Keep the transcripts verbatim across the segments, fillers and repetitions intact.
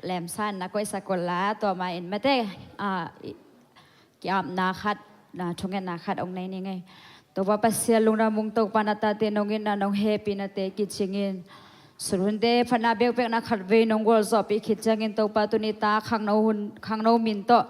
lemsa in na koihsak unla, tua ma in mate, ah, i, ki-apna khat, na thungetna khat ong nei ni ngei. Topa Pasian, lungdam ung, Topa na tate nong itna nong hehpihnate kicingin, sut hunte phatna biakpiakna khatvei nong gualzawhpih khit ciangin, Topa tuni ta khangno hun, khangno min tawh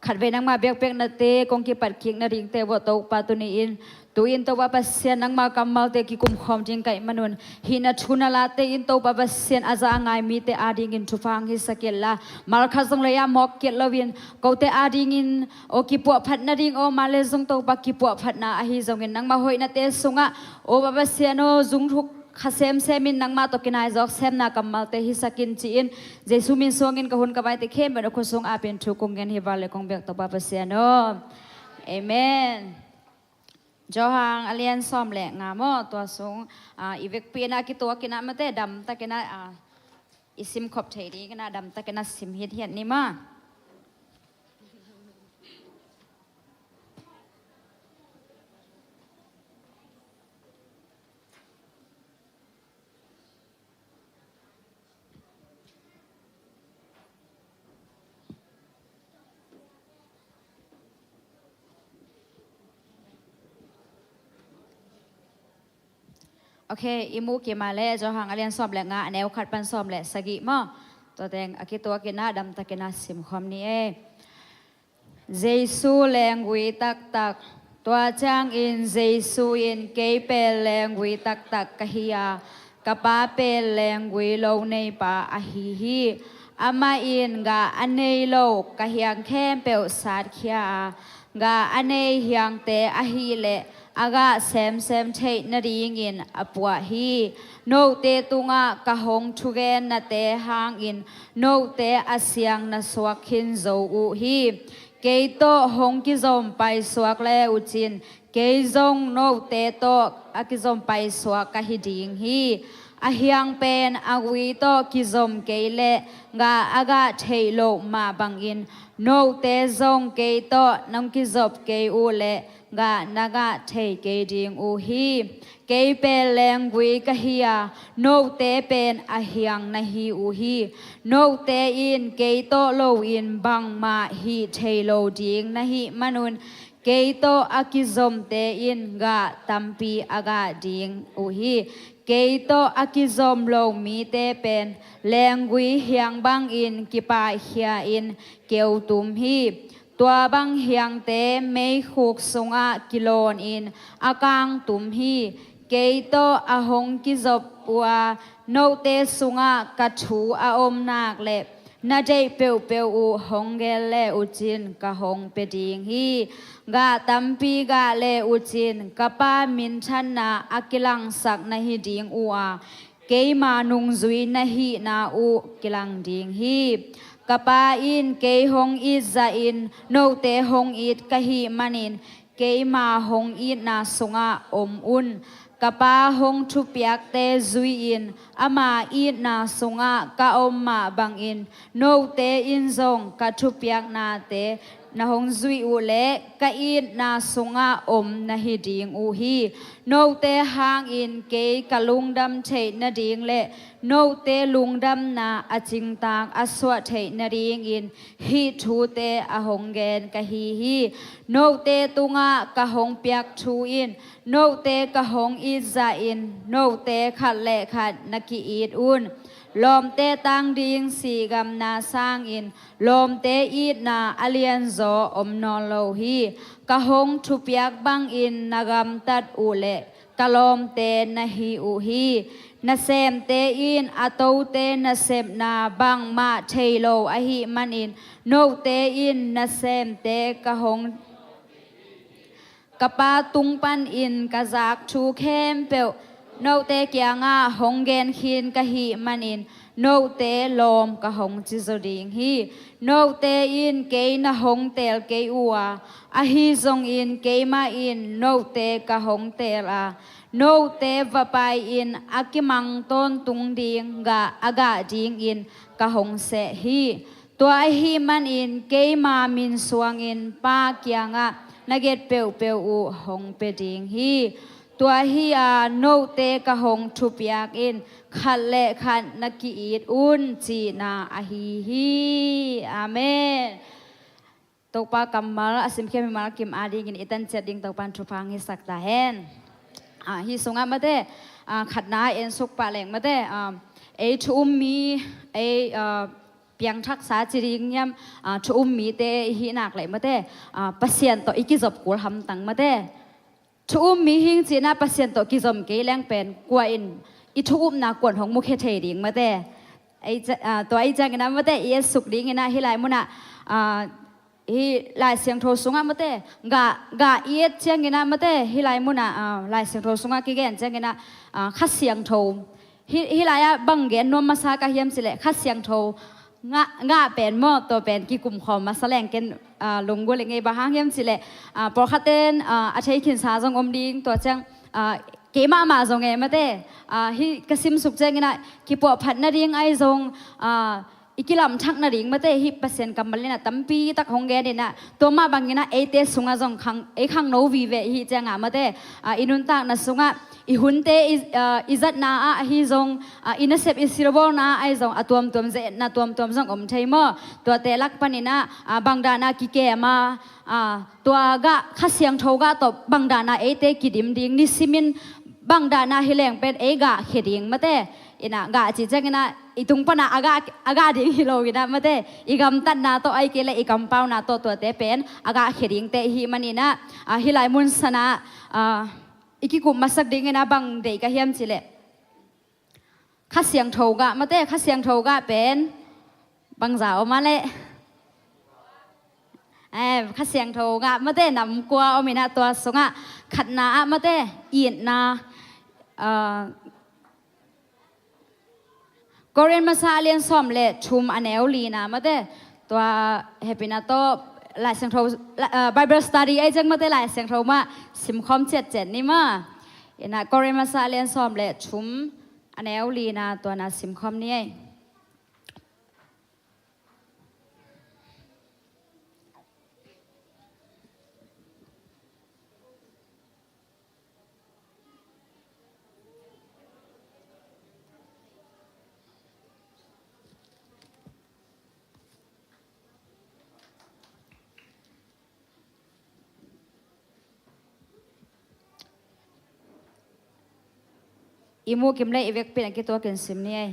khatvei nangma biakpiaknate kong kipat kik nadingte uah, Topa tuni in, tu-in Topa Pasian nangma kammalte kikumkhawm ding ka hih manun, hih na thu na late in Topa Pasian a za a ngai mite adingin thupha hong hisak inla, malkhat zong lei-ah mawk kiat loin, kote adingin aw kipuahphat nading, aw ma le zong Topa kipuahphatna ahi zongin, nangma hoihnate sungah, aw Pa Pasian aw, zung thuk kha semsem in nangmah tawh kinaizawk semna kammalte hisak in ci-in, Jesu min suangin ka hun ka vaite khempeuh na khutsung apin thu kong ngen hi. Val le kong biak Topa Pasian aw. Amen. Johan a lian sawm le nga maw, tua sung, ah, i vekpi in ah, a kituak in ah mate, damtak in ah, ah, i simkhop thei ding in ah, damtak in ah sim hithiat ni maw. Ok, i mu kima le Johan a lian sawm le nga, a neu khat pan sawm le sagih maw. Tua teng a kituak in ah, damtak in ah simkhawm ni e. Jesu lenggui taktak. Tua ciangin Jesu in, "Kei pen lenggui taktak ka hi a, ka Pa pen lenggui lo neipa ahi hi. Amah in gah a nei lo ka hiang khempeuh satkhia a, gah a nei hiangte ahileh a gah semsem theih nadingin a puah hi. Note tungah ka hong thugennate hangin note a siang na suak khin zo uh hi. Kei tawh hong kizom paisuak le uh cin, kei zong note tawh a kizom paisuak ka hi ding hi. A hiang pen a gui tawh kizom kei leh gah a gah theih loh mah bangin, note zong kei tawh nong kizop kei uh leh gah na gah thei kei ding uh hi. Kei pen lenggui ka hi a, note pen a hiang na hi uh hi. Note in kei tawh loin bangmah hih thei lo ding na hih manun, kei tawh a kizomte in gah tampi a gah ding uh hi. Kei tawh a kizom lo mite pen lenggui hiang bangin kipaihkhia-in keu tum hi. Tua bang hiangte meikhuk sungah kilawnin a kang tum hi. Kei tawh a hong kizop uh a, note sungah ka thu a om nak leh na deih peuhpeuh uh hong gen le uh cin ka hong pia ding hi. Gah tampi gah le uh cin ka Pa minthanna a kilangsak na hi ding uh a, keima nungzui na hihna uh kilang ding hi. Ka Pa in kei hong it zahin note hong it ka hih manin, keima hong itna sungah om un. Ka Pa hong thupiakte zui-in ama itna sungah ka om mah bangin, note in zong ka thupiaknate na hong zuih uh leh ka itna sungah om na hi ding uh hi. Note hangin kei ka lungdam theih nading leh note lungdamna a cingtaang a suah theih nadingin hih thute a hong gen ka hi hi. Note tungah ka hong piak thu in note ka hong it zahin note khat le khat na ki-it un. Lawmte tang ding sihgamna sangin lawmte itna a lianzaw om nawn lo hi. Ka hong thupiak bangin na gamtat uh leh ka lawmte na hi uh hi. Nasemte in a tote nasepna bangmah thei lo ahih manin, note in nasemte ka hong Ka Pa tung panin ka zak thu khempeuh note kiangah hong gen khin ka hih manin, note lawm ka hong ci zaw ding hi. Note in kei na hong teel kei uh a, ahi zongin keimah in note ka hong teel a, note va pai-in a kimang tawntung ding gah a gah dingin ka hong seh hi. Tua ahih manin keima min suangin Pa kiangah na nget peuhpeuh uh hong pia ding hi. Tua hi-a note ka hong thupiak in, khat le khat na ki-it un, cihna ahi hi. Amen. Topa kammal a simkhiat mimal kim adingin i tan ciat ding Topan thupha hong hisak ta hen. Ah, hih sungah mate, ah, khatna a ensuk pah leng mate, ah, ei thu um mi, ei, ah, piangthaksa ci ding hiam, ah, thu um mite i hih nak leh mate, ah, Pasian tawh i kizop kul hamtang mate. Thu um mi hing cihna Pasian tawh kizom kei leng pen kua in i thu upna kuan hong mukhia thei ding mate. Ei ca-, ah, tua ei ciangin ah mate i etsuk dingin ah hih lai munah, ah, hih Lai Siangtho sungah mate, gah, gah i et ciangin ah mate, hih lai munah, ah, Lai Siangtho sungah kigen ciangin ah, ah, Kha Siangtho. Hih, hih lai-ah bang gen nuam masa ka hiam cileh, Kha Siangtho ngah, ngah pen maw, tua pen kikum khawm masa leng ken, ah, lunggulh i ngei, bang hang hiam cileh, ah, pawlkhat ten, ah, a thei khinsa zong om ding, tua ciang, ah, keimah mah zong e mate, ah, hih ka simsuk ciangin ah kipuahphat nading ahi zong, ah, i kilamthak nading mate, hih Pasian kammal in ah tampi tak hong gen in ah, tua mah bangin ah eite sungah zong khang, ei khangno vive i hih ciangah mate, ah, i nuntakna sungah i hunte i, ah, i zatna ah ahi zong, ah, i nasep i silbawlna ah ahi zong, a tuamtuam, ze-etna tuamtuam zong om thei maw? Tuate lak panin ah, ah, bang dan a kikem a, ah, tua gah, Kha Siangtho gah tawh bang dan a eite kidim ding, nisimin bang dan a hi leng pen ei gah khia ding mate. In ah gah cih ciangin ah i tung pan ah a gah, a gah ding hi lo in ah mate, i gamtatna tawh ahih kei leh i kampauna tawh tuate pen a gah khia dingte i hih manin ah, ah, hih lai mun san ah, ah, i kikup masak dingin ah bang deih ka hiam cileh, Kha Siangtho gah mate, Kha Siangtho gah pen bangza om a leh, eh, Kha Siangtho gah mate nam kua om in ah tua sungah khatna ah mate itna, ah, Korin masa a lian sawm le thum a neu lina mate, tua hehpihna tawh Lai Siangtho, la-, ah, Bible study ahi ciang mate Lai Siangtho mah simkhawm ciatciat ni maw? In ah Korin masa a lian sawm le thum a neu lina tua na simkhawm ni ei. I mu kim le i vekpi in a kituakin sim ni ei.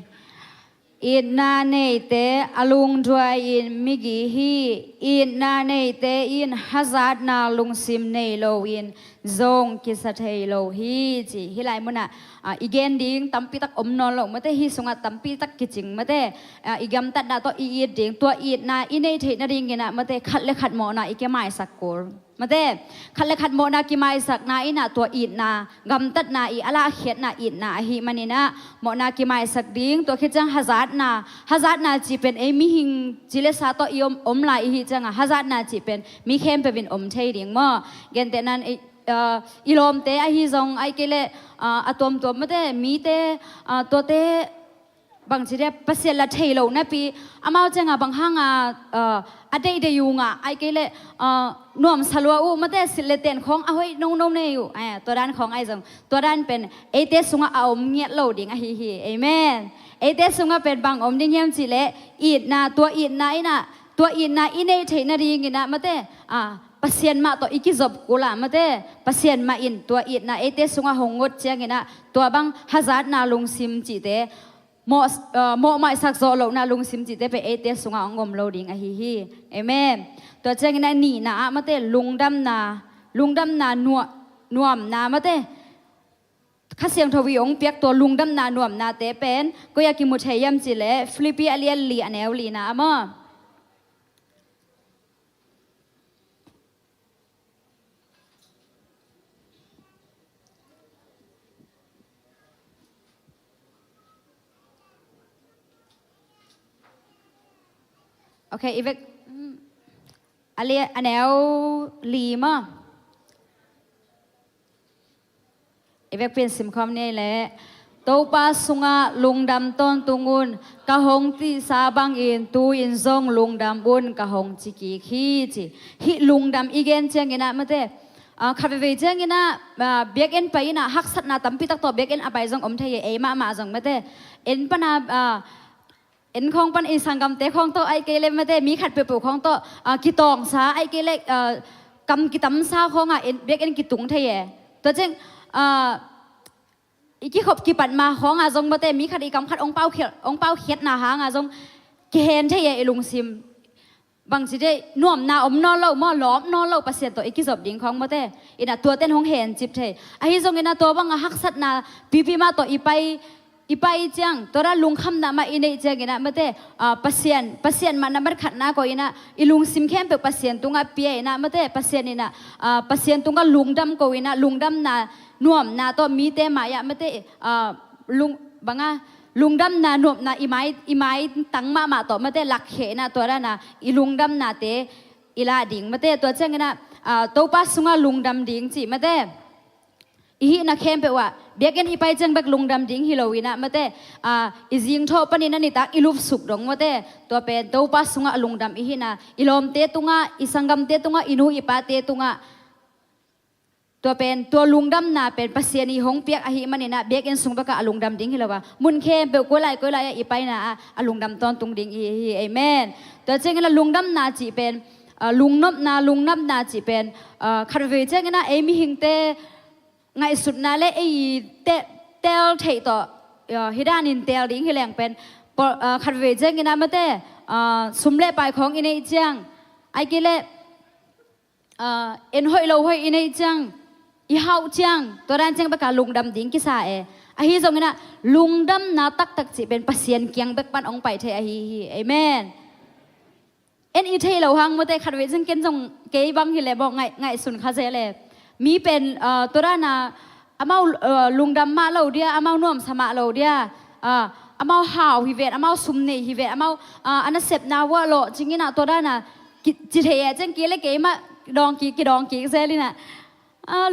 Itna neite a lungduai in migi hi. Itna neite in hazatna lungsim nei loin zong kisa thei lo hi, ci. Hih lai munah, ah, i gen ding tampi tak om nawn lo mate, hih sungah tampi tak kicing mate, ah, i gamtatna tawh i it ding, tua itna i neih theih nadingin ah mate, khat le khat mawhna i kimaisak kul. Mate, khat le khat mawhna kimaisakna in ah tua itna, gamtatna i a lahkhiatna itna ahih manin ah, mawhna kimaisak ding, tua khit ciang hazatna, hazatna cih pen ei mihing ci le sa tawh i om, om lai i hih ciangah, hazatna cih pen mi khempeuh in om thei ding maw? Gentehna in, eh, ah, i lawmte ahi zong, ahih kei leh, ah, a tuamtuam mate, mite, ah, tuate, bangci dia, Pasian la thei lo napi, amau ciangah bang hanga, ah, a deihdeih uh ngah, ahih kei leh, ah, nuamsa lua uh mate, silh le ten khawng a hoih nono nei uh, eh, tua dan khawng ahi zong, tua dan pen eite sungah a om ngiat lo ding ahi hi. Amen. Eite sungah pen bang om ding hiam cih leh, itna, tua itna in ah, tua itna i neih theih nadingin ah mate, ah, Pasian mah tawh i kizop kul ah mate, Pasian mah in tua itna eite sungah hong ngot ciangin ah, tua bang hazatna lungsim cihte, mawh, ah, mawhmaisak zawh lohna lungsim cihte pen eite sungah hong om lo ding ahi hi. Amen. Tua ciangin ah nihna ah mate, lungdamna, lungdamna nua-, nuamna mate, Kha Siangtho i hong piak tua lungdamna nuamnate pen koi-ah kimu thei hiam cih leh, Filipi a lian li a neu lina ah maw? Ok, i vek, a lian, a neu li maw? I vekpi in simkhawm ni ei leh, Topa sungah lungdam tawntung un, ka hong cihsa bangin tu-in zong lungdam un, ka hong ci kik hi, ci. Hih lungdam i gen ciangin ah mate, Khat veivei ciangin ah biakinn pai in ah haksatna tampi tak tawh biakinn a pai zong om thei hi. Ei mahmah zong mate, en pan ah en khawng pan i sanggamte khawng tawh ahih kei leh mate, mi khat peuhpeuh khawng tawh kitawngsa ahih kei leh kam kitamsa khawngah biakinn kitung thei hi. Tua ciang i kikhop kipat ma khawngah zong mate, mi khat i kam khat hong paukhiatna hangah zong kihen thei hi. I lungsim bangci dei, nuamna om nawn lo maw, lawp nawn lo Pasian tawh i kizop ding khawng mate. In ah tuate in hong hencip thei. Ahi zongin ah tua bangah haksatna pipi mah tawh i pai i pai ciang, tua dan lungkhamna mah i neih ciangin ah mate, Pasian, Pasian mah nambat khatna ko in ah i lungsim khempeuh Pasian tungah pia in ah mate, Pasian in ah Pasian tungah lungdam ko in ah lungdamna nuamna tawh mite mai-ah mate, lung bangah lungdamna nuamna i mai, i maitang mahmah tawh mate lakkhia in ah tua dan ah i lungdamnate i lah ding mate. Tua ciangin ah Topa sungah lungdam ding cih mate, i hihna khempeuh ah biakinn i pai ciang bek lungdam ding hi lo in ah mate, i zingthawh panin a nitak i lupsuk dong mate, tua pen Topa sungah a lungdam i hihna, i lawmte tungah, i sanggamte tungah, i nu i pate tungah. Tua pen, tua lungdamna pen Pasian i hong piak ahih manin ah biakinn sung bekah a lungdam ding hi lo a, mun khempeuh koi lai koi lai ah i paina ah a lungdam tawntung ding i hi hi. Amen. Tua ciangin ah lungdamna cih pen lungnopna, lungnopna cih pen khat veivei ciangin ah ei mihingte ngaihsutna le ei tel theih tawh hih danin tel ding hi leng pen, khat veivei ciangin ah mate, sum le pai khawng i neih ciang, ahih kei leh en hoih lo hoih i neih ciang, i hauh ciang, tua dan ciang bekah lungdam ding kisa e. Ahi zongin ah lungdamna taktak cih pen Pasian kiang bek pan hong pai thei ahi hi. Amen. En i thei lo hang mate, khat veivei ciang ken zong kei bang hi leh bawk ngaihsun kha zel e. Mi pen tua dan ah amau lungdam mah lo dia, amau nuamsa mah lo dia, amau hau hi ven, amau sum nei hi ven, amau a nasepna uah lawhcing in ah tua dan ah ci thei e. Ciang kei le keimah dawng kik, kidawng kik zel in ah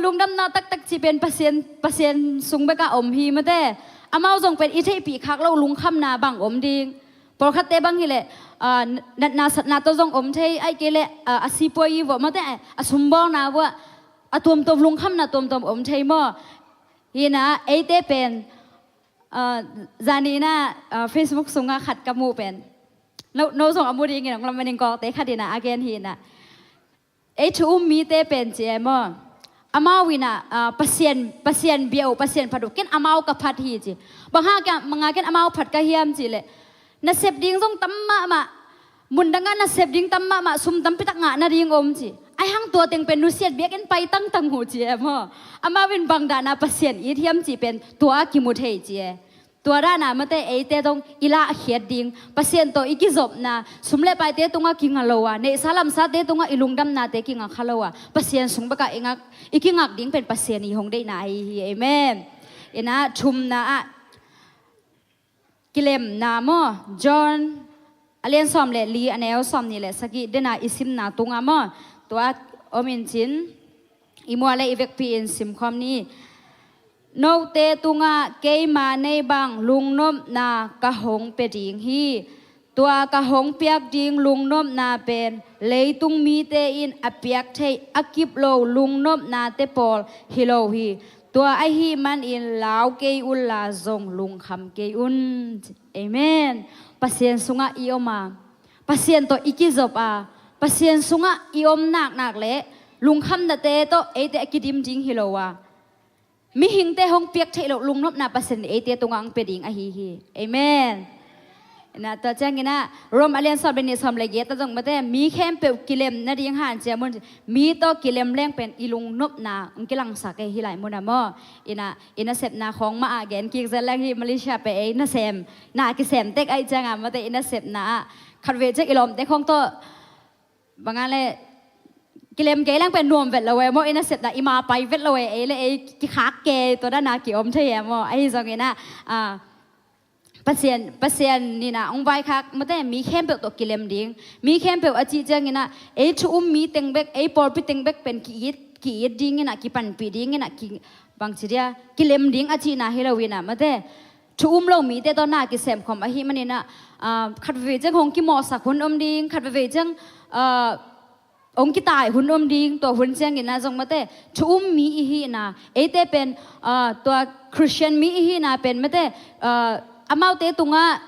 lungdamna taktak cih pen Pasian, Pasian sung bekah om hi mate. Amau zong pen i theihpih khak loh lungkhamna bang om ding. Pawlkhatte bang hi leh natna satna tawh zong om thei, ahih kei leh a sipuai i vuah mate, a sumbawlna vuah a tuamtuam, lungkhamna tuamtuam om thei maw? Hi in ah eite pen zani in ah Facebook sungah khat ka muh pen, no, no zong a mu dingin hong lam manin kawkte khat in ah a gen hi in ah, ei thu um mite pen ci e maw, amau in ah Pasian, Pasian bia uh, Pasian phat uh, ken amau ka phat hi ci. Bang hang ken, bang hang ken amau phat ka hiam cih leh, nasep ding zong tam mahmah, mundangah nasep ding tam mahmah, sum tampi tak ngah nading om ci. Ahi hang tua teng pen nusiat biakinn pai tangtang uh ci e maw. Amau in bang dan ah Pasian it hiam cih pen tua kimu thei ci e. Tua dan ah mate, eite zong i lahkhiat ding, Pasian tawh i kizopna, sum le paite tungah kinga lo a, neihsa lamsate tungah i lungdamnate kinga kha lo a, Pasian sung bekah i ngak, i kingak ding pen Pasian i hong deihna ahi hi. Amen. In ah thumna ah kilemna maw, John a lian sawm le li, a neu sawmnih le sagih, den ah i simna tungah maw, tua om in cin, i muah le i vekpi in simkhawm ni. Note tungah keima nei bang lungnopna ka hong pia ding hi. Tua ka hong piak ding lungnopna pen leitung mite in a piak theih a kip lo lungnopnate pawl hi lo hi. Tua ahih manin lau kei unla zong lungkham kei un. Amen. Pasian sungah i om a, Pasian tawh i kizop a, Pasian sungah i om naknak le lungkhamnate tawh eite a kidim ding hi lo a, mihingte hong piak theih loh lungnopna Pasian in eite tungah hong pia ding ahi hi. Amen. Ina, tua ciangin ah Rom a lian sawm le nih, sawm le giat ah zong mate, mi khempeuh kilem nading hanciam un. Mi tawh kilem leng pen i lungnopna hong kilangsak e, hih lai mun ah maw. Ina, i nasepna khawng mah ah gen kik zel leng hi. Malaysia pen ei nasem, na kisem tek ahih ciangah mate, i nasepna ah khat vei ciang i lawmte khawng tawh bang a le kilem kei leng pen nuam vet lo e maw, i nasepna i ma pai vet lo e, ei le ei kikhak kei, tua dan a kiom thei e maw. Ahi zongin ah Pasian, Pasian in ah hong vaikhak mate, mi khempeuh tawh kilem ding. Mi khempeuh a cih ciangin ah ei thu um mi teng bek, ei pawlpi teng bek pen ki-it, ki-it dingin ah, kipanpih dingin ah, ki, bangci dia, kilem ding a cihna hi lo in ah mate, thu um lo mite tawh na kisem khawm ahih manin ah khat vei ciang hong kimawhsak hun om ding, khat vei ciang hong kitai hun om ding, tua hun ciangin ah zong mate, thu um mi i hihna, eite pen, ah, tua Christian mi i hihna pen mate, ah, amaute tungah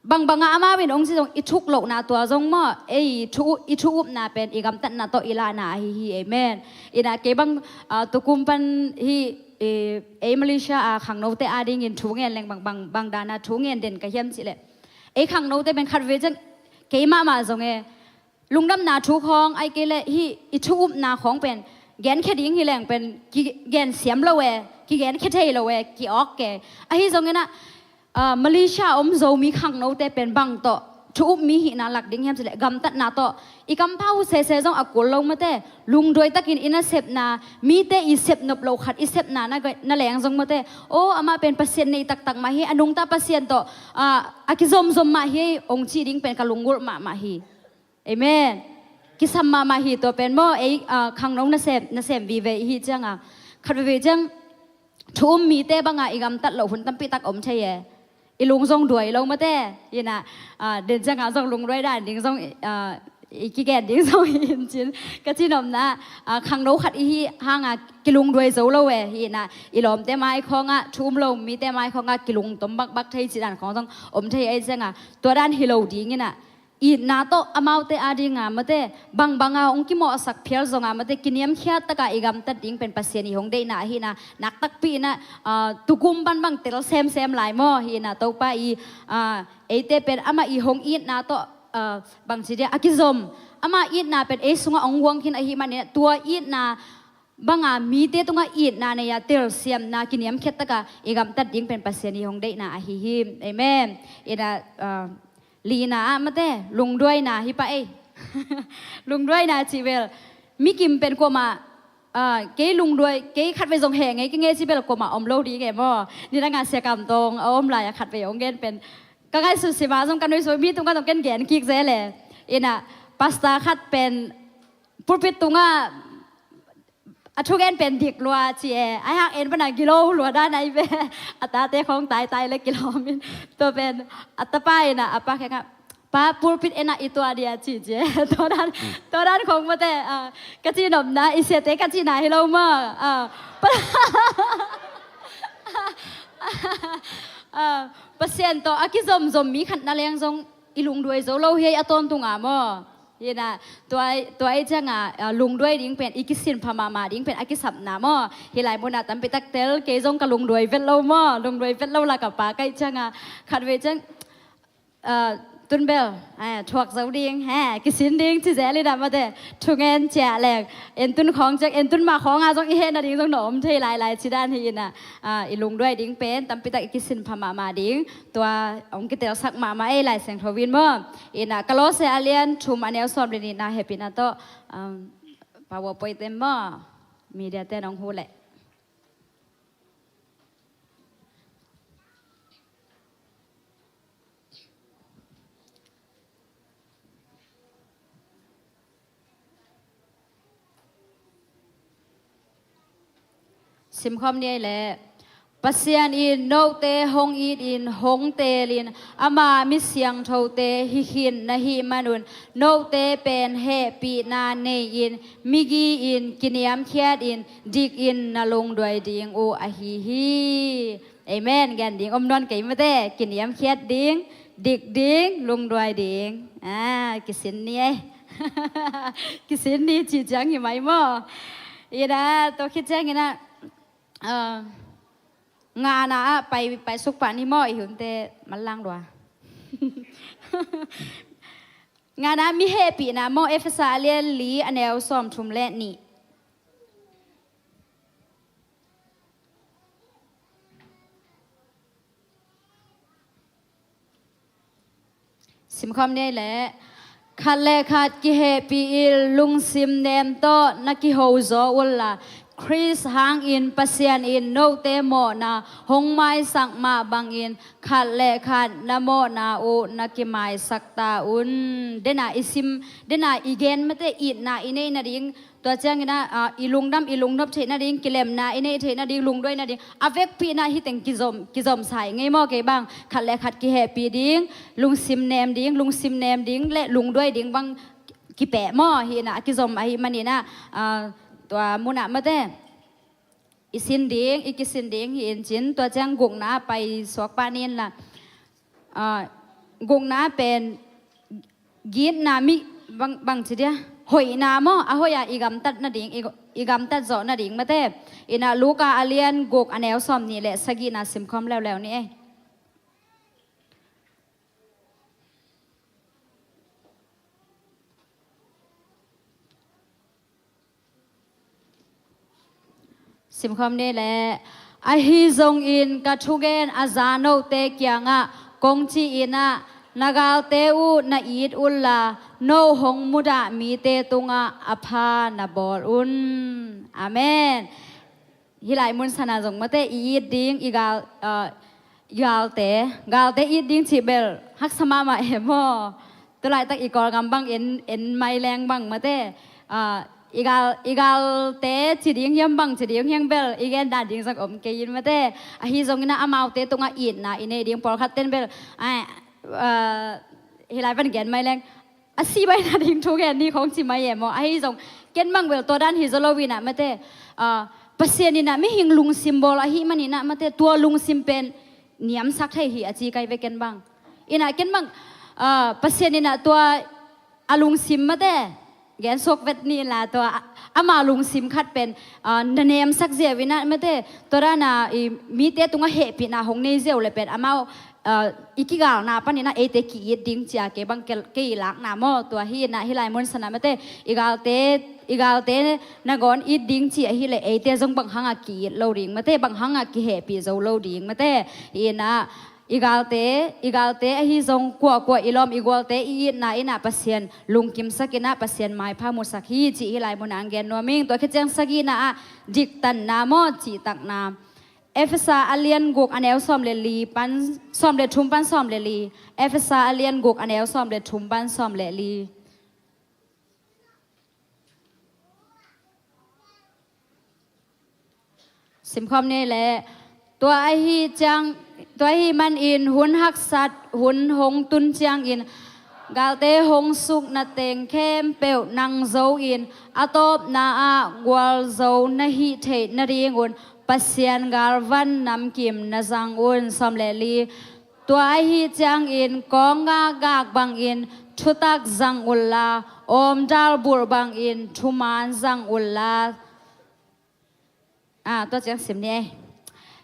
bangbangah amau in hong ci zong i thuk lohna tua zong maw, ei thu, i thu upna pen i gamtatna tawh i lahna ahi hi, amen. Inah kei bang, ah, tukum pan hi, eh, ei Malaysia a khangnote adingin thu ngen leng bang, bang, bang dana thu ngen den ka hiam cih leh, ei khangnote pen khat vei ciang kei mahmah zong e, lungdamna thu khawng, ahih kei leh hih i thu upna khawng pen genkhia ding hi leng pen kigen siam lo e, kigenkhia thei lo e, ki-awk e. Ahi zongin ah, ah, Malaysia a om Zomi khangnote pen bang tawh thu up mi hihna lak ding hiam cih leh gamtatna tawh, i kampau sese zong a kul lo mate, lungduai takin i nasepna, mite i sep nop lo khat i sepna na, na leng zong mate, aw, amah pen Pasian nei taktak mah hi, a nungta Pasian tawh, ah, a kizomzom mah hi, hong ci ding pen ka lunggulh mahmah hi. Amen. Kisam mahmah hi tua pen maw, ei, ah, khangno nasem, nasem vive i hih cianga, khat veve ciang thu um mite banga i gamtat loh hun tampi tak om thei e. I lung zong duai lo mate. Inah, ah, den cianga zong lungduai dan ding zong, ah, i kigen ding zong hi in cin. Ka cinopna, ah, khangno khat i hih hanga kilungduai zo lo e. Inah i lawmte mai khawngah, thu um lo mite mai khawngah kilungtom bakbak thei cih dan khawng zong om thei ahi cianga, tua dan hi lo ding inah, itna tawh amaute adinga mate, bangbanga hong kimawhsak phial zonga mate, kiniamkhiat taka i gamtat ding pen Pasian i hong deihna ahina, naktakpi inah, ah, tukum pan bang tel semsem lai maw, hina Topa i, ah, eite pen amah i hong itna tawh, ah, bangci dia a kizom, amah itna pen ei sungah hong huang khin ahi manin tua itna banga mite tungah itna nei-a telsiamna kiniamkhiat taka i gamtat ding pen Pasian i hong deihna ahi hi. Amen. Inah, ah, lina ah mate, lungduaina hi pah ei. Lungduaina cih bel, mikim pen kuamah, ah, kei lungduai, kei khatvei zong heh ngei kei ngei cih bel kuamah om lo ding e maw. Nidanga Sia Kam Tawng a om lai-a khatvei hong gen pen, ka ngaihsut sima zong ka nuihsut mi tungah zong ken gen kik zel e. Inah, pastor khat pen pulpit tungah a thugen pen dik lua ci e. Aihak en pana gilo lua dan ahi ve. A tate khawng taitai le kilawm in. Tua pen a tapa inah a pa khengah, "Pa, pulpit enah i tuah dia," ci ci e. Tua dan, tua dan khawng mate, ah, ka cinopna, i siate ka cina hi lo maw. Ah, pa, ah, Pasian tawh a kizomzom mi khat na leng zong i lungduai zo lo hi ei a tawntunga maw. Hina, tua, tua i cianga, ah, lungduai ding pen, i kisin pha mahmah ding pen a kisapna maw. Hi lai muna tampi tak tel, kei zong ka lungduai vet lo maw. Lungduai vet lo laka pa ka i cianga, khatvei ciang, ah, tunbel, ah, thuak zo ding, he, kisin ding ci zel inah mate, thungen ciah leng, entun khawng ciang, entun mah khawnga zong i hehna ding zong na om thei lailai ci dan hi inah, ah, i lungduai ding pen tampi tak i kisin pha mahmah ding. Tua hong kitelsak mahmah ei, Lai Siangtho in maw. Inah Kolose a lian thum a neu sawm le nihna hehpihna tawh, um, PowerPoint te maw, media te nong hu leh. Simkhawm ni ei leh. Pasian in note hong itin hong teelin ama mi siangthote hi khin na hih manun, note pen hehpihna nei-in, migi-in, kiniamkhiatin, dikin na lungduai ding uh ahi hi. Amen. Gen ding om nawn kei mate, kiniamkhiat ding, dik ding, lungduai ding. Ah, kisin ni ei. Kisin ni ci ciang hi mai maw. Inah, tua khit ciang inah, ah, ngana ah pai, pai suk pah ni maw, i hunte manlang lua. Ngana mi hehpihna maw, Efesa a lian li a neu sawm thum le nih. Simkhawm ni ei leh. Khat le khat kihehpih in lungsim nem tawh na kiho zaw unla, Khrist hangin Pasian in note mawhna hong maisak mah bangin khat le khat na mawhna uh na kimaisak ta un. Dena i sim, dena i gen mate, itna i neih nading, tua ciangin ah, ah, i lungdam, i lungnop theih nading, kilemna i neih theih nading, lungduai nading, a vekpi inah hih teng kizom, kizomsa i ngei maw kei bang. Khat le khat kihehpih ding, lungsim nem ding, lungsim nem ding le lungduai ding bang kipeh maw, hi inah a kizom ahih maninah, ah, tua munah mate i sin ding, i kisin ding hi in cin, tua ciang gukna ah pai suak pah ni inla, ah, gukna ah pen gitna mi bang, bangci dia, hoihna maw, a hoih ah i gamtat nading, i, i gamtat zawh nading mate. Inah Luka a lian guk a neu sawm nih le sagihna simkhawm leuleu ni ei. Simkhawm ni le, ahi zongin ka thugen a za note kiangah kong ci inah, na galte uh na it unla, no hong mudah mite tungah a pha na bawl un. Amen. Hih lai mun sana zong mate i it ding, i gal, ah, i galte, galte it ding cih bel haksa mahmah e maw. Tulaitak i Kawlgam bang en, en mai leng bang mate, ah, i gal, i galte ci ding hiam bang ci ding hiam bel i gen dan ding zong om kei in mate. Ahi zongin ah amaute tungah itna i nei ding, pawlkhat ten bel, ai, ah, hih lai van gen mai leng a si baina ding thu gen ni khong ci mai e maw. Ahi zong ken bang bel tua dan hi zaw lo inah mate, ah, Pasian inah mihing lungsim bawl ahih maninah mate, tua lungsim pen niamsak thei hi a ci kai ve ken bang. Inah ken bang, ah, Pasian inah tua a lungsim mate, gen suak vet ni inla tua, ah, ama lungsim khat pen, ah, na nemsak ziau inah mate, tua dana i mite tungah hehpihna hong nei ziau le pen amau, ah, i kigalna paninah eite ki-it ding cia kei bang kei, kei i lakna maw. Tua hi inah hih lai mun sana mate i galte, i galte nangawn it ding ci ahih leh eite zong bang hangah ki-it lo ding mate, bang hangah kihehpih zo lo ding mate. Hi inah i galte, i galte ahi zong kuahkuah i lawm i gualte i itna inah Pasian lungkimsak inah Pasian maipha musak hi cih hih lai munah ang gen nuam ing. Tua khit ciang sagihna ah diktanna maw, cihtakna. Efesa a lian guk a neu sawm le li pan, sawm le thum pan sawm le li. Efesa a lian guk a neu sawm le thum pan sawm le li. Simkhawm ni le, tua ahi ciang, tua ahi manin hun haksat hun hong tun ciangin galte hong sukna teng khempeuh nang zo in a tawpna ah gualzo na hih theih nadingun Pasian galvan namkim na zang un. Sawm le li. Tua ahi ciangin kawng gakgak bangin thutak zang unla, awmdal bulh bangin thuman zang unla. Ah, tua ciang sim ni ei.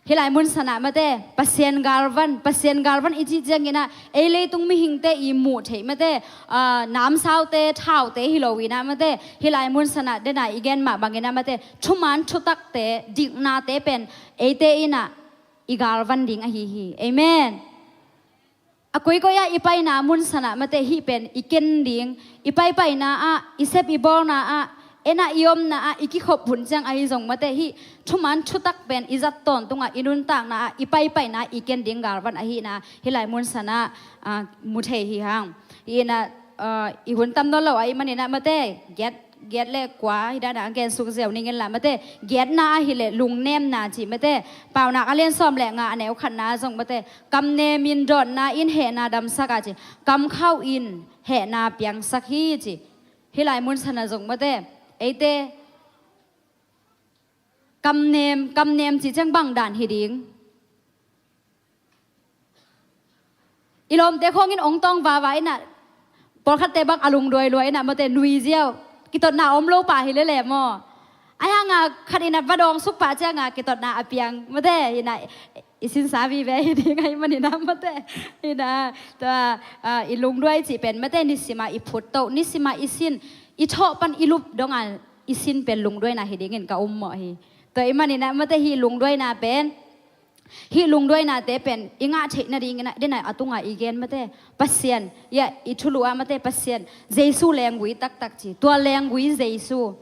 Hih lai mun sanah mate, Pasian galvan, Pasian galvan i cih cianginah ei leitung mihingte i muh theih mate, ah, namsaute, thaute hi loinah mate, hih lai mun sanah dena i gen mah banginah mate, thuman thutakte, diknate pen eite inah i galvan ding ahi hi. Amen. A koikoi ah i paina mun sanah mate hih pen i ken ding, i paipaina ah, i sep i bawlna ah, enah i omna ah i kikhop hun ciang ahi zong mate hih thuman thutak pen i zat tawntungah i nuntakna ah i paipaina i ken ding galvan ahihna hih lai mun sanah, ah, mu thei hi hang. Hi inah, ah, i hun tam nawn lo ahih maninah mate, giat giat le kua hi dana a gen suk ziau ning inla mate, giatna ahih leh lungnemna cih mate, Paunak a lian sawm le nga a neu khatna zong mate, kamnem in dawtna in hehna damsak a ci, kamkhauh in hehna piangsak hi ci. Hih lai mun sanah zong mate, eite kamnem, kamnem cih ciang bang dan hi ding. I lawmte khawngin ong tawng vava inah, pawlkhatte bang a lungduai luai inah mate nui ziau, kitotna om lo pah hi lele maw. Ahi hanga khat inah va dawng suk pah cianga kitotna a piang mate inah i sinsa vive hi ding ahih maninah mate. Inah tua, ah, i lungduai cih pen mate nisima i phuttoh, nisima i sin, i thawh pan i lup donga i sin pen lungduaina hi dingin ka um mawh hi. Tua i maninah mate hih lungduaina pen, hih lungduainate pen i ngah theih nadingin ah, denah a tungah i gen mate, Pasian, ya, i thulu ah mate, Pasian, Jesu lenggui taktak ci. Tua lenggui Jesu,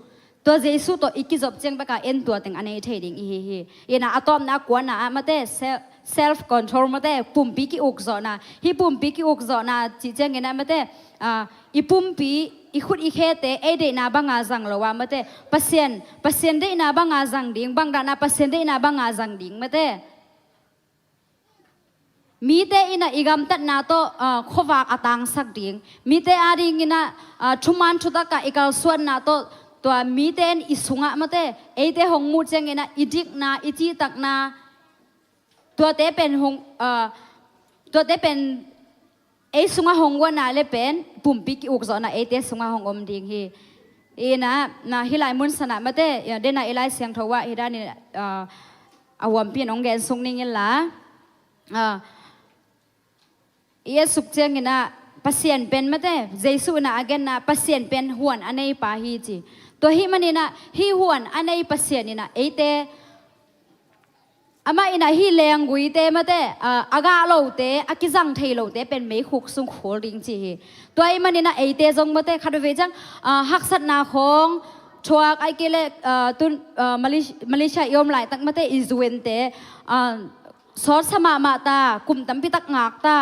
tua Jesu tawh i kizop ciang beka en tua teng a nei thei ding i hi hi. Inah a tawpna a kuana ah mate, sel-, self control mate, pumpi ki-ukzawhna. Hih pumpi ki-ukzawhna cih cianginah mate, ah, i pumpi, i khut i khete ei deihna banga zang lo ah mate, Pasian, Pasian deihna banga zang ding, bang dana Pasian deihna banga zang ding mate. Mite in ah i gamtatna tawh, ah, khuavak a tangsak ding. Mite adingin ah, ah, thuman thutak ah i kalsuanna tawh tua mite in i sungah mate, eite hong muh ciangin ah i dikna, i cihtakna, tuate pen hong, ah, tuate pen ei sungah hong guahna le pen pumpi ki-uk zawhna eite sungah hong om ding hi. Ina, na, hih lai mun sanah mate, ya, dena i Lai Siangtho ah hih danin, ah, a huampi in hong gensuk ning inla. Ah, i et suk ciangin ah Pasian pen mate, Jesu in ah a genna Pasian pen huan a neipa hi ci. Tua hih manin ah hih huan a nei Pasian in ah eite, amah in ah hih lengguite mate, ah, a gah lote, a kizang thei lote pen meikhuk sung khul ding ci hi. Tua ahih manin ah eite zong mate khat vei ciang, ah, haksatna khawng thuak, ahih kei leh, ah, tun, ah, Malaysia, Malaysia i om laitak mate i zuinte, ah, sawtsa mahmah ta, kum tampi tak ngak ta,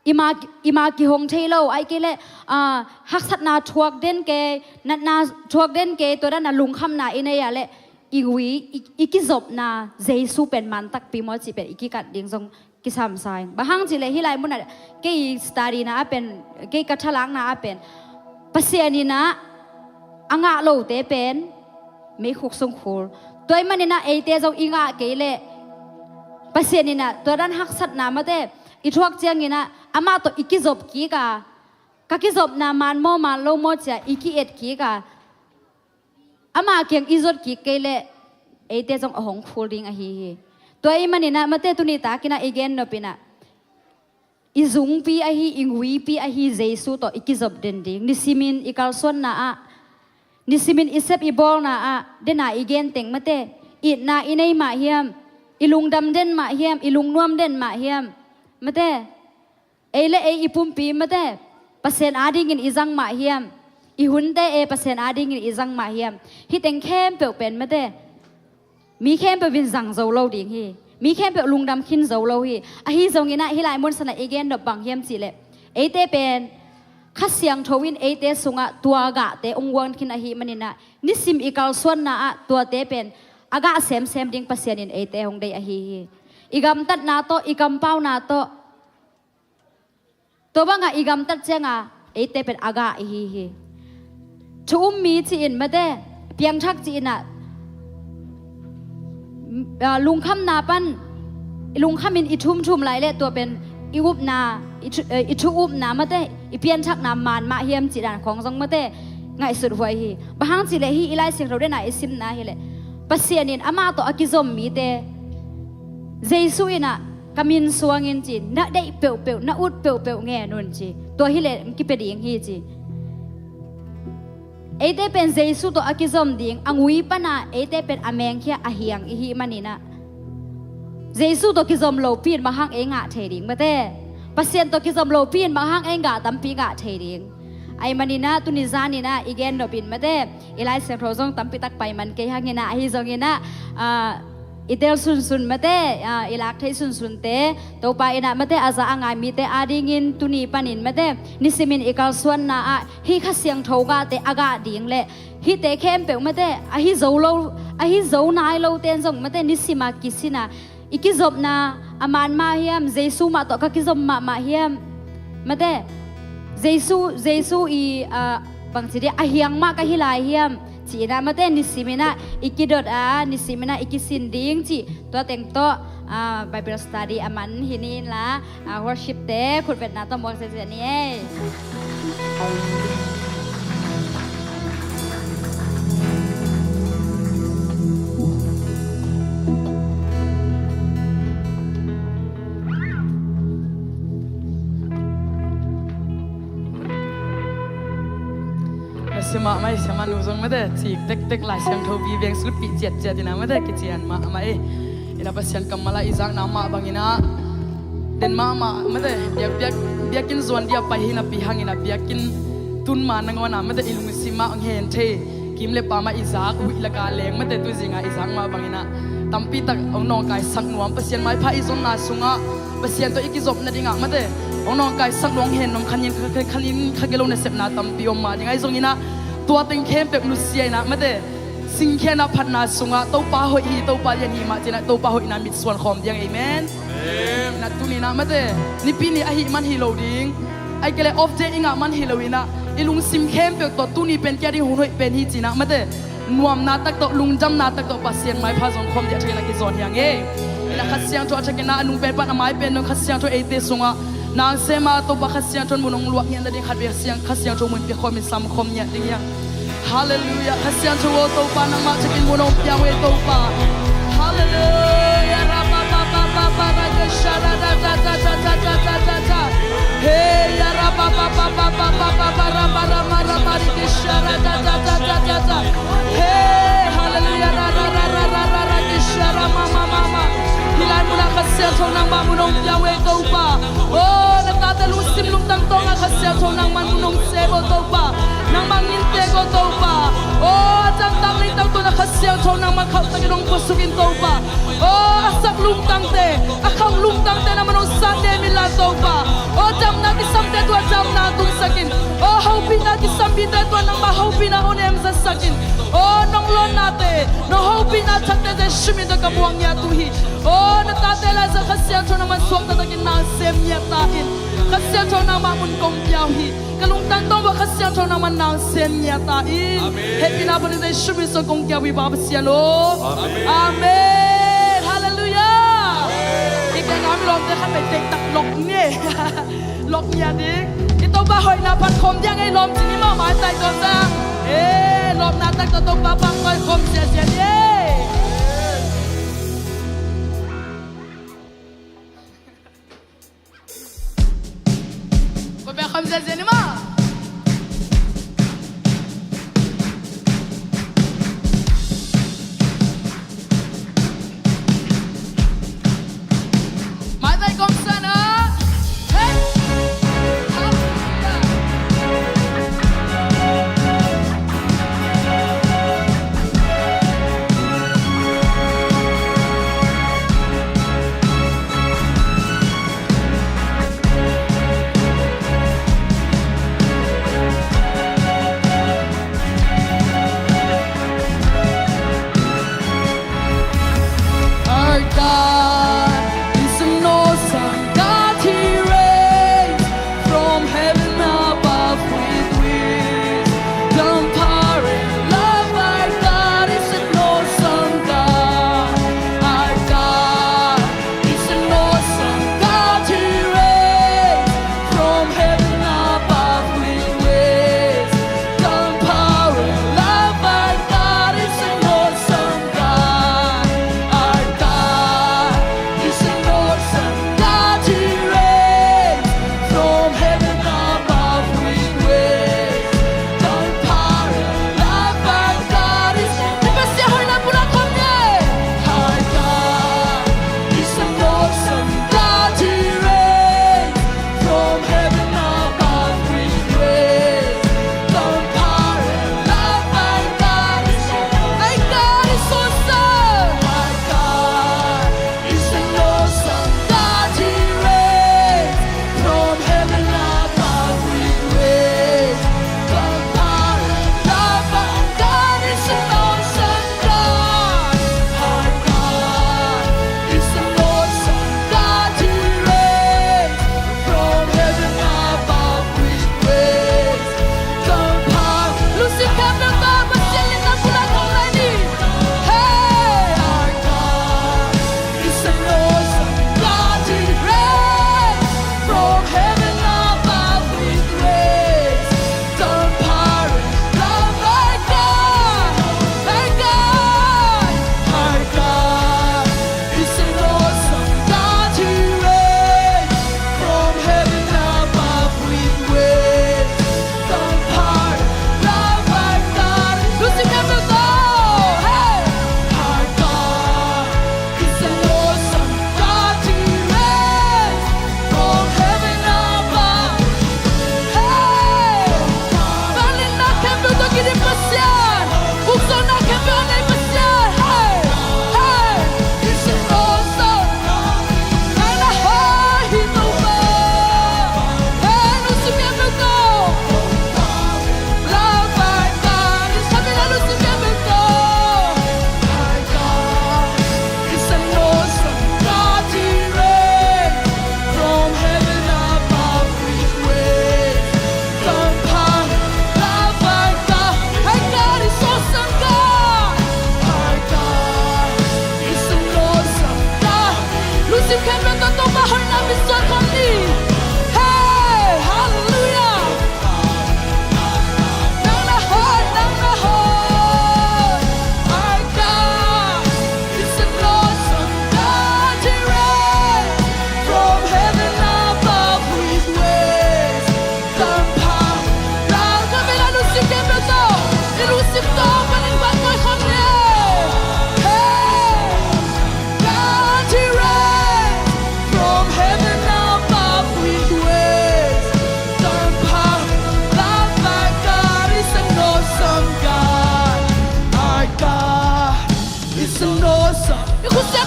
i ma, i ma kihong thei lo, ahih kei leh, ah, haksatna thuak den kei, natna thuak den kei, tua dan a lungkhamna i nei a leh i ui, i, i kizopna Jesu pen man takpi maw cih pen i kikat ding zong kisam sa ing. Bang hang cih leh hih lai munah kei study na ah pen, kei ka thalakna ah pen Pasian in ah a ngah lote pen meikhuk sung khul. Tua ahih manin ah eite zong i ngah kei leh Pasian in ah tua dan haksatna mate i thuak ciangin ah amah tawh i kizop kik a, ka kizopna man maw man lo maw ci-a i ki-et kik a, ama kiang i zot kik kei leh eite zong a hong khul ding ahi hi. Tua ahih manin ah mate tuni takin ah i gen nop in ah i zungpi ahi, i nguipi ahi Jesu tawh i kizop den ding. Nisimin i kalsuanna ah, nisimin i sep i bawlna ah, dena i gen teng mate, itna i nei mah hiam, i lungdam den mah hiam, i lungnuam den mah hiam, mate, ei le ei i pumpi mate Pasian adingin i zang mah hiam, i hunte e Pasian adingin i zang mah hiam, hih teng khempeuh pen mate mi khempeuh in zang zo lo ding hi. Mi khempeuh lungdam khin zo lo hi. Ahi zongin ah hih lai mun sanah i gen nop bang hiam cih leh eite pen Kha Siangtho in eite sungah tua gahte hong guan khin ahih manin ah nisim i kalsuanna ah tuate pen a gah semsem ding Pasian in eite hong deih ahi hi. I gamtatna tawh, i kampauna tawh, tua bangah i gamtat ciangah eite pen a gah i hi hi. Thu um mi ci-in mate, piangthak ci-in ah, ah, lungkhamna pan, i lungkhamin i thumthum lai leh tua pen i upna, i thu, eh, i thu upna mate, i pianthakna man mah hiam cih dan khawng zong mate ngaihsut huai hi. Bang hang cih leh hih i Lai Siangtho dena i simna hi leh Pasian in amah tawh a kizom mite Jesu in ah ka min suangin ci, na deih peuhpeuh, na ut peuhpeuh ngen un ci. Tua hi leh kipia ding hi ci. Eite pen Jesu tawh a kizom ding, a ngui pana eite pen a mengkhia a hiang i hih manin ah Jesu tawh kizom lopi in bang hang ei ngah thei ding mate. Pasian tawh kizom lopi in bang hang ei ngah tampi ngah thei ding. Ahih manin ah tuni zanin ah i gen nop in mate, i Lai Siangtho zong tampi tak pai man kei hangin ah, ahi zongin ah, ah, i tel sunsun mate, ah, i lak thei sunsunte Topa in ah mate a za a ngai mite adingin tuni panin mate nisimin i kalsuanna ah hih Kha Siangtho gahte a gah ding leh hihte khempeuh mate ahi zo lo, ahi zo nai lote in zong mate nisim a kisin a i kizopna a man mah hiam, Jesu mah tawh ka kizom mahmah hiam, mate, Jesu, Jesu i, ah, bangci dia a hiang mah ka hi lai hiam ci-in ah mate nisimin ah i kidot a, nisimin ah i kisin ding cih tua teng tawh, ah, Bible study a man hi ni inla, ah, worship te khutbetna tawh muak ziahziah ni ei. Na sia mahmah ei, sia mah nu zong mate, cik tektek Lai Siangtho pi veng sulpih ciatciat in ah mate kician mahmah ei. In ah Pasian kammal ah i zakna mah bangin ah den mahmah mate, biak, biak, biakinn zuan dia pai hi napi hangin ah biakinn tun ma nangawn ah mate i lungsim ah hong hen thei kim le pam ah i zak huih lak a leng mate tu zing ah i zak mah bangin ah tampi tak hong nawngkaisak nuam, Pasian maipha i zonna sungah Pasian tawh i kizop nading ah mate hong nawngkaisak nuam, hong hen nuam, khanin, kha, khanin kha gilo nasepna tampi om mah ding ahi zongin ah tua teng khempeuh nusia in ah mate singkhiatna phatna sungah Topa hoih hi, Topa lian hi mah ci-in ah Topa hoihna mitsuan khawm ding. Amen. Inah tuni inah mate, Nipi ni ahih man hi lo ding, ahih kei leh off day i ngah man hi lo inah, i lungsim khempeuh tawh tuni pen kia ding hun hoih pen hi ci inah mate, nuamna tak tawh, lungdamna tak tawh Pasian maipha zong khawm ding a thakin a kizawn hi hang e. Inah Kha Siangtho a thakin a nung pen pan a mai pen dong Kha Siangtho eite sungah nang sem a, Topa Kha Siangtho in mun hong luah ngiat nading khat vei Kha Siang, Kha Siangtho mun pia khawm in sam khawm ngiat ding hi hang. Halleluiah. Kha Siangtho aw Topa, nangmah thakin mun hong piang uh ei Topa. Halleluiah. Ra pa pa pa pa pa ra ka sha ra da da da da da da da da da. Hey, ya ra pa pa pa pa pa pa pa pa ra pa ra ma ra ma ri ki sha ra da da da da da da. Hey, halleluiah. Ra ra ra ra ra ra ra ki sha ra ma ma ma ma. Hih lai munah Kha Siangtho nangmah mun hong piang uh ei Topa. Aw, na tate lungsim lungtang tawngah Kha Siangtho nangmah mun hong sem aw Topa. Nangmah nginte ko Topa. Aw, a dangtak leitang tawh na Kha Siangtho nangmah khauhtakin hong puasuk in Topa. Aw, a sak lungtangte, a khauh lungtangte nangmah hong sat nem inla Topa. Aw, damna kisamte tua damna tungsak in. Aw, hopihna kisampite tua nangmah hopihna hong nemzatsak in. Aw, nong lawnnate, nong hopihna thakte Jesuh min tawh ka muang ngiat uh hi. Aw, na tate lai zah Kha Siangtho nangmah suakta takin nang sem ngiat ta in. Kha Siangtho nangmah mun kong pia uh hi. Ka lungtang tawng bang Kha Siangtho nangmah nang sem ngiat ta in. Amen. Hehpihna pua ni Jesuh min suang kong kia uh hi Pa Pasian aw. Amen. Amen. Halleluiah. Amen. Kei kiang a mi lawmte khat vei tektak lok ni. Lok ngiat ding. I Topa hoihna phat khawm ding ei lawm ci ni maw, maitai kawm sang. Eh, lawmna tak tawh Topa pang koi khawm ziazia ni ei. Koi pia khawm ziazia ni maw. Maitai kawm sang a. Hey!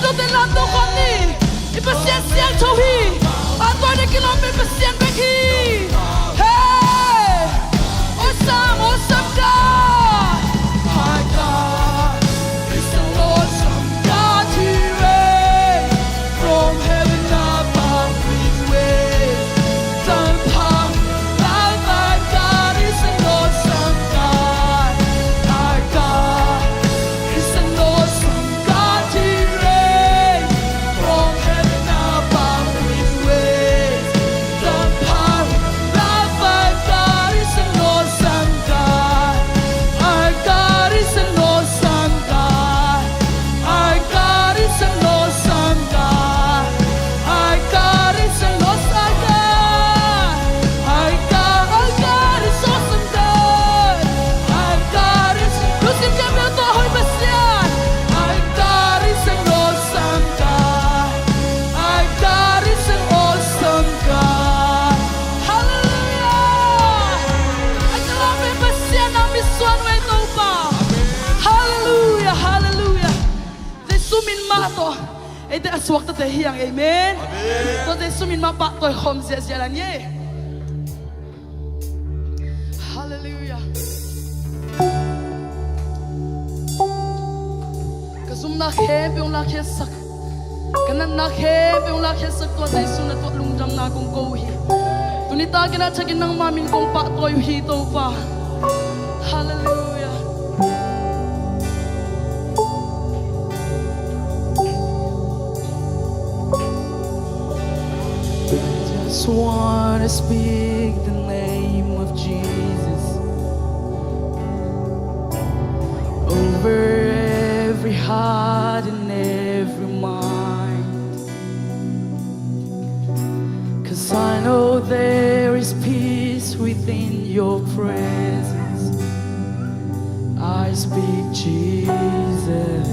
Tua teng lamto khawm ni. I Pasian siangtho hi. A tawi ding kilawm pen Pasian bek hi. Hey! Awesome, awesome God. Our God is an awesome God. He reigns from heaven above with wisdom, power, love. Our God is an awesome God. Our God is an awesome God. He reigns from heaven above with wisdom, power, love. Our God is an awesome God. Our God is an awesome God. Our God is an awesome God. Our God is an awesome God. Our God, our God is awesome God. Our God is, lungsim khempeuh tawh hong hoih Pasian. Our God is an awesome God. Our God is an awesome God. Hallelujah. A ka lam pen Pasian nang misuan ve Topa. Hallelujah, hallelujah. Jesu min mah tawh eite a suaktate hi hang, amen. Amen. Tua Jesu min mah pahtawi khawm ziahziah lai ni. Hallelujah. Ka zumna khempeuh hong lakkhiatsak, ka natna khempeuh hong lakkhiatsak tua Jesu na tuah lungdamna kong ko uh hi. Tuni takin a thakin nangma min kong pahtawi uh hi Topa. Hallelujah. Just wanna speak the name of Jesus over every heart and every mind. 'Cause I know there is peace within your presence. I speak Jesus.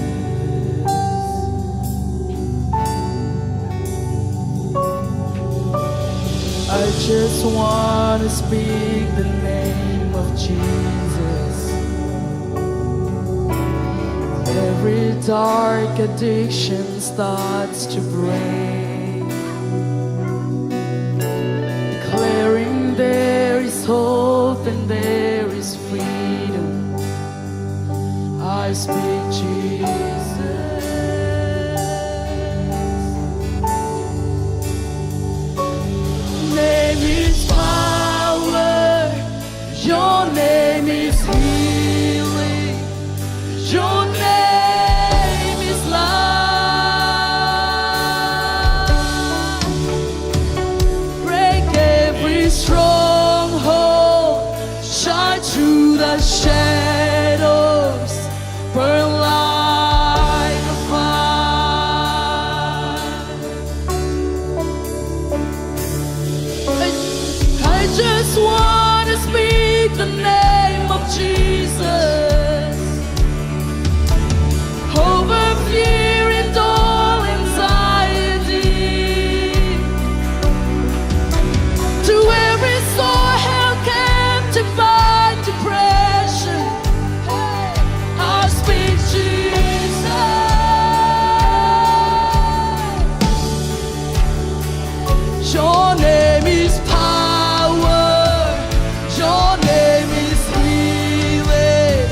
I just wanna speak the name of Jesus. Every dark addiction starts to break, declaring there is hope and there is freedom. I speak Jesus. Name is power. Your name is healing. Your name is life. Break every stronghold. Shine through the shadows. Burn like a fire. I, I just wanna speak the name of Jesus over fear and all anxiety. To every soul held captive by depression, hey, I speak Jesus. Your name is power. Your name is healing.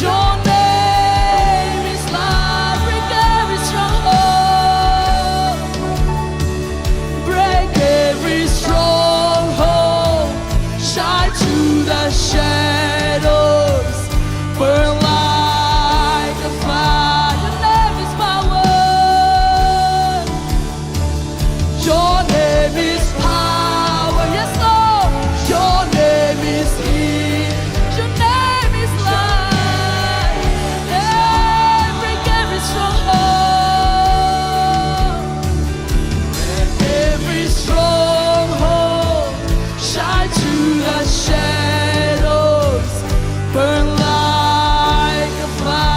Your name is life. Break every stronghold. Break every stronghold. Shine through the shadows. Burn like a fire. Your name is power. Your name is power. Yes, Lord. Your name is healing. Your name is life. Yeah, break every stronghold. Every stronghold, shine through the shadows, burn like a fire.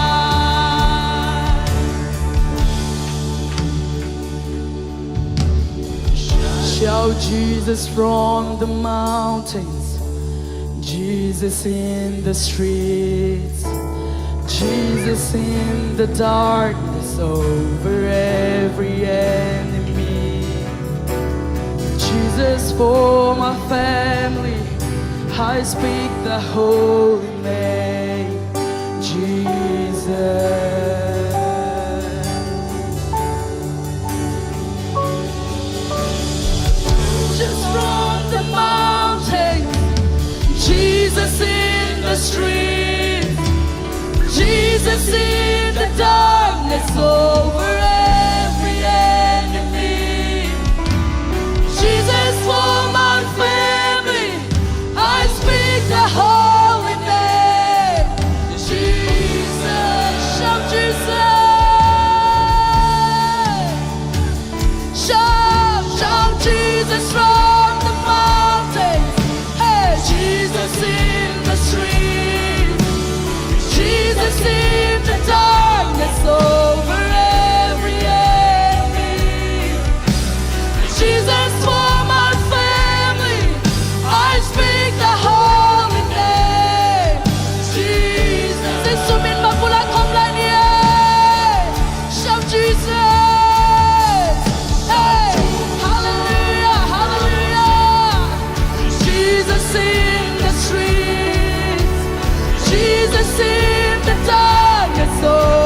Shout Jesus from the mountains, Jesus in the streets, Jesus in the darkness over every enemy. Jesus for my family, I speak the holy name, Jesus. Just from the mountains, Jesus in the streets, Jesus in the darkness over every enemy. Jesus for my family, I speak the holy name, Jesus. Shout Jesus. Shout, shout Jesus from the mountains. Hey, Jesus in the streets. Jesus in the darkness over every enemy. Jesus for my family, I speak the holy name, Jesus. Jesuh min mah bul ah khawm lai ni ei. Shout Jesus. Hey, hallelujah, hallelujah. Jesus in the streets, Jesus in the darkness, oh.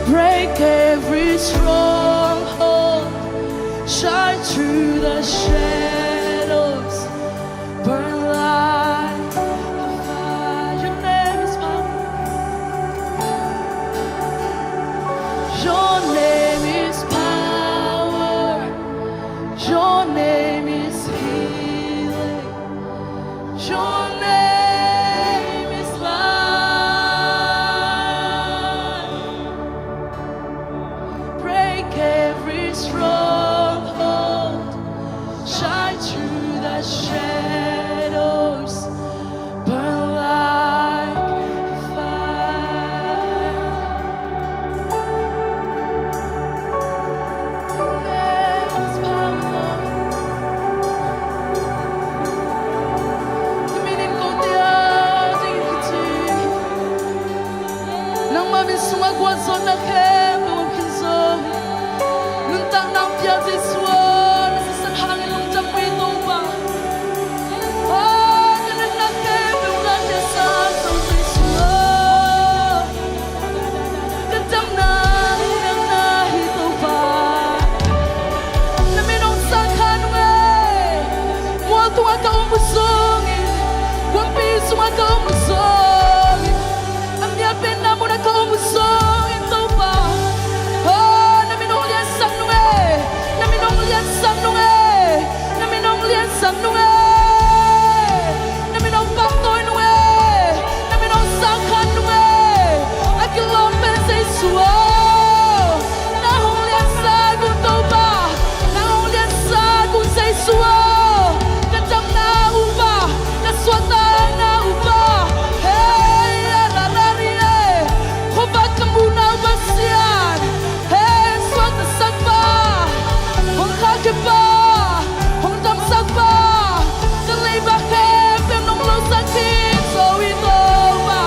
Break every stronghold, shine through the shadows, burn like a fire. Your name is power. Your name is power. Your name is healing. Your name is life. Break every stronghold. Shine through the shadows. Burn like a fire. Your name is power. Nangmah min sungah gualzawhna khempeuh om khin zo hi. Nuntakna hong pia Jesu aw, na sisan hangin lungdam uh hi Topa. Aw, ka nunna khempeuh hong lakkhiatsak zo Jesu aw. Ka damna hong piakna hi Topa. Na min hong sangkhak nung ei. Mual tungah ka om uh zongin, kuampi sungah ka om uh zongin, a mial penna munah ka om uh zongin Topa, aw, na min hong liansak nung ei. Na min hong liansak nung ei. Na min hong liansak nung ei. Na min hong pangtawi nung ei. Na min hong sangkhak nung ei. A kilawm pen Jesu aw. Nang hong liansak un Topa. Nang hong liansak un Jesu aw. Ka damna upa, ka suahtakna upa. Hei, a la la ri ei. Khuavak ka muhna upa Pasian. Hei, suaktasak pa, hong khahkhia pa, hong damsak pa. Ka leiba khempeuh nong losak khin zo hi Topa.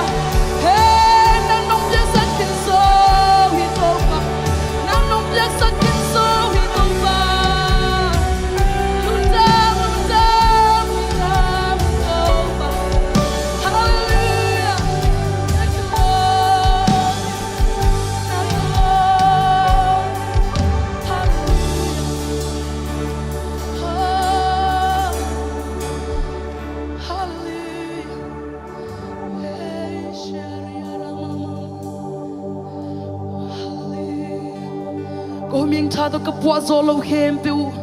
Hei, nang nong piaksak khin zo hi Topa. Nang nong piaksak khin zo hi Topa. Lungdam, lungdam, lungdam Topa. Halleluiah. Thank you, Lord. Ka humhing tha tawh ka puah zawh loh khempeuh uh,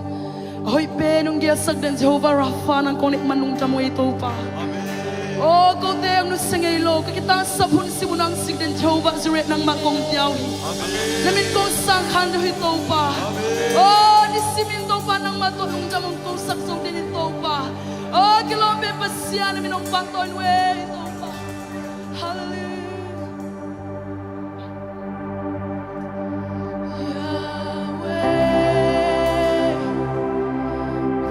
a hoih pen hong gelsak den Jehovah Rapha nang kong neih man lungdam uh ei Topa. Aw, kote hong nusia ngei lo, ka kitangsap hun sim uh nang sik den Jehovah Jireh nangmah kong pia uh hi. Na min kong sangkhak uh hi Topa. Aw, nisimin Topa nangmah tawh lungdam hong kosak zo den hi Topa. Aw, kilawm pen Pasian, na min hong pangtawi uh ei Topa. Halleluiah. Yahweh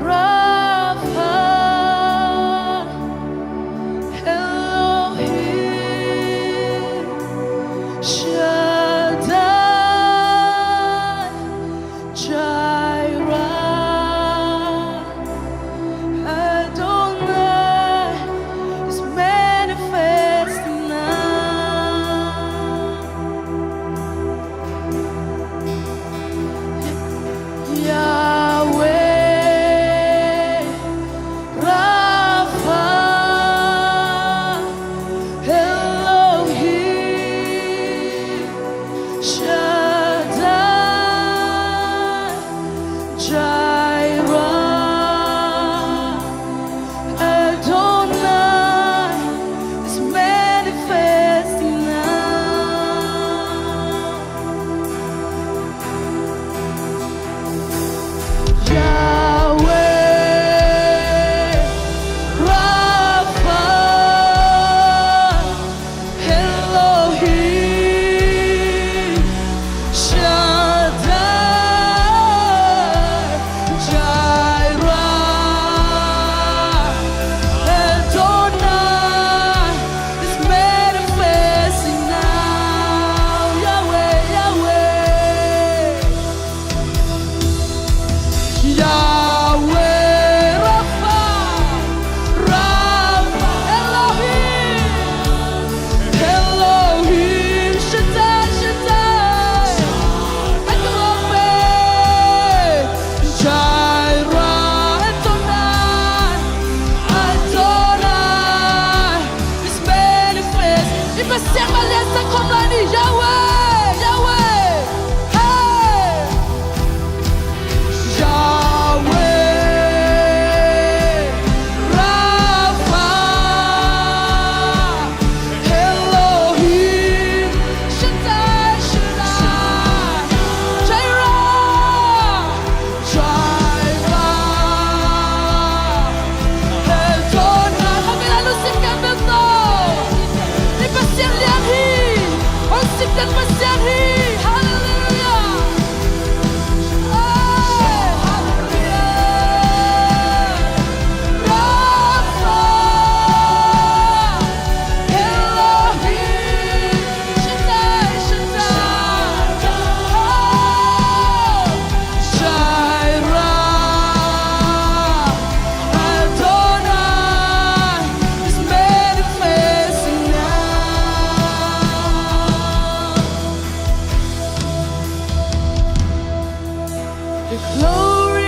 Rapha, Elohim Shaddai, Jireh, Adonai is manifesting now. Yahweh Rapha, Elohim Shaddai, Jireh, Adonai is manifesting now. Yahweh Rapha, Elohim Glory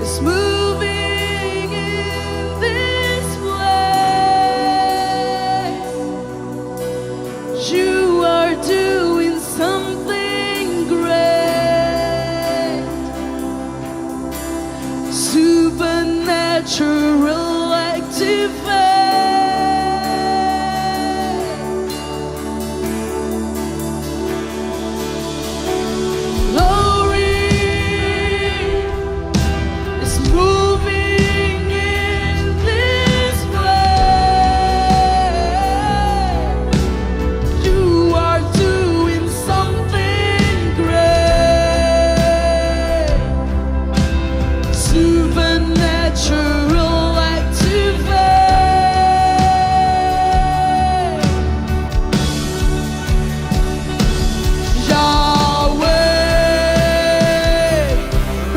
is moving in this place. You are doing something great. Supernatural activate. Glory is moving in this place. You are doing something great. Supernatural activate. Yahweh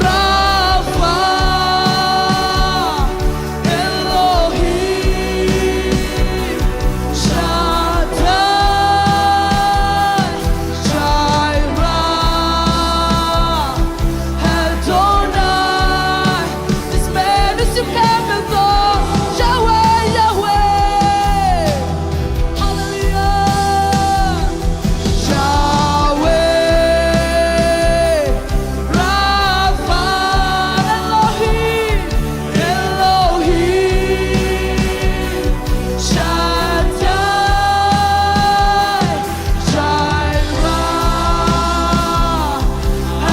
Rapha, Elohim Shaddai, Jireh Adonai. This man is your capital. Yahweh, Yahweh. Hallelujah. Yahweh Rapha, Elohim, Elohim Shaddai, Jireh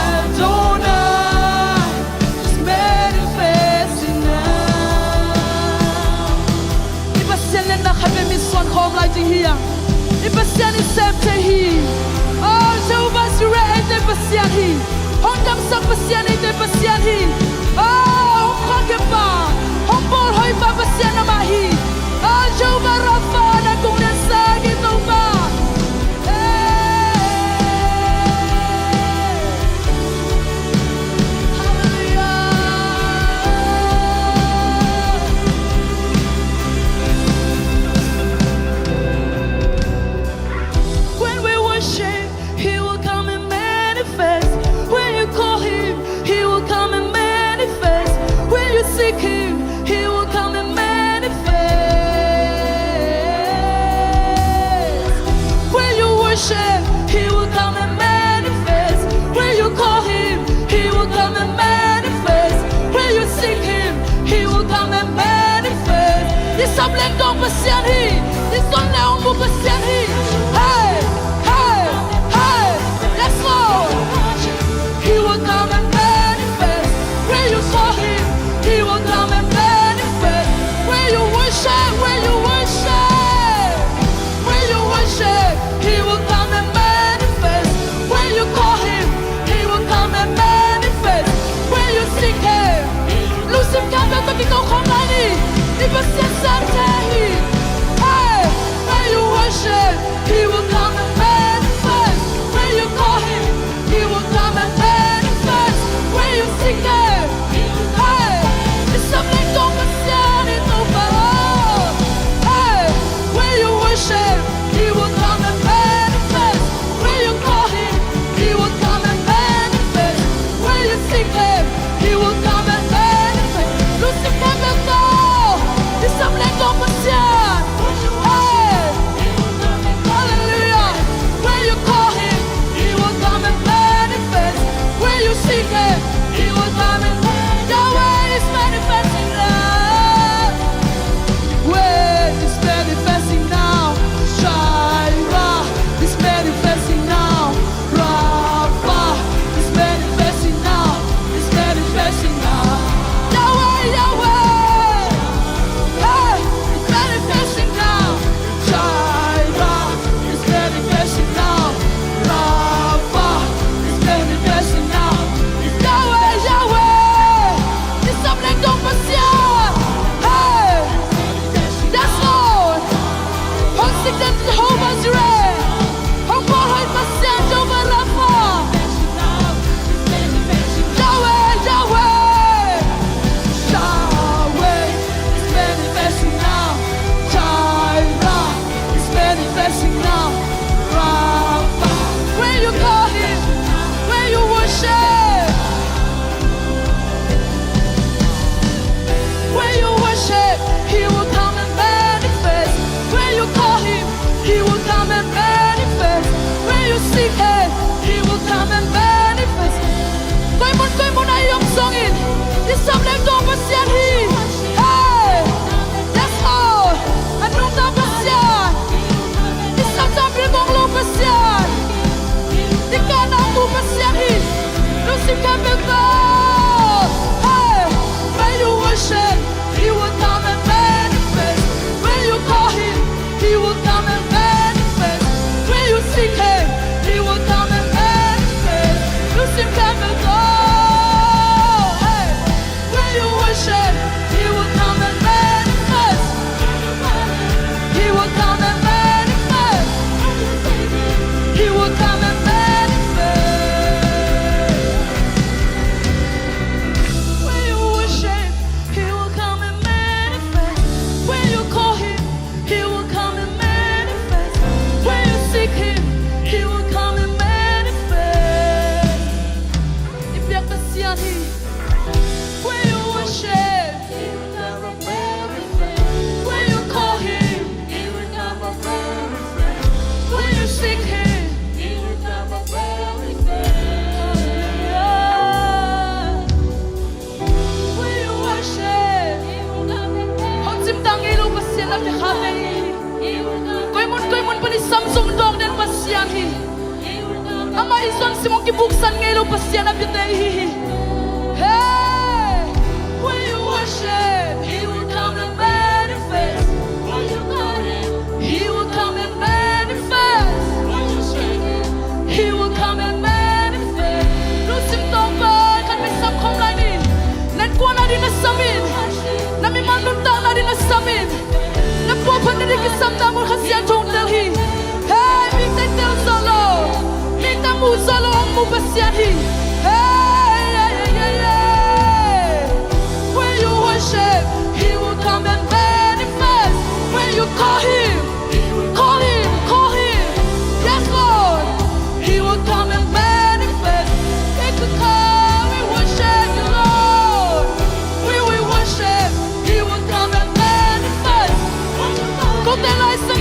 Adonai is manifesting now. I Pasian lianna khat vei min suan khawm lai ding hi a. I Pasian i sem thei hi. Oh, Jehovah Jireh eite Pasian hi. Hong damsak Pasian eite Pasian hi. Oh, hong khualkhe pa, hong bawlhoih pa Pasian amah hi. Oh, Jehovah Rapha, na kong liansak hi Topa. Hey. Hallelujah. When we worship, He will come and manifest. When you call Him, He will come and manifest. When you seek Him, He will come and manifest. When you worship, He will come and manifest. When you call Him, He will come and manifest. When you seek Him, He will come and manifest. I sam leng dong Pasian hi. I sam leng dong Pasian hi. Hey, hey, hey. Yes, Lord. He will come and manifest. When you call Him, He will come and manifest. When you worship, when you worship, when you worship, He will come and manifest. When you call Him, He will come and manifest. When you seek Him, lose Him, come back to the call. Hey, when you worship, dongin, i sam leh dong Pasian hi. Hey! Yes, Lord. A nungta Pasian. I sam sam bil mong lo Pasian. I kahna mu Pasian hi. Lungsim khempeuh tawh. Hey! When you worship, He will come and manifest. When you call Him, He will come and manifest. When you seek Him, He will come and manifest. Lungsim khempeuh tawh. Hey! When you worship, He will come and manifest. He will come and manifest. He will come and manifest. When you worship, He will come and manifest. When you call Him, He will come and manifest. When you seek Him, He will come and manifest. I biak Pasian hi. When you worship, He will come and manifest. When you call Him, He will come and manifest. When you seek Him, He will come and manifest. Hong cimtak ngei lo Pasian a pia khate hi. Koi mun koi mun pan i sam zong dawng den Pasian hi. Amah i zon sim hong kibuksan ngei lo Pasian a piate hi hi. Hey! When you worship, He will come and manifest. When you call Him, He will come and manifest. When you seek Him, He will come and manifest. Lungsim tawh pai khat mi sam khawm lai ni. Na innkuan adingin na sam in. Na mimal nuntakna adingin na sam in. Na pawlpi na ding kisam na mun Kha Siangtho hong tel hi. Hey, mite tel zawh lo, mite mu zawh lo hong mu Pasian hi. Hey, yeah, yeah, yeah, yeah. When you worship, He will come and manifest. When you call Him, call Him, call Him. Yes, Lord. He will come and manifest. Take the car, we worship You, Lord. We will worship, He will come and manifest. Kote lai sa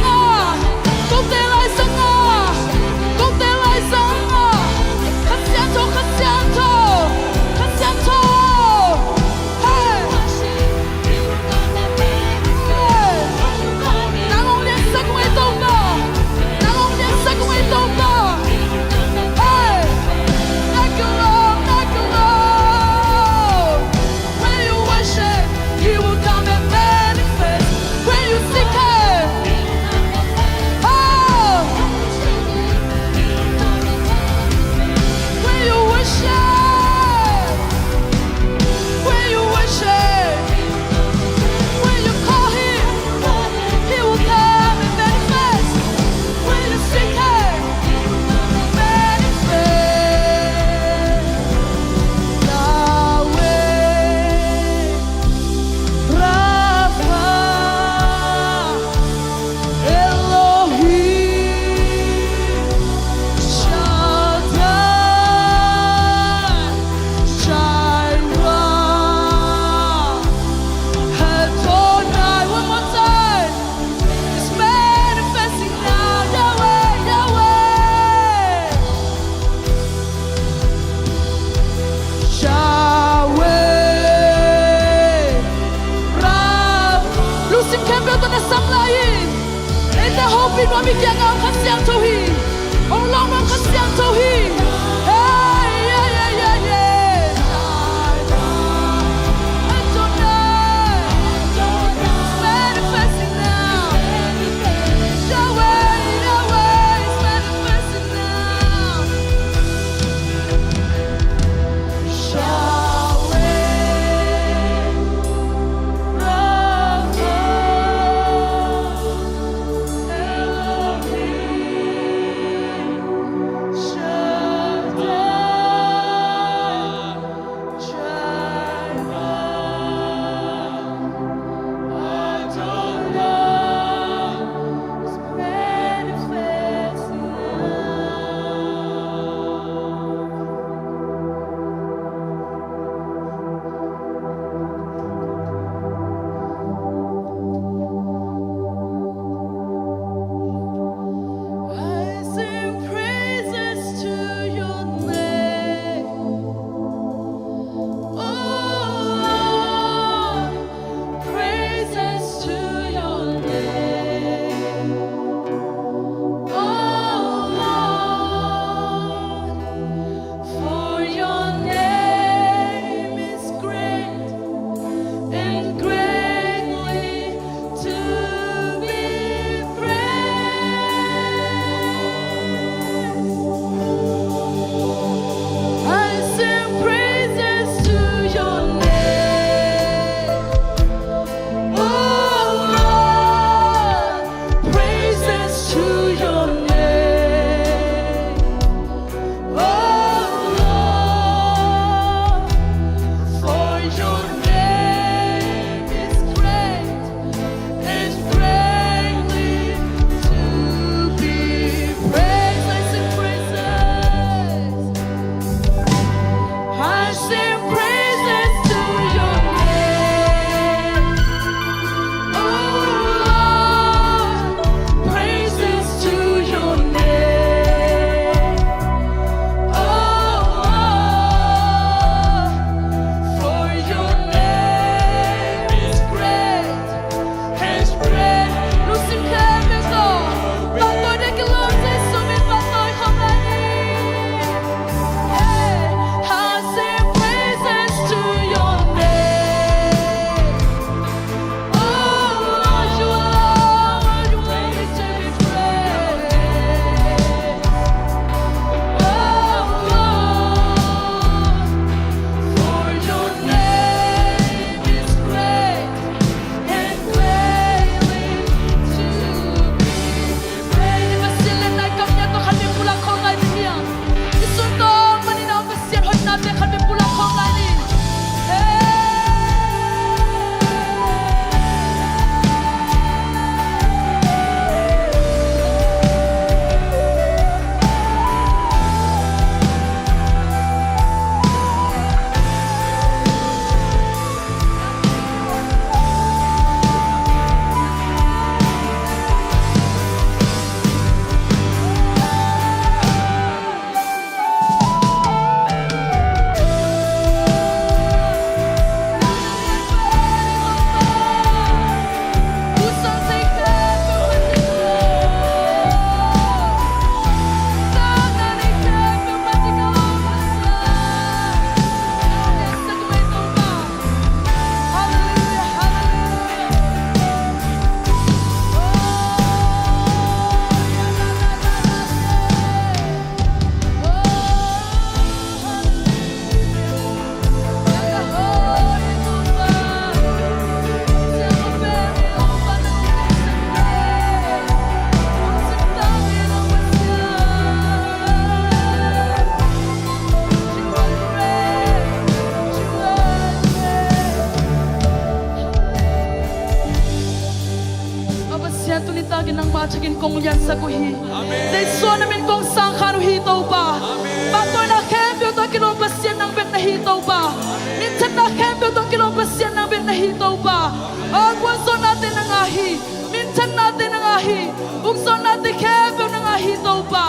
Kong gensak uh hi. Amen. Jesu na min kong sangkhan uh hi Topa. Amen. Pahtawina khempeuh tawh kilawm Pasian nang bek na hi Topa. Amen. Minthanna khempeuh tawh kilawm Pasian nang bek na hi Topa. Amen. A gualzawhnate nang a hi. Minthannate nang a hi. Ukzawhnate khempeuh nang a hi Topa.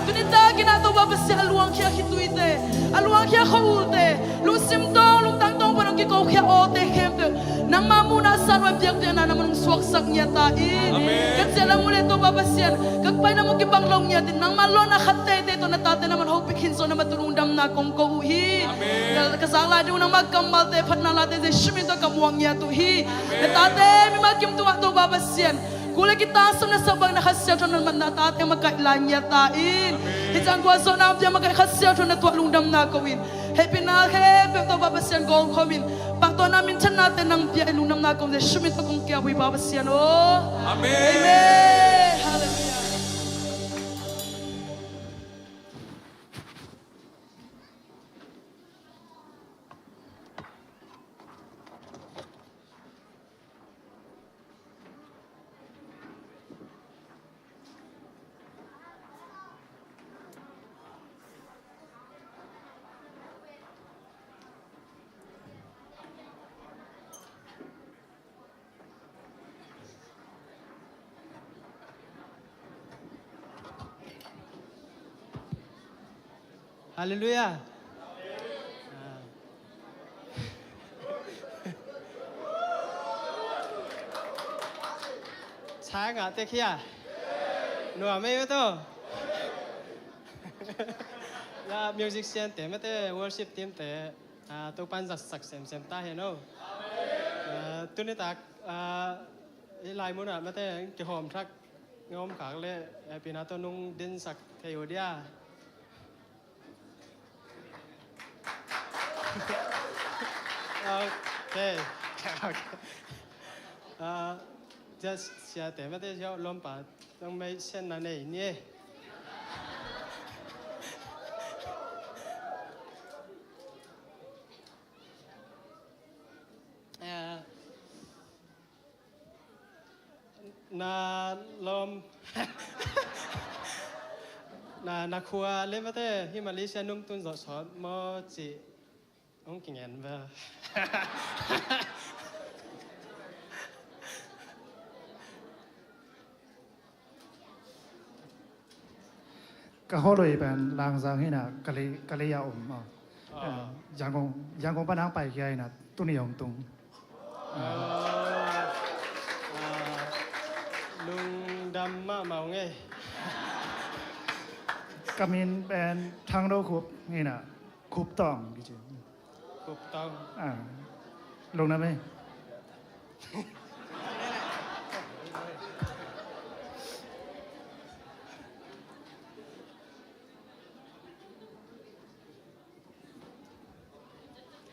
Tuni takin ah Topa Pasian a luangkhia khituite, a luangkhia khua-ulte, lungsim tawng lungtang tawng pan hong kikokhia awte khempeuh nangma muhna san uh a biakpiakna na man hong suaksak ngiat ta in. Amen. Ka ciah lam uh leh Topa Pasian, ka pai lam uh kibang lo ngiat in nangma lawhna khat teitei tawh na tate na man hopih khin zawh na man tawh lungdamna kong ko uh hi. Amen. Ka, ka zak lai ding uh nangma kammalte, phatna late Jesu min tawh ka muang ngiat uh hi. Amen. Na tate mimal kim tungah Topa Pasian, kul le kitang sam na sak bangin a Kha Siangtho na man na tate makaih lai ngiat ta in. Amen. Hih ciang gualzawhna hong pia makaih Kha Siangtho na tuah lungdamna ko in. Hehpihna khempeuh Topa Pasian kong khawm in, pahtawina minthannate nang pia in lungdamna kong Jesu min tawh kong kiap uh hi Pa Pasian aw. Amen. Amen. Halleluiah. Halleluiah. Chai ngah tek hi a. Nuam ei mate aw. La musician te mate, worship team te, ah, Topan zatsak semsem ta hen aw. Ah, tuni tak, ah, i lai munah mate kihawm thak ngawm khak le, eh, pina tawh nung dinsak thei uh dia. Okay. Okay. Ah, just siate mate siau lompa tong mei sen na nei ni. Ah, na lawm, na, na khua le mate hih Malaysia nungtun zawh sawt maw cih hong kingen ve. Ka holoi pen Langzang hi na, Kalay, Kalay a om. Ah. Eh, Yangon, Yangon pan hong paikhia hi na, tuni hong tung. Ah, ah, lungdam mahmah ung ei. Ka min pen Thang Do Khup hi na, Khup Tawng kici. Khup Tawng. Ah, lungdam ei.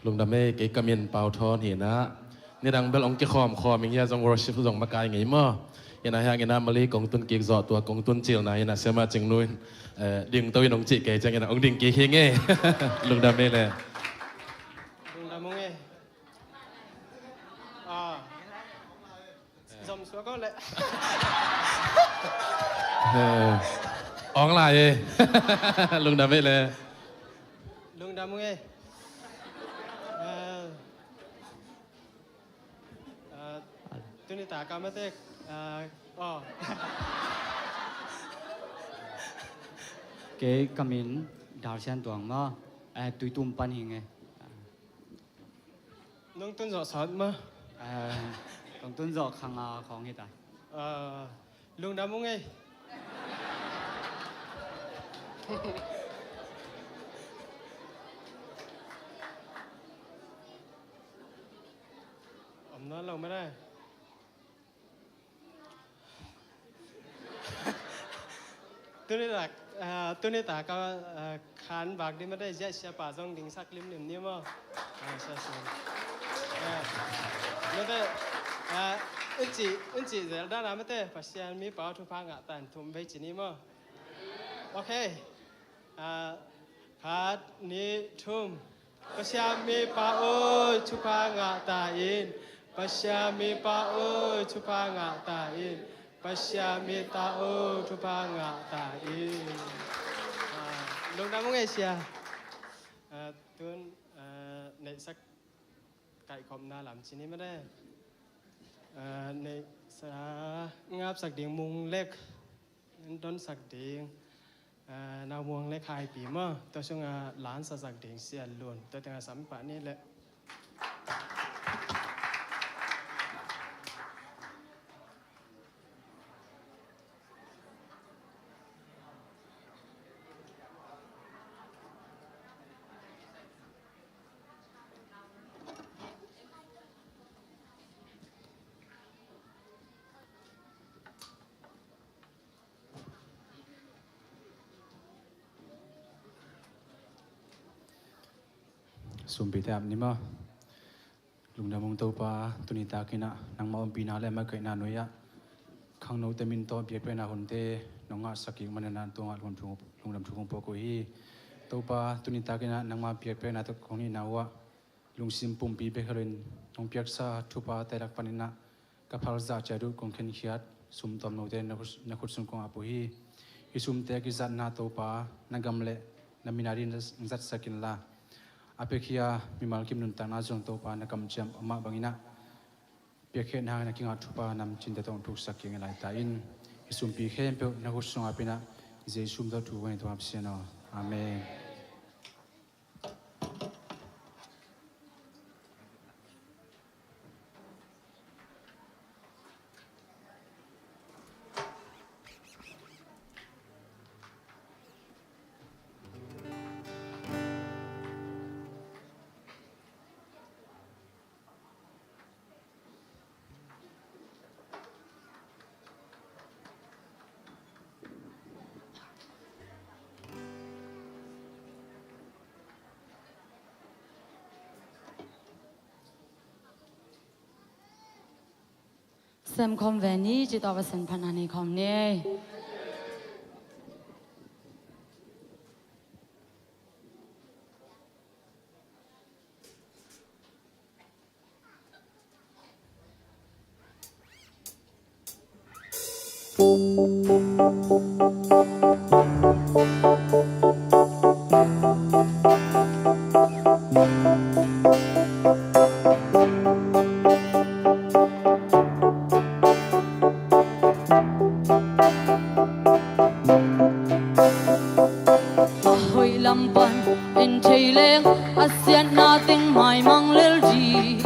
Lungdam ei, kei ka min Pau Thawn hi na. Nidang bel hong kikhawm khawm ing hia zong worship zong makai ngei maw. Hi na hih hangin a Malay kong tun kik zawh tua kong tun cilna hi na Siama Cing Nu in, eh, ding to in hong cih kei ciangin a hong ding kik hi ngei. Lungdam ei le. Lungdam ung ei. Ah. Zom suak aw leh. Eh, awng lai e. Lungdam ei le. Lungdam ung ei. Eh, eh, tuni taka mate, eh, aw. Kei ka min Dal Sian Tuang maw, eh, Tuitum pan hi ngei. Nungtun zawh sawt maw? Ah, kong tun zawh khang a khawng hi ta. Ah, lungdam ung ei. Om nawn lo mah na. Tuni tak, ah, tuni tak a, ah, khan vak ding mate, ziah siapa zong dingsak limlim ni maw. Ah, sia sia. Ah, mate, ah, un ci, un ci zel dan a mate, Pasian mipa aw thupha ngah ta in thum vei ci ni maw. Okay. Ah, khat, nih, thum. Pasian mipa aw thupha ngah ta in. Pasian mipa aw thupha ngah ta in. Pasian mita aw, thupha ngah ta in. Ah, lungdam ung ei sia. Ah, tun, ah, neihsa kaikhopna lam cih ni mah de. Ah, neihsa ngapsak ding Mung leh, donsak ding, ah, Nau Muang leh Khai Pi maw. Tua sungah lansasak ding Sia Lun. Tua tengah sam pah ni leh. Sumpite ap ni maw. Lungdam ung Topa, tuni takin ah nangma ompihna leh makaihna nuai-ah khangnote min tawh biakpiakna hunte nong ngahsak kik manin ah tua ngah lungdam thu kong puak uh hi. Topa, tuni takin ah nangma biakpiakna tawh kong nihna uh ah lungsim pumpi bek hi loin nong piaksa thuphate lak panin ah ka phal zah ciat uh kong khenkhiat sum tawmnote na khut, na khut sung kong ap uh hi. Hih sumte kizatna Topa, na gam leh na min adingin zatsak inla, a piakhia mimal kim nuntakna zong Topa na kamciam amah bangin ah piakkhiatna na kingah thupha namcinte tawh thuksak keng lai ta in. Hih sumpi khempeuh na khut sungah ap in ah Jesu min tawh thu kong ngen, Topa Pasian aw. Amen. Sem khawm ve ni, cih tawh Pasian phatna nei khawm ni. A hoih lam pan en thei leng, a siatna teng maimang lel ding.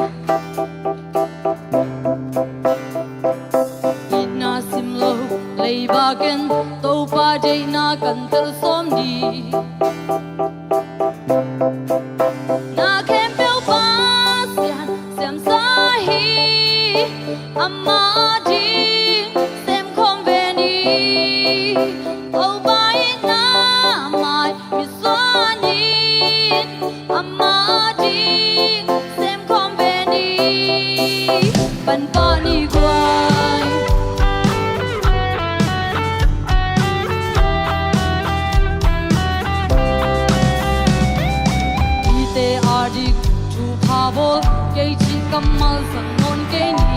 Itna sim lo leiba ken, Topa deihna kan tel sawm ding. Na khempeuh Pasian siamsa hi, amah ding sem khawm ve ni. Topa itna mai misuan in, amah ding sem khawm ve ni. Pan pah ni guai. Ite a dik thupha bawl, kei cih kammal zang nawn kei ni.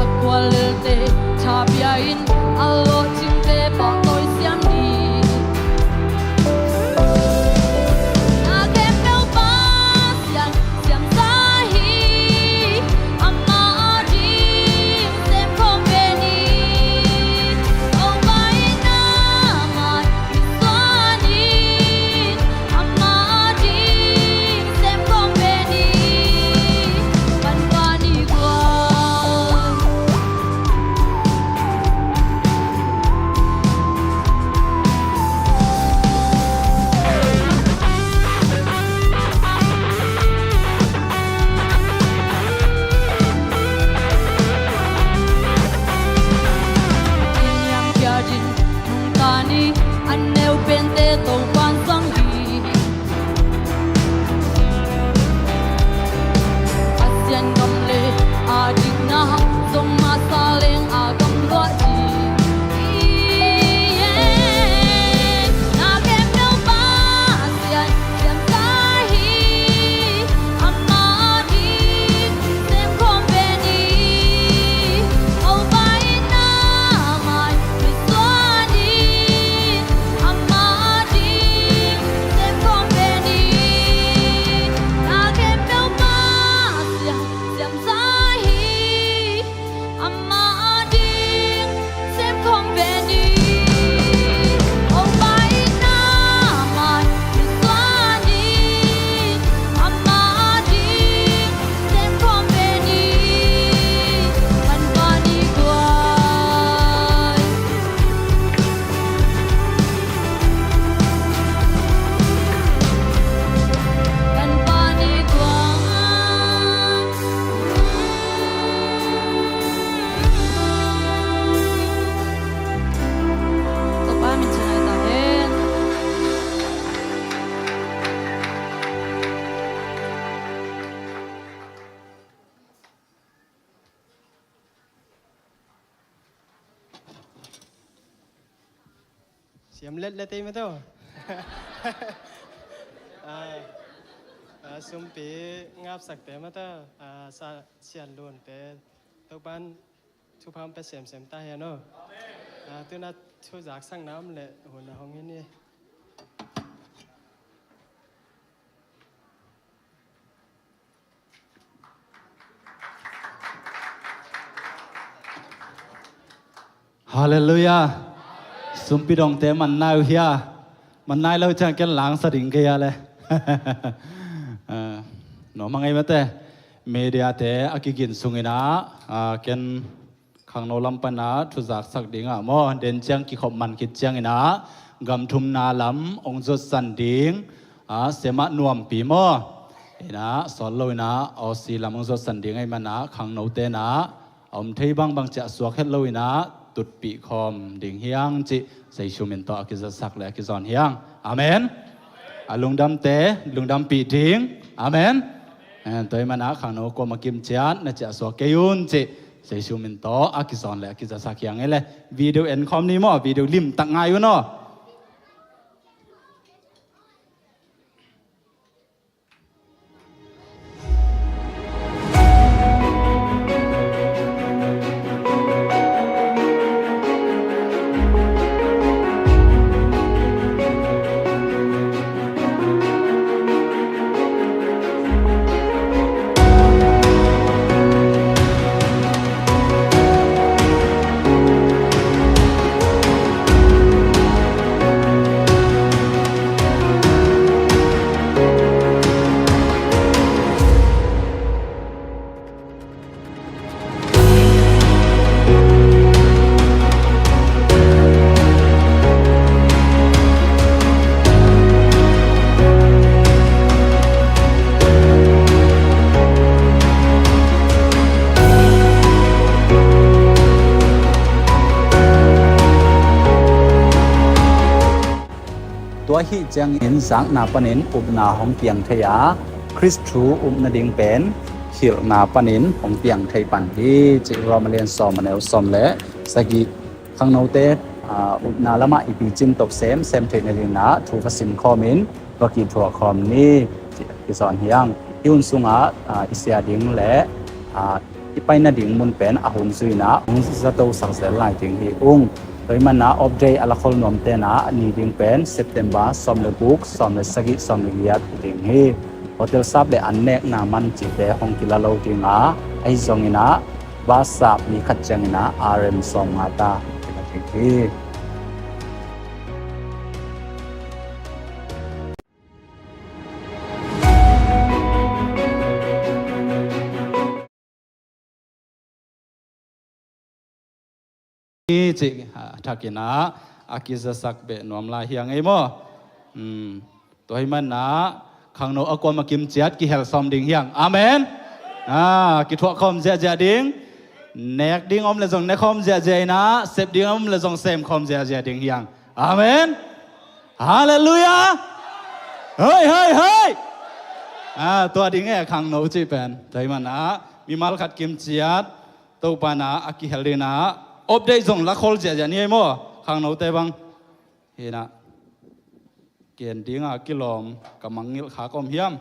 A kual lelte tha pia in, a lawhcingte pahtawi siam ni. Na khempeuh Pasian siamsa hi, amah ding sem khawm ve ni. Topa itna mai misuan in, amah ding Siam letlet ei mate aw. A, a, sumpi ngapsakte mate aw. A, sa, sianlunte Topan thupha hong pia semsem ta hen aw. A, tuna thu zaksakna om leh hun a hong hi ni. Halleluiah. Sumpi dongte man nai uh hia? Man nai lo ciang ken langsa ding kei a le. A, nuam a ngei mate. Mediate a kigin sungin ah, a, ken khangno lam pan ah thuzaksak ding ah maw, den ciang kikhop man khit ciangin ah gam thumna lam hong zuatsan ding, a, sem ah nuampi maw. In ah sawt lo in ah Aussie lam hong zuatsan ding ahih man ah khangnote in ah a om thei bangbang ciah suak het lo in ah tutpih khawm ding hi hang cih Jesu min tawh a kizasak le a kizawn hi hang. Amen. A lungdamte lungdampih ding. Amen. Eh, tua ahih man ah khangno kuamah kim ciat na ciah suak kei un cih Jesu min tawh a kizawn le a kizasak hi hang ei le. Video en khawm ni maw, video limtak ngai un aw. Tua ahih ciangin zakna panin upna hong piang thei a, Khrist thu up nading pen hilhna panin hong piang thei pan hi, cih Roma lian sawm a neu sawm le sagih. Khangnote, aa, upna lamah i picin tawh semsem theih nadingin ah thu va sim khawmin va kithuah khawm ni, cih kizawn hi hang. Hih hun sungah, aa, i sia ding le, aa, i pai nading mun pen a hun zui in ah hong zatosak zel lai ding hi ung. Tua ahih man ah off day a la khol nuamte in ah a ni ding pen September sawm le guk, sawm le sagih, sawm le giat hi ding hi. Hotel sap le an nekna man cihte hong kila lo ding a, ahi zongin ah bus sap mi khat ciangin ah R M sawmnga ta kila ding hi. Hi cih, a, thakin ah a kizasak beh nuam lai hi hang ei maw. Um, tua ahih man ah khangno a kuamah kim ciat kihel sawm ding hi hang. Amen. A, kithuah khawm ziahziah ding. Nek ding om le zong ne khawm ziahziah in ah, sep ding om le zong sem khawm ziahziah ding hi hang. Amen. Halleluiah. Hei, hei, hei. A, tua ding e khangno cih pen. Tua ahih man ah mimal khat kim ciat Topa in ah a kihel dingin ah off day zong la khol ziahziah ni ei maw. Khangnote bang hi in ah ken ding a kilawm ka mangngilh khak om hiam?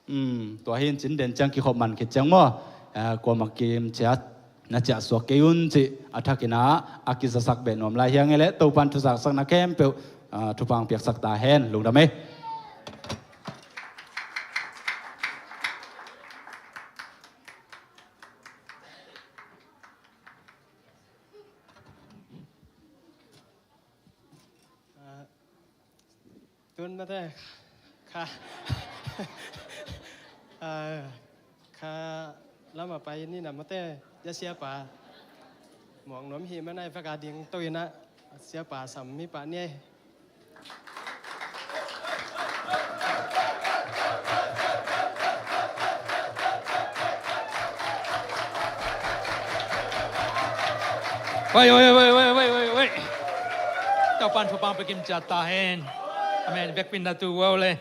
Um, tua hi in cin den ciang kikhop man khit ciang maw, eh, kuamah kim ciat na ciah suak kei un cih a thakin ah a kizasak beh nuam lai hi hang ei le. Topan thuzaksakna khempeuh, ah, thupha hong piaksak ta hen. Lungdam ei. Ah, tun mate kha, ah, kha lamah pai ni na mate, ya siapa muang nuam hi manai vaka ding to in ah siapa sam mi pa ni. Wei, wei, wei. Topan thupha hong pia kim ciat ta hen. Amen. Vekpi in na tu wow le.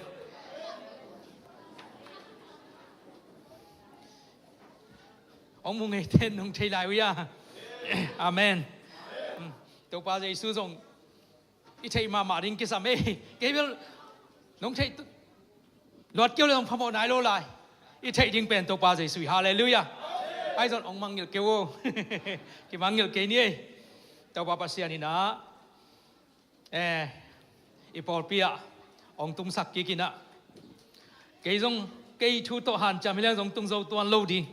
Hong mu ngeite nung thei lai uh ia. Amen. Topa Jesu zong i theih mahmah ding kisam ei. Kei bel nong theih tu- luat keu le zong phamawh nai lo lai. I theih ding pen Topa Jesu hi. Halleluiah. Ahi zong hong mangngilh keu o. Kimangngilh kei ni ei. Topa Pasian in ah, eh, i pawlpi ah hong tungsak kik in ah, kei zong, kei thu tawh hanciam hi leng zong tung zo tuan lo ding.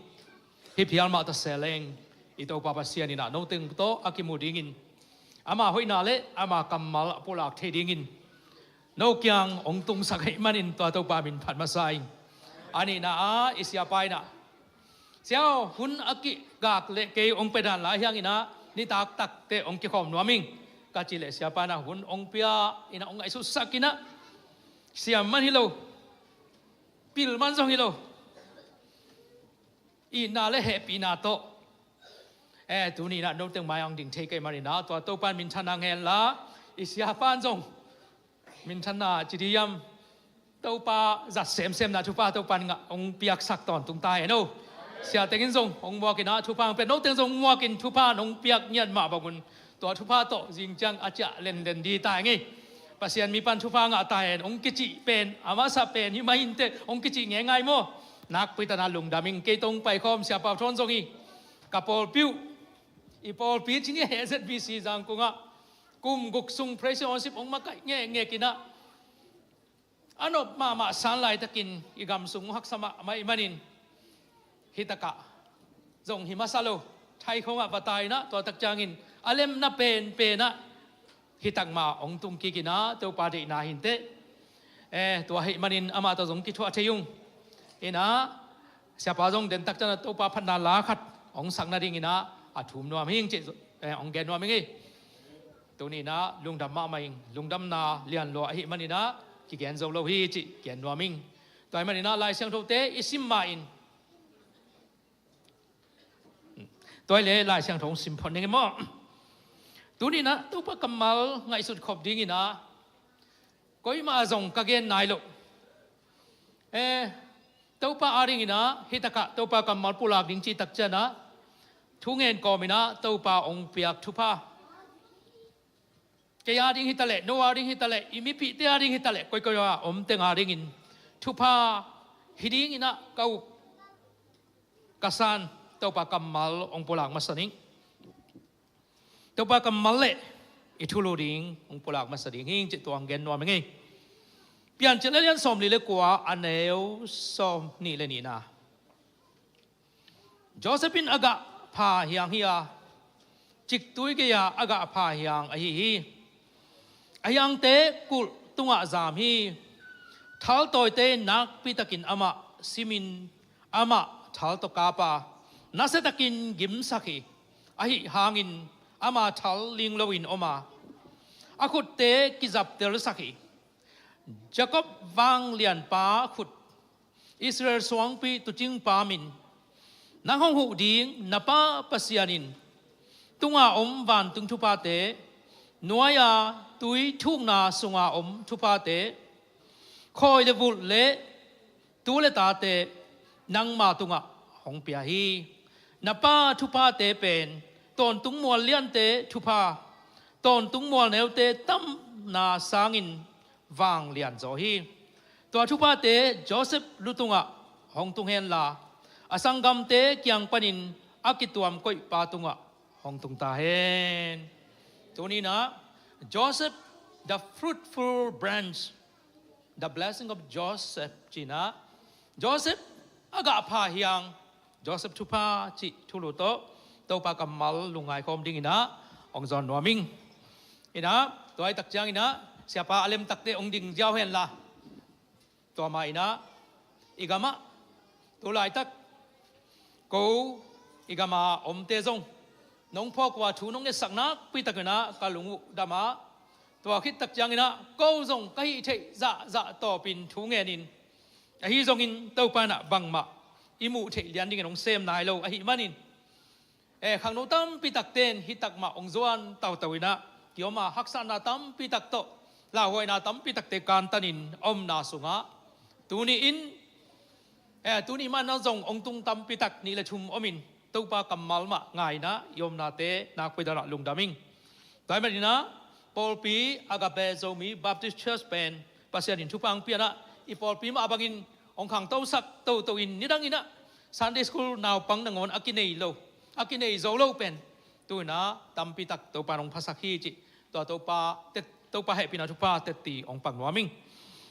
Hih phial mah ta se leng, i Topa Pasian in ah noteng tawh a kimu dingin, ama hoihna le ama kammal a pulak thei dingin no kiang hong tungsak ahih manin tua Topa min phat masa ing. A nihna ah i siapa in ah, "Sia aw, hun a kigak leh kei hong pia dan lai hiang in ah, nitak takte hong kikhawm nuam ing," ka cih leh siapa in ah hun hong pia in ah hong ngaihsutsak in ah, siam man hi lo, pil man zong hi lo, itna le hehpihna tawh, eh, tuni in ah noteng mai-ah hong ding thei ka hih manin ah, tua Topa in minthanna ngen la, i siapa in zong minthanna ci ding hiam, Topa zat semsemna thupha Topa in ngah hong piaksak tawntung ta hen o. Sia teng in zong hong muak in ah thupha hong pia, noteng zong muak in thupha nong piak ngiat mah bangun, tua thupha tawh zing ciang a ciah lenlen ding ta ing ei. Pasian mi pan thupha ngah ta hen hong kicih pen, a masa pen hi mah inteh hong kicih ngeingai maw? Nakpi takin ah lungdam ing. Kei tawh hong paikhawm siapa thawn zong hi. Ka pawlpi uh, i pawlpi ci ni, ZBC Zangkong ah kum guk sung Praise and Worship hong makaih ngekngek in ah, a nop mahmah san laitakin i gam sung haksa mahmah ahih manin, hih takah zong hi masa lo, Thaikhong ah va tai in ah, tua tak ciangin a lemna penpen ah hih tak mah hong tung kik in ah, Topa deihna hi inteh. Eh, tua ahih manin amah tawh zong kithuah thei ung. In ah, siapa zong den tak ciang ah Topa phatna la khat hong sak nading in ah a thum nuam hi ing cih, eh, hong gen nuam ing ei. Tuni in ah lungdam mahmah ing. Lungdamna lianlua ahih manin ah kigen zo lo hi cih gen nuam ing. Tua ahih manin ah Lai Siangthote i sim ma-in, tua hi leh Lai Siangtho hong sim phot ning ei maw? Tuni in ah Topa kammal ngaihsut khop ding in ah, koimah zong ka gen nai lo. Eh, Topa ading in ah, hih takah Topa kammal pulak ding cih tak ciang ah, thu ngen kawm in ah Topa hong piak thupha, kei ading hi ta leh, no ading hi ta leh, i mipihte ading hi ta leh, koikoi a om teng adingin thupha hi ding in ah ka uk, ka san, Topa kammal hong pulak masa ning. Topa kammal le i thulu ding hong pulak masa ding hi ing cih tua hong gen nuam ing ei. Piancil a lian sawmli le kua, a neu sawmnih le nihna. Joseph in a gah pha hiang hi a, ciktui gei-a a gah pha hiang ahi hi. A hiangte kulh tungah zam hi. Thaltawite nakpi takin amah simin, amah thal tawh kap a, nasia takin gimsak hi. Ahi hangin ama thal ling loin om a, a khutte kizaptelsak hi. Jacob vanglianpa khut, Israel suangpi tuucingpa min, nang hong huh ding na pa Pasian in tunga om vantung thuphate, nuai-a tui thukna sunga om thuphate, khawi le vulh le tu le tate nangma tungah hong pia hi. Na pa thuphate pen tawntung mual liante thupha, tawntung mual neute tamna sangin vanglian zaw hi. Tua thuphate Joseph lu tungah hong tung henla, a sanggamte kiang panin a kituam koihpa tungah hong tung ta hen. Tuni-in ah, Joseph, the fruitful branch, the blessing of Joseph, ci-in ah, Joseph a gah pha hiang, Joseph thupha cih thulu tawh Topa kammal lungngai khawm dingin ah hong zawn nuam ing. In ah, tua hi tak ciangin ah, siapa a lemtakte hong ding ziau henla, tua mah in ah, i gamah tu laitak ko i gama omte zong nong phawk uh a, thu nong ngetsak nakpi takin ah ka lung uh dam a, tua khit tak ciangin ah ko zong ka hih theih zahzah tawpin thu ngenin, ahi zongin Topa in ah bangmah i muh theih lian dingin hong sem nai lo ahih manin, eh, khangno tampi takte in hih tak mah hong zuan toto in ah, kiom a haksatna tampi tak tawh, lauhuaina tampi takte kantanin a omna sungah, tuni-in, eh, tuni mah in ah zong hong tung tampi tak nih le thum omin, Topa kammal mah ngai-in ah i omnate nakpi takin ah lungdam ing. Tua ahih manin ah pawlpi Agape Zomi Baptist Church pen Pasian in thupha hong pia in ah, i pawlpi mah bangin hong khangtosak toto in, nidang in ah Sunday School naupang nangawn a kinei lo, a kinei zo lo pen tu in ah tampi tak Topa in hong phasak hi cih tua Topa tet, Topa hehpihna thupha tetti hong pang nuam ing.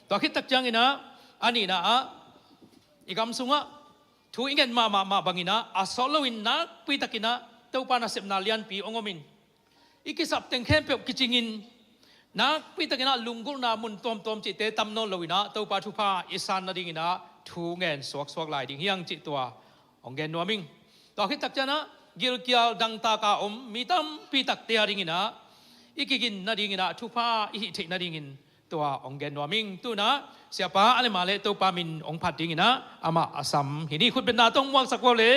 Tua khit tak ciangin ah a nihna ah i gam sungah thu i ngen mahmah mah bangin ah a sawt loin nakpi takin ah Topa nasepna lianpi hong om in, i kisap teng khempeuh kicingin, nakpi takin ah lunggulhna mun tuamtuam cihte tam nawn loin ah Topa thupha i san nadingin ah thu ngen suaksuak lai ding hi hang cih tua hong gen nuam ing. Tua khit tak ciangin ah gilkial dangtak a om mi tampi takte a dingin ah i kigin nadingin ah thupha i hih theih nadingin tua hong gen nuam ing. Tu in ah siapa a le ma le Topa min hong phat dingin ah amah a sam hi ni. Khutbetna tawh hong muaksak vo le.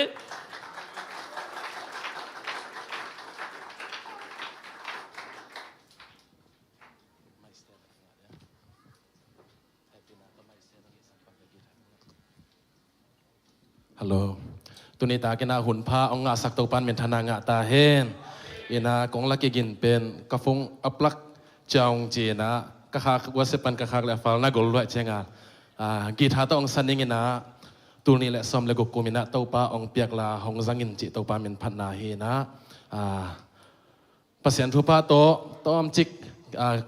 Hallo. Tuni takin ah hunpha hong ngahsak Topa in minthanna ngah ta hen. In ah kong la kigin pen ka phone a plug ciang ci in ah ka khak, WhatsApp pan ka khak leh a fal na gol luai ciang a, ah, guitar tawh hong sa ning in ah tul nih le sawm le guk kum in ah Topa hong piak la hong zang in cih Topa min phatna hi in ah, ah, Pasian thupha tawh tawmcik, ah,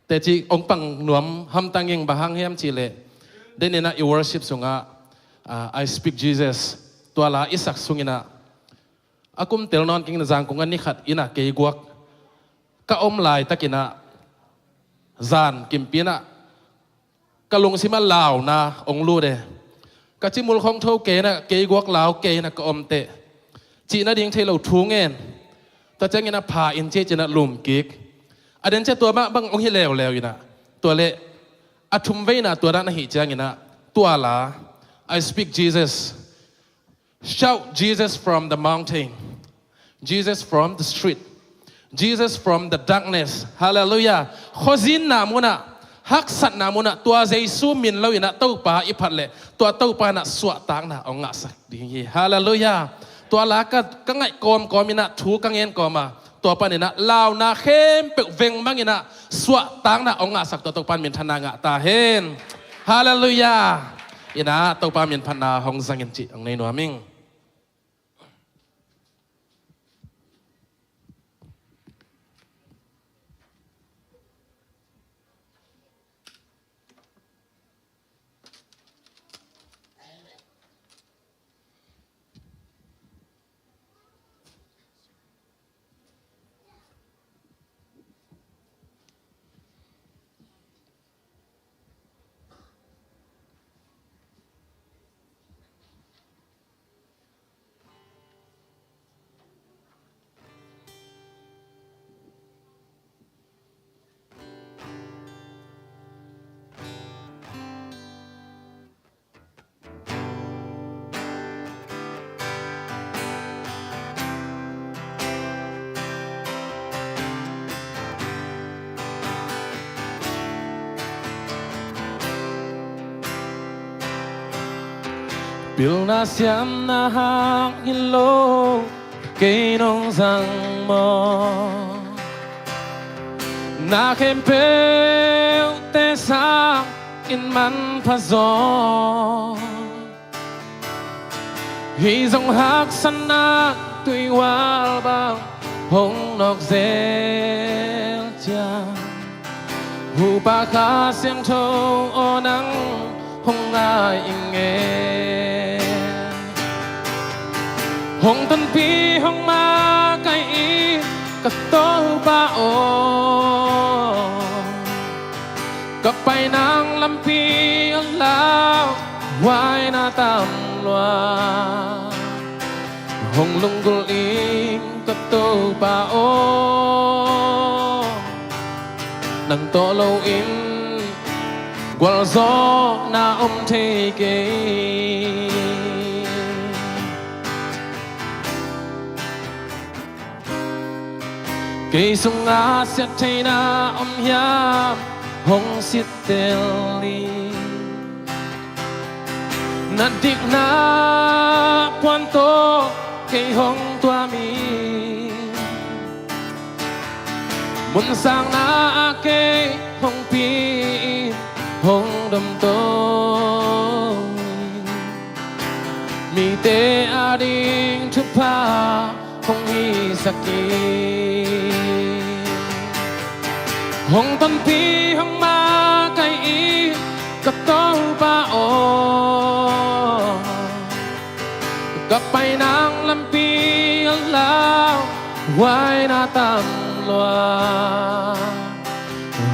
teci hong pang nuam hamtang ing. Bang hang hiam cih leh, den in ah i worship sungah, ah, I Speak Jesus tua la i sak sung in ah a kum tel nawn keng in ah Zangkong a ni khat in ah kei guak ka om laitak in ah zan kimpi in ah ka lungsim ah launa hong lut e. Ka cimul khong tho kei in ah kei guak lau kei in ah ka om teh, cih nading thei lo thu ngen. Tua ciangin ah pha in ci ci in ah lum kik. A den ciang tua mah bang hong hi leuleu in ah, tua leh a thum veina tua dan ahih ciangin ah tua la, I Speak Jesus. Shout Jesus from the mountain, Jesus from the street, Jesus from the darkness. Hallelujah. Khuazinna munah, haksatna munah tua Jesu min lo in ah Topa i phat leh tua Topa in ah suahtakna hong ngahsak ding hi. Hallelujah. Tua la ka, ka ngaih kawmkawm in ah thu ka ngen kawm a, tua panin ah launa khempeuh vengmang in ah suahtakna hong ngahsak tua Topa in minthanna ngah ta hen. Hallelujah. In ah Topa min phatna hong zang in cih hong nei nuam ing. Pilna siamna hang hi lo, kei nong zang maw? Na khempeuhte sang in manpha zaw. Hih zong haksatna tuihual bang hong nawk zel ciang, Hupa Kha Siangtho aw, nang hong ngai ing e. Hong tonpih hong makaih in ka Topa aw, ka pai nang lampi a lauhuaina tam lua. Hong lunggulh ing ka Topa aw, nang tawh loin gualzawhna om thei kei. Kei sungah siattheihna om hiam, hong sittel in. Na dikna puan tawh kei hong tuam in. Mun sangna ah kei hong pi-in hong damto in, mite ading thupha hong hisak in, hong tonpih hong makaih in ka Topa aw. Ka painang lampi a lauhuaina tam lua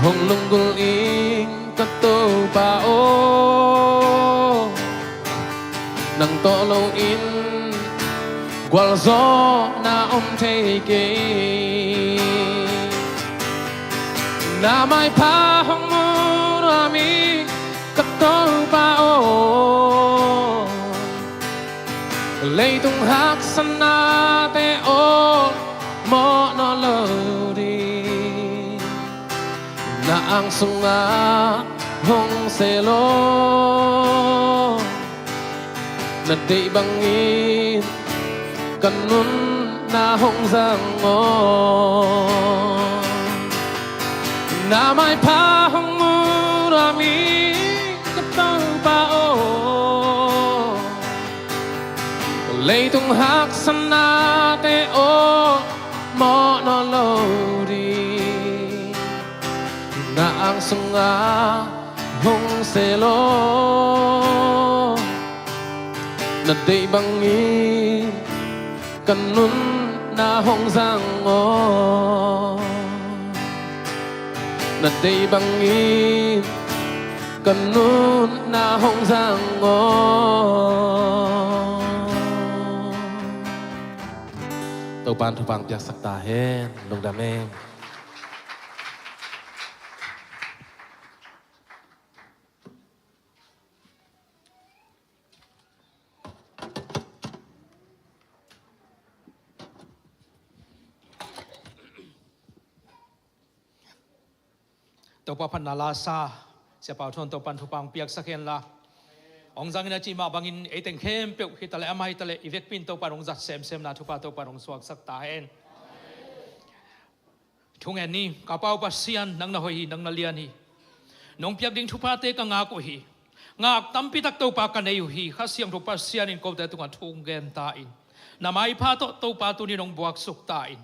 hong lunggulh ing ka Topa aw. Nang tawh loin gualzawhna om thei kei. Na maipha hong mu nuam ing ka Topa aw. Leitung haksatnate aw, mawh nawn lo ding. Na ang sungah hong sel aw. Na deih bangin ka nunna hong zang aw. Na maipha hong mu nuam ing ka Topa aw. Leitung haksatnate aw, mawh nawn lo ding. Na ang sungah hong sel aw. Na deih bangin ka nunna hong zang aw. Na deih bangin ka nunna hong zang aw. Topa'n thupha hong piaksak ta hen. Lungdam ing. Topa phatna la sa Sia Pau Thawn Topa'n thupha hong piaksak hen la, hong zangin a cih mah bangin ei teng khempeuh hi taleh, amah hi taleh, i vekpi in Topa'n hong zat semsemna thupha Topa'n hong suaksak ta hen. Thungen ni. Ka Pa aw Pasian, nang na hoih hi, nang na lian hi. Nong piak ding thuphate ka ngak uh hi. Ngak tampi tak Topa ka nei uh hi. Kha Siangtho Pasian in kote tungah thu hong gen ta in. Na maipha tawh Topa tuni nong buaksuk ta in.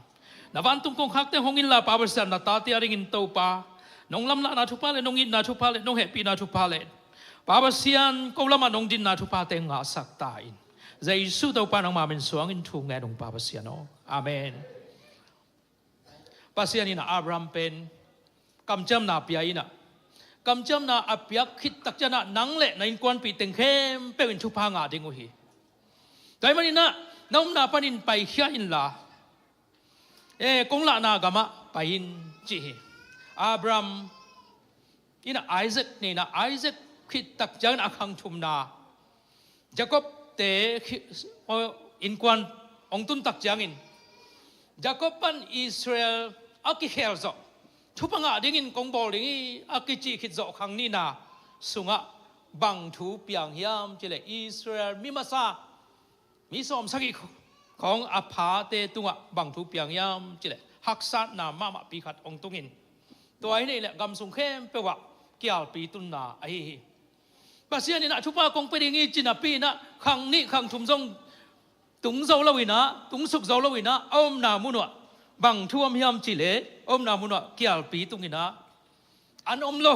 Na vantung kongkhakte hong inla Pa Pasian, na tate adingin Topa, nong lamlahna thupha le, nong itna thupha le, nong hehpihna thupha le, Pa Pasian, ko lamah nong dinna thuphate ngahsak ta in. Jesu Topa nangma min suangin thu ngen ung Pa Pasian aw. Amen. Pasian in ah Abraham pen kamciamna pia in ah, kamciamna a piak khit tak ciangin ah nang le na innkuanpih teng khempeuh in thupha ngah ding uh hi. Tua ahih manin ah na omna panin paikhia inla, e, kong lahna gamah pai in, ci hi. Abraham in ah Isaac nei in ah, Isaac khit tak ciangin a khang thumna Jacob te khi-, aw, innkuan hong tun tak ciangin, Jacob pan Israel a kikhel zawh, thupha ngah dingin kong bawl ding hi a kicih khit zawh khang nihna sungah bang thu piang hiam cih leh, Israel mi masa, mi sawmsagih khawng a phate tungah bang thu piang hiam cih leh, haksatna mahmahpi khat hong tungin, tua hi neih leh gam sung khempeuh ah kialpi tunna ahi hi. Pasian in ah thupha kong pia ding hi ci napi in ah khang nih khang thum zong tung zo lo in ah, tung suk zo lo in ah, a omna mun uah bang thu om hiam cih leh, a omna mun uah kialpi tung in ah, an om lo,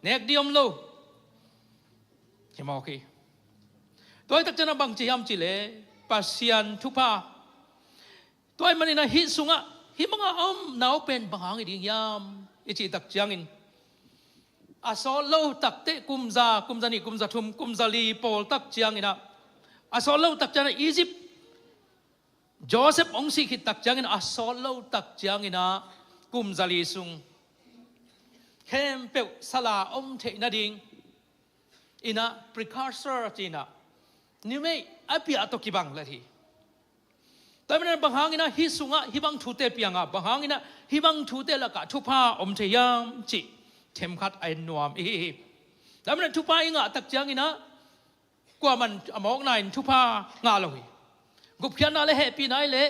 nek ding om lo, hi mawk hi. Tua hi tak ciangin ah bang ci hiam cih leh, Pasian thupha. Tua ahih manin ah hih sungah hih banga a om nau pen bang hang hi ding hiam i cih tak ciangin, a sawt lo takteh kum za, kum za nih, kum za thum, kum za li pawl tak ciangin ah, a sawt lo tak ciangin ah Egypt, Joseph hong sih khit tak ciangin ah, a sawt lo tak ciangin ah kum za li sung khempeuh sal a om theih nading in ah precursor ci in ah, numei a piah tawh kibang let hi. Tua ahih manin ah bang hangin ah hih sungah hih bang thute piang a, bang hangin ah hih bang thute lakah thupha om thei hiam cih themkhat a en nuam i hi hi. Tua ahih manin ah thupha i ngah tak ciangin ah kuaman a mawkna in thupha ngah lo hi. Gupkhiatna le hehpihna hi leh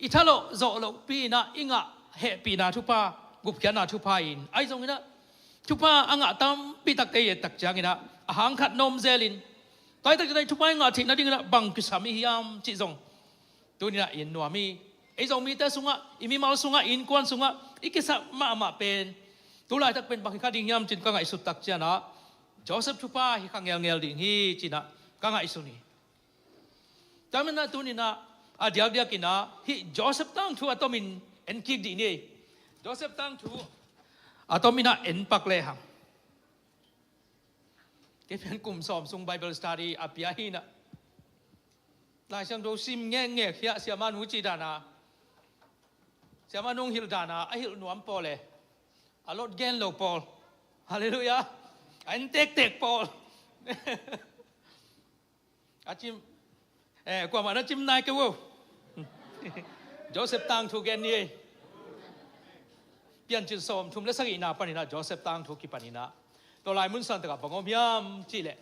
i thalawh zawh lohpi in ah i ngah hehpihna thupha, gupkhiatna thupha in, ahi zongin ah thupha a ngah tampi takte i et tak ciangin ah a hang khat nawm zelin, tua hi tak ciangin ah thupha i ngah theih nadingin ah bang kisam i hiam cih zong tuni-in ah i en nuam hi. Ei Zomite sungah, i mimal sungah, i innkuan sungah i kisam mahmah pen tu laitak pen bang hi kha ding hiam ci-in ka ngaihsut tak ciangin ah Joseph thupha hi kha ngelngel ding hi ci-in ah ka ngaihsun hi. Tua manin ah tuni-in ah a diakdiakin ah hih Joseph tangthu a tomin en kik dih ni. Joseph tangthu a tomin ah en pak lehang, kei pen kum sawm sung Bible study a pia hi-in ah, Lai Siangtho sim ngekngek hi-a, siamah nu cih dan a, siamah nu hong hilh dan a, a hilh nuam pawl e, a lot gen lo pawl. Halleluiah. A en tektek pawl. A cim, eh, kuamah na cim nai kei vo. Joseph tangthu gen ni ei. Piancil sawmthum le sagihna panin ah Joseph tangthu kipanin ah, tua lai mun santakah bang om hiam cih leh,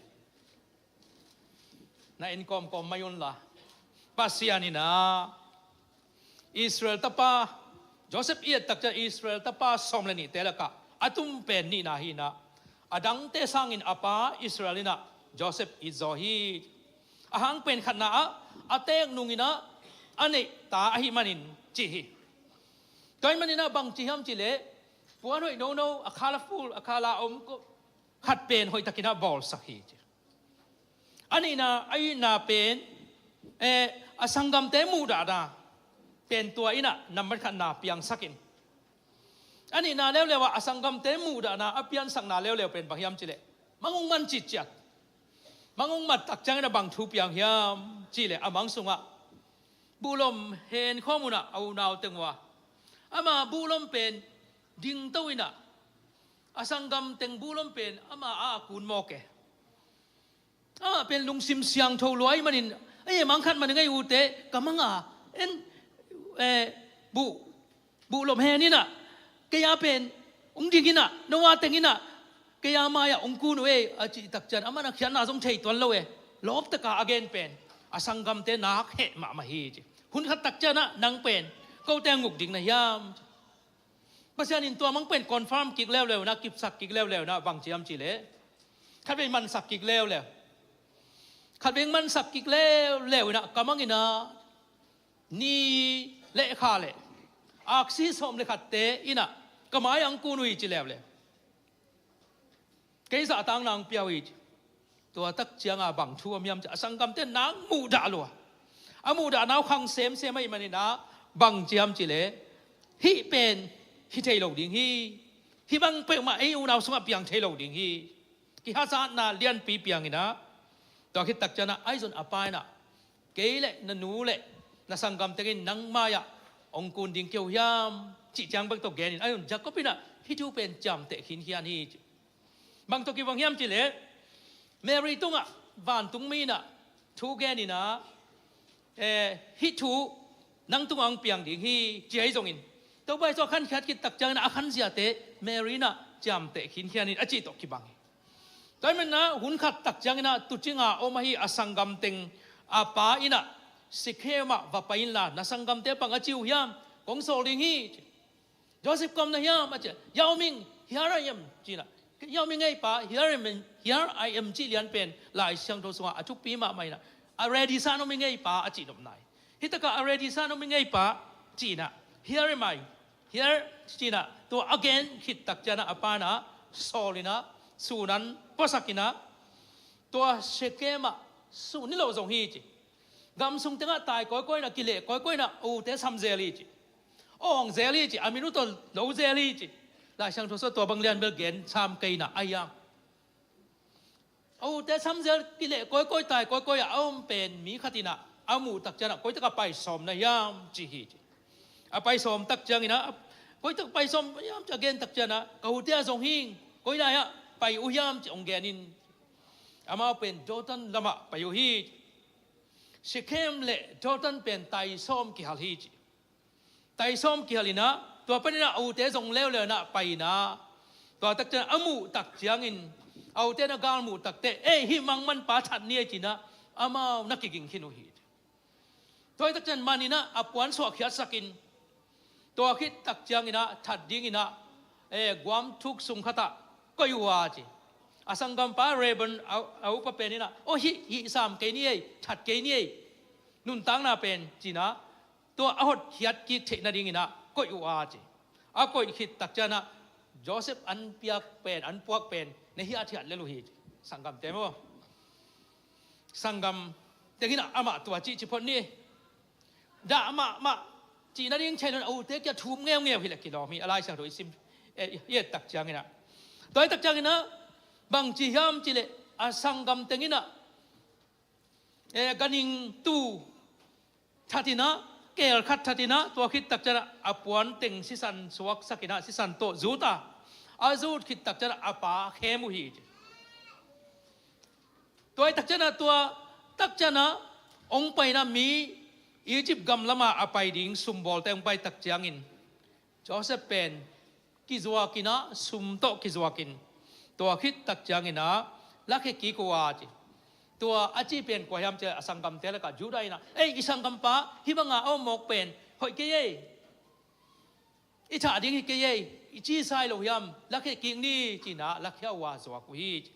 na en kawmkawm mai un la, Pasian in ah Israel tapa, Joseph i et tak ciang Israel tapa sawm le nihte lakah a tum pen nihna hi-in ah, a dangte sangin a pa Israel in ah Joseph it zaw hi. A hang pen khatna ah a teek nungin ah a neih ta ahih manin ci hi. Tua ahih manin ah bang ci hiam cih leh, puan hoih nono, a colorful, a color a om ko, khat pen hoihtakin ah bawlsak hi ci. A nihna, a itna pen, eh, a sanggamte muhdahna pen tua in ah nambat khatna piangsak in, a nihna leuleu ah a sanggamte muhdahna a piansakna leuleu pen bang hiam cih leh, mang hong man citciat. Mang hong mat tak ciangin ah bang thu piang hiam cih leh, a mang sungah buhlom hen khawm un ah a unau teng uh a, ama buhlom pen dingto in ah, a sanggam teng buhlom pen ama a kun mawk e. Amah pen lungsim siangtho lua ahih manin, ei, mang khat man ing ei, ute, ka mang a, en, eh, buh, buhlom hen in ah, kei a pen hong ding in ah, no a teng in ah, kei a mai-ah hong kun uh ei, a cih tak ciang, amah na khiatna zong thei tuan lo e. Lawptak a a gen pen a sanggamte nak heh mahmah hi ci. Hun khat tak ciang ah nang pen kote a nguk ding na hiam? Pasian in tua mang pen confirm kik leuleu in ah, kipsak kik leuleu in ah, bang ci hiam cih leh, khatvei mansak kik leuleu. Khatvei mansak kik leuleu in ah, ka mang in ah ni le kha le aksi sawm le khatte in ah ka mai-ah hong kun uh hi ci leuleu. Kei zahtakna hong pia uh hi ci. Tua tak ciang a bang thu om hiam cih leh, a sanggamte nak muhdah lua, a muhdahna uh khang semsem ahih manin ah, bang ci hiam cih leh, hih pen hi thei lo ding hi. Hih bang peuhmah ei unau sungah piang thei lo ding hi. Kihazatna lianpi piang in ah, tua khit tak ciang ah, ahi zong a pa in ah, kei le na nu le na sanggam teng in nang mai-ah hong kun ding kei uh hiam, cih ciang bek tawh gen in, ahi zong Jacob in ah hih thu pen ciamteh khinkhian hi ci. Bang tawh kibang hiam cih leh, Mary tungah vantung mi in ah thu gen in ah, eh, hih thu nang tungah hong piang ding hi, ci ahi zongin, Topa Jesuh a khan khiat khit tak ciangin ah, a khanziate Mary in ah ciamteh khinkhian in, a cih tawh kibang hi. Tua ahih manin ah hun khat tak ciangin ah tuucing a om ahi a sanggam teng a pa in ah, Shekhem ah va pai inla, na sanggamte bang a ci uh hiam, kong sawl ding hi ci. Joseph koi om na hiam a cih leh, Yao Ming, here I am, ci in ah. Yao Ming ei pa, here I am, here I am cih lian pen Lai Siangtho sungah a thupi mahmah in ah, a ready sa in om ing ei pa, a cih nopna hi. Hih takah a ready sa in om ing ei pa, ci in ah, here am I, here, ci in ah, tua a gen khit tak ciang ah a pa in ah sawl in ah, sun an puasak in ah, tua Shekhem ah sun niloh zong hi ci. Gam sung tengah tai kawikawi in ah, kileh kawikawi in ah, a ute sam zel hi ci. Awng zel hi ci, a min uh tawh lo zel hi ci. Lai Siangtho sungah tua bang lian bel gen sam kei in ah, a hiang, a ute sam zel, kileh kawikawi, tai kawikawi ah a om pen mi khat in ah a muh tak ciang ah, koi tak ah pai sawm na hiam ci hi ci. A pai sawm tak ciangin ah, koi tak pai sawm hiam ci a gen tak ciang ah, ka ute ah zong hing, koi lai-ah pai uh hiam ci hong gen in, amau pen Jordan lamah pai uh hi. Shekhem le Jordan pen tai sawm kihal hi ci. Tai sawm kihal in ah, tua panin ah a ute zong leuleu in ah pai in ah, tua tak ciang a muh tak ciangin, a ute na gal muh tak teh, ei, hih mangmanpa that ni ei ci in ah, amau na kiging khin uh hi. Tua hi tak ciang man in ah a puan suahkhiatsak in, Tua khit tak ciangin ah that dingin ah, eh, guam thuk sung khatah koih uh a ci. A sanggampa Reuben a, a upa pen in ah, "Aw, hih, hih sam kei ni ei, that kei ni ei, nuntakna pen," ci-in ah, tua a hotkhiat kik theih nadingin ah koih uh a ci. A koih khit tak ciangin ah Joseph an piak pen, an puak pen na hiathiat lel uh hi ci. Sanggamte maw? Sanggam teng in ah amah tua cih ci phot ni. Dah mahmah cih nading thei lo in ah, a ute kia thum ngeungeu hi leh kilawm hi, a Lai Siangtho i sim, eh, i et tak ciangin ah. Tua i et tak ciangin ah bang ci hiam cih leh, a sanggam teng in ah, eh, ganhing tu that in ah, keel khat that in ah, tua khit tak ciangin ah a puan teng sisan suaksak in ah, sisan tawh zut a, a zut khit tak ciangin ah a pa khem uh hi ci. Tua i et tak ciangin ah, tua tak ciangin ah hong pai in ah, mi Egypt gam lamah a pai ding sumbawlte hong pai tak ciangin Joseph pen kizuak in ah, sum tawh kizuak in, tua khit tak ciangin ah lakhia kik uh a ci. Tua a cih pen kua hiam cih leh, a sanggamte lakah Judah in ah, "Ei, i sanggampa hih banga a om mawk pen hoih kei ei, i thah ding hi kei ei, i ci sa hi lo hiam, lakhia kik ni," ci-in ah lakhia uh a zuak uh hi ci.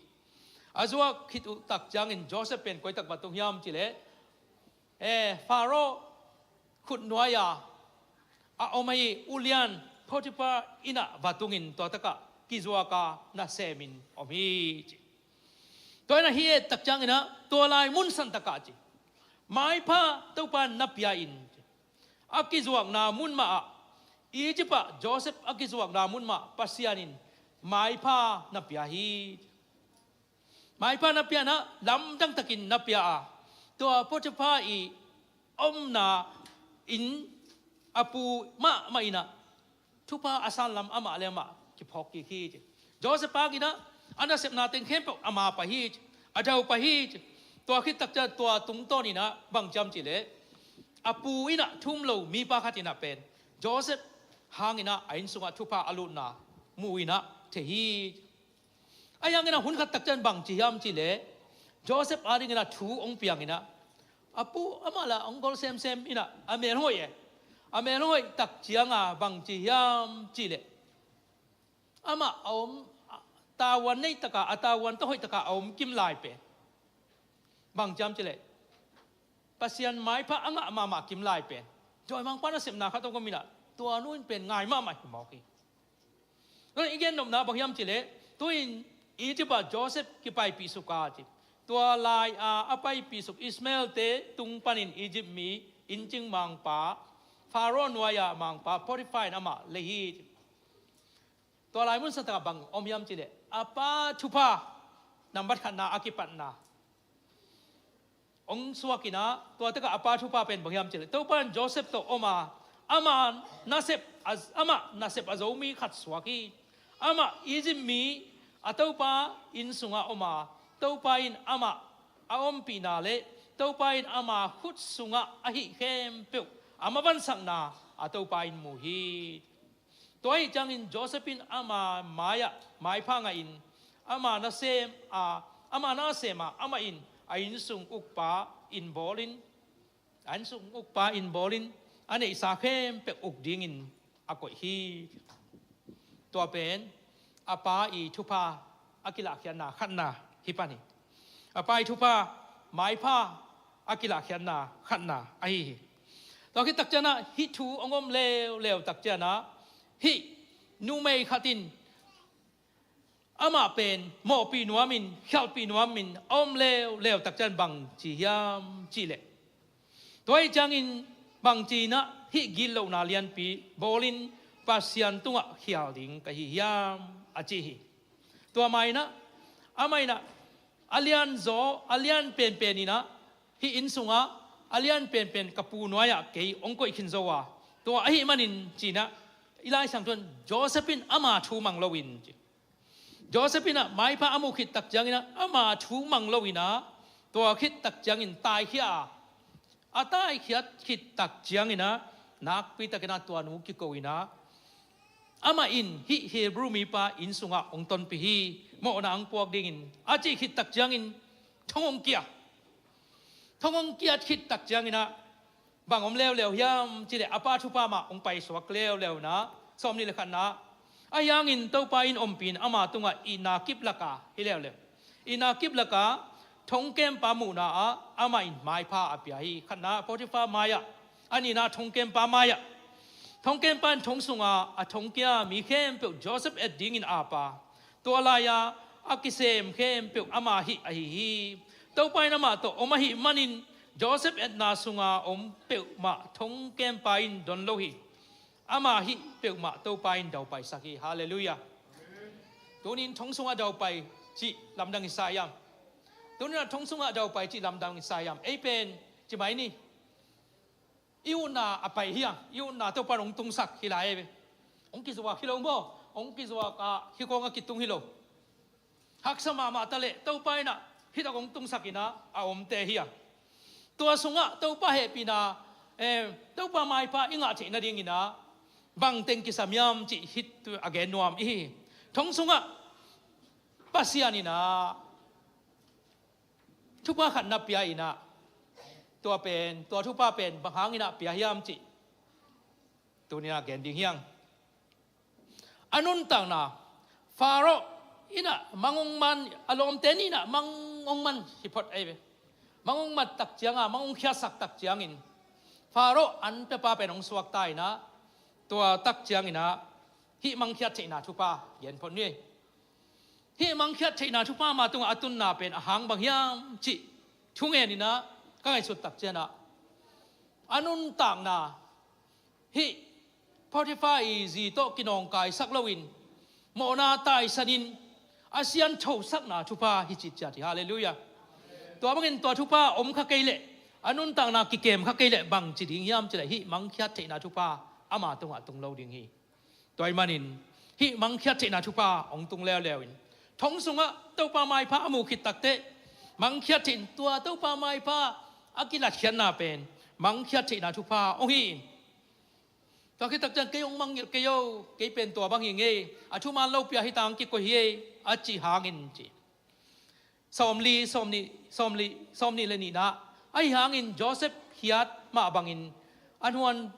A zuak khit uh tak ciangin Joseph pen koi tak va tung hiam cih leh, eh, Pharaoh khutnuai-a a om ahi ulian Potiphar inn ah va tungin tua takah kizuak a nasemin om hi ci. Tua in ah hih i et tak ciangin ah, tua lai mun san takah ci, maipha Topa na pia in ci. A kizuakna mun mah ah, Egypt ah Joseph a kizuakna mun mah Pasian in maipha na pia hi. Maipha na pia in ah, lamdang takin na pia a, tua Potiphar i omna inn a pu mahmah in ah thupha a san lam amah le amah kiphawk kik hi ci. Joseph hangin ah a nasepna teng khempeuh a ma pah hi ci, a dau pah hi ci. Tua khit tak ciang tua tungtawn in ah bang ci hiam cih leh, a pu in ah thu um lo mipa khat in ah pen Joseph hangin ah a inn sungah thupha a lutna mu in ah thei hi ci. Ahi hangin ah hun khat tak ciang bang ci hiam cih leh, Joseph adingin ah thu hong piang in ah, a pu amah lah hong gol semsem in ah, a mel hong hoih e. A mel hong hoih tak ciang a bang ci hiam cih leh, amah a om, a, tavuan neih tak a, a tavuan tawh hoih tak a a om kim lai pen, bang ci hiam cih leh, Pasian maipha a ngah mahmah kim lai pen, dawimangpa nasepna khat hong om in ah, tua nu in pen ngai mahmah hi mawk hi. Tua i gen nopna bang hiam cih leh, tu-in Egypt ah Joseph kipaipih suk a ci. Tua lai-a a paipih suk Ishmael-te tung panin Egypt mi inncing mangpa, Pharaoh nuai-a mangpa Potiphar in amah lei hi ci. Tua lai mun san takah bang om hiam cih leh, a pa thupha nambat khatna a kipatna hong suak in ah, tua takah a pa thupha pen bang hiam cih leh, Topa in Joseph tawh om a, amah nasep a, amah nasep a zo mi khat suak hi. Amah Egypt mi, a topa inn sungah om a, Topa in amah a ompihna le Topa in ama khut sungah a hih khempeuh a mavansakna a Topa in mu hi. Tua ahih ciangin Joseph in ama mai-ah maipha ngah in, ama nasem a, ama nasem a, amah in a innsung ukpa in bawlin, a innsung ukpa in bawlin, a neihsa khempeuh uk dingin a koih hi. Tua pen a pa i thupha a kilahkhiatna khatna hi pan hi. A pa i thupha, maipha a kilahkhiatna khatna ahi hi. Tua khit tak ciangin ah hih thu hong om leuleu tak ciangin ah, hih numei khat in amah pen mawhpih nuamin, khialhpih nuamin a om leuleu tak ciang bang ci hiam cih leh, tua ahih ciangin bang ci-in ah hih gitlohna lianpi bawlin Pasian tungah khial ding ka hi hiam, a ci hi. Tua ma-in ah, amah in ah a lianzaw, a lian penpen in ah hih inn sungah a lian penpen ka pu nuai-ah kei hong koih khin zo a, tua ahih manin ci-in ah, i Lai Siangtho in Joseph in ama thu mang loin ci. Joseph in ah maipha a muh khit tak ciangin ah ama thu mang loin ah, tua khit tak ciangin taikhia a, a taikhiat khit tak ciangin ah nakpi takin ah tua nu kiko in ah, amah in hih Hebrew mipa inn sungah hong tonpih hi, mawhna hong puak dingin, a cih khit tak ciangin thong hong kia. Thong hong kiat khit tak ciangin ah bang om leuleu hiam cih leh a pa thupha mah hong paisuak leuleu in ah, sawmnih le khatna, ahi hangin Topa in ompih in ama tungah itna kiplak a hi leuleu. Itna kiplak a thongkempa muhna ah amah in maipha a pia hi. Khatna Potiphar mai-ah, a nihna thongkempa mai-ah. Thongkempa in thong sunga a thongkia mi khempeuh Joseph et dingin ap a, tua lai-a a kisem khempeuh ama hih ahi hi. Topa in amah tawh om ahih manin Joseph etna sunga om peuhmah thongkempa in don lo hi. Ama hih peuhmah Topa in daupaisak hi. Halleluiah. Tunin thong sungah daupai cih lamdang i sa hiam? Tunin a thong sungah daupai cih lamdang i sa hiam? Ei pen ci mai ni. I utna a pai hi a, i utna Topa in hong tungsak hi lai ei ve. Hong kizuak hi lo maw? Hong kizuak a hih khawng a kitung hi lo. Haksa mahmah ta leh Topa in ah hih tak hong tungsak in ah a omte hi a. Tua sungah Topa hehpihna, eh, Topa maipha i ngah theih nadingin ah bang teng kisam hiam cih hih a gen nuam i hi. Thong sungah Pasian in ah thupha khat na pia in ah, tua pen, tua thupha pen bang hangin ah pia hiam cih tuni-in ah gen ding hi hang. A nuntakna, Pharaoh in ah mang hong man, a lawmte nih in ah mang hong man hi phot ei ve. Mang hong man tak ciangin, mang hong khiatsak tak ciangin Pharaoh an piapa pen hong suakta in ah, tua tak ciangin ah hih mang khiat theihna thupha gen phot ni. Hih mang khiat theihna thupha ama tungah a tunna pen a hang bang hiam cih thungen in ah ka ngaihsut tak ciangin ah, a nuntakna hih Potiphar i zi tawh kinawngkaisak loin, mawhna taisanin a sianthosakna thupha hi cih ciat hi. Halleluiah. Tua bangin tua thupha om kha kei leh, a nuntakna kikem kha kei leh bang ci ding hiam cih leh hih mang khiat theihna thupha ama tungah tung lo ding hi. Tua ahih manin hih mang khiat theihna thupha hong tung leuleu in, thong sungah Topa maipha a muh khit takteh mang khiat theih in, tua Topa maipha a kilatkhiatna pen mang khiat theihna thupha hong hi in. Tua khit tak ciang kei hong mangngilh kei o, kei pen tua bang hi ing ei, a thuman lopi-a hih tak kikoih hi ei, a cih hangin ci. Sawmli, sawmnih, sawmli, sawmnih le nihna. Ahi hangin Joseph khiat mah bangin a hnuan,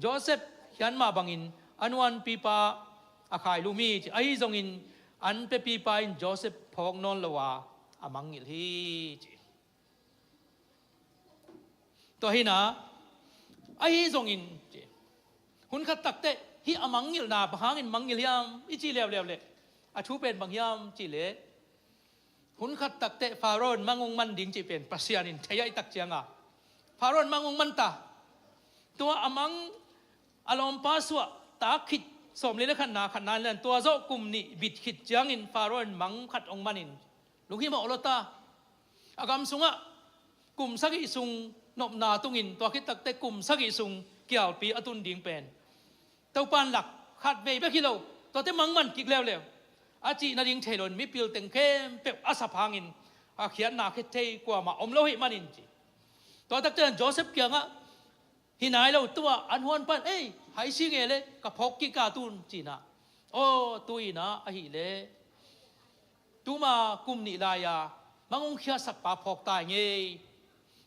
Joseph khiat mah bangin a hnuanpipa a khailum hi ci. Ahi zongin an piapipa in Joseph phawk nawn lo a, a mangngilh hi ci. Tua hi in ah, ahi zongin ci, hun khat takteh hih a mangngilhna bang hangin mangngilh hiam i cih leuleu leh, a thu pen bang hiam cih leh, hun khat takteh Pharaoh in mang hong man ding cih pen Pasian in thei ahih tak ciangin, Pharaoh in mang hong man ta. Tua a mang a lawmpa suahtak khit, sawmli le khatna, khatna in lian, tua zawh kum nih bit khit ciangin Pharaoh in mang khat hong man in, lunghimawh aw lo ta. A gam sungah kum sagih sung nopna tungin, tua khit takteh kum sagih sung kialpi a tun ding pen Topa in lak, khatvei bek hi lo, tuate mang man kik leuleu, a cih nading thei loin mipil teng khempeuh a sap hangin a khiatna khia thei kuamah om lo ahih manin ci. Tua tak ciang Joseph kiangah, hi nai lo, tua an huanpa in, ei, hai si nge le, ka phawk kik a tun ci in ah, aw, tu in ah ahih leh tuma kum nih lai-a mang hong khiatsakpa phawk ta ing ei.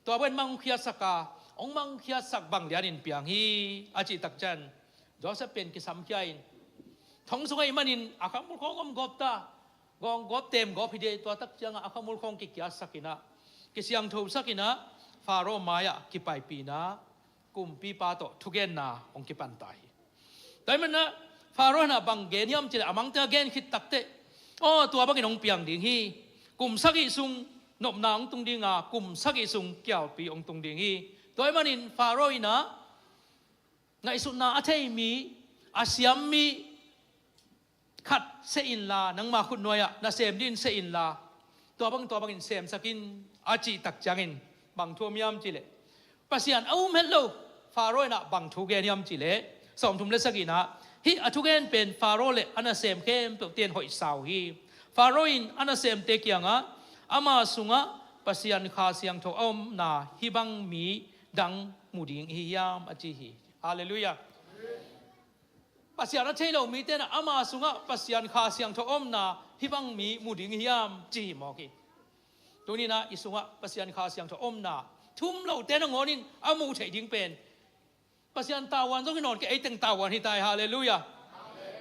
Tua bangin mang hong khiatsak a, hong mang khiatsak bang lianin piang hi, a cih tak ciang Joseph pen kisamkhia in, thong sung ahih manin a khamul khawng om gawp ta, gawng gawp, teem gawp hi ding, tua tak ciangin a khamul khawng kikiatsak in ah, kisiangthosak in ah, Pharaoh mai-ah kipaipih in ah, kumpipa tawh thugenna hong kipan ta hi. Tua ahih manin ah Pharaoh in ah bang gen hiam cih leh, a mang teng a gen khit takteh, aw, tua bangin hong piang ding hi. Kum sagih sung nopna hong tung ding a, kum sagih sung kialpi hong tung ding hi. Tua ahih manin Pharaoh in ah ngaihsutna a thei mi, a siam mi khat seh inla, nangma khutnuai-ah nasem dingin seh inla, tua bang, tua bangin semsak in, a cih tak ciangin bang thu om hiam cih leh, Pasian a um het lo Pharaoh in ah bang thu gen hiam cih leh, sawmthum le sagihna, hih a thugen pen Pharaoh le a nasem khempeuhte in hoihsa uh hi. Pharaoh in a nasemte kiangah, ama sungah Pasian Kha Siangtho a omna hih bang mi dang mu ding i hi hiam, a ci hi. Halleluiah. Pasian a thei lo mite in ah ama sungah Pasian Kha Siangtho a omna hih bang mi mu ding i hi hiam, ci hi mawk hi. Tuni-in ah i sungah Pasian Kha Siangtho a omna, Thum lote nangawnin a muh theih ding pen Pasian tavuan zong hi nawn kei, ei teng tavuan hi ta hi. Halleluiah.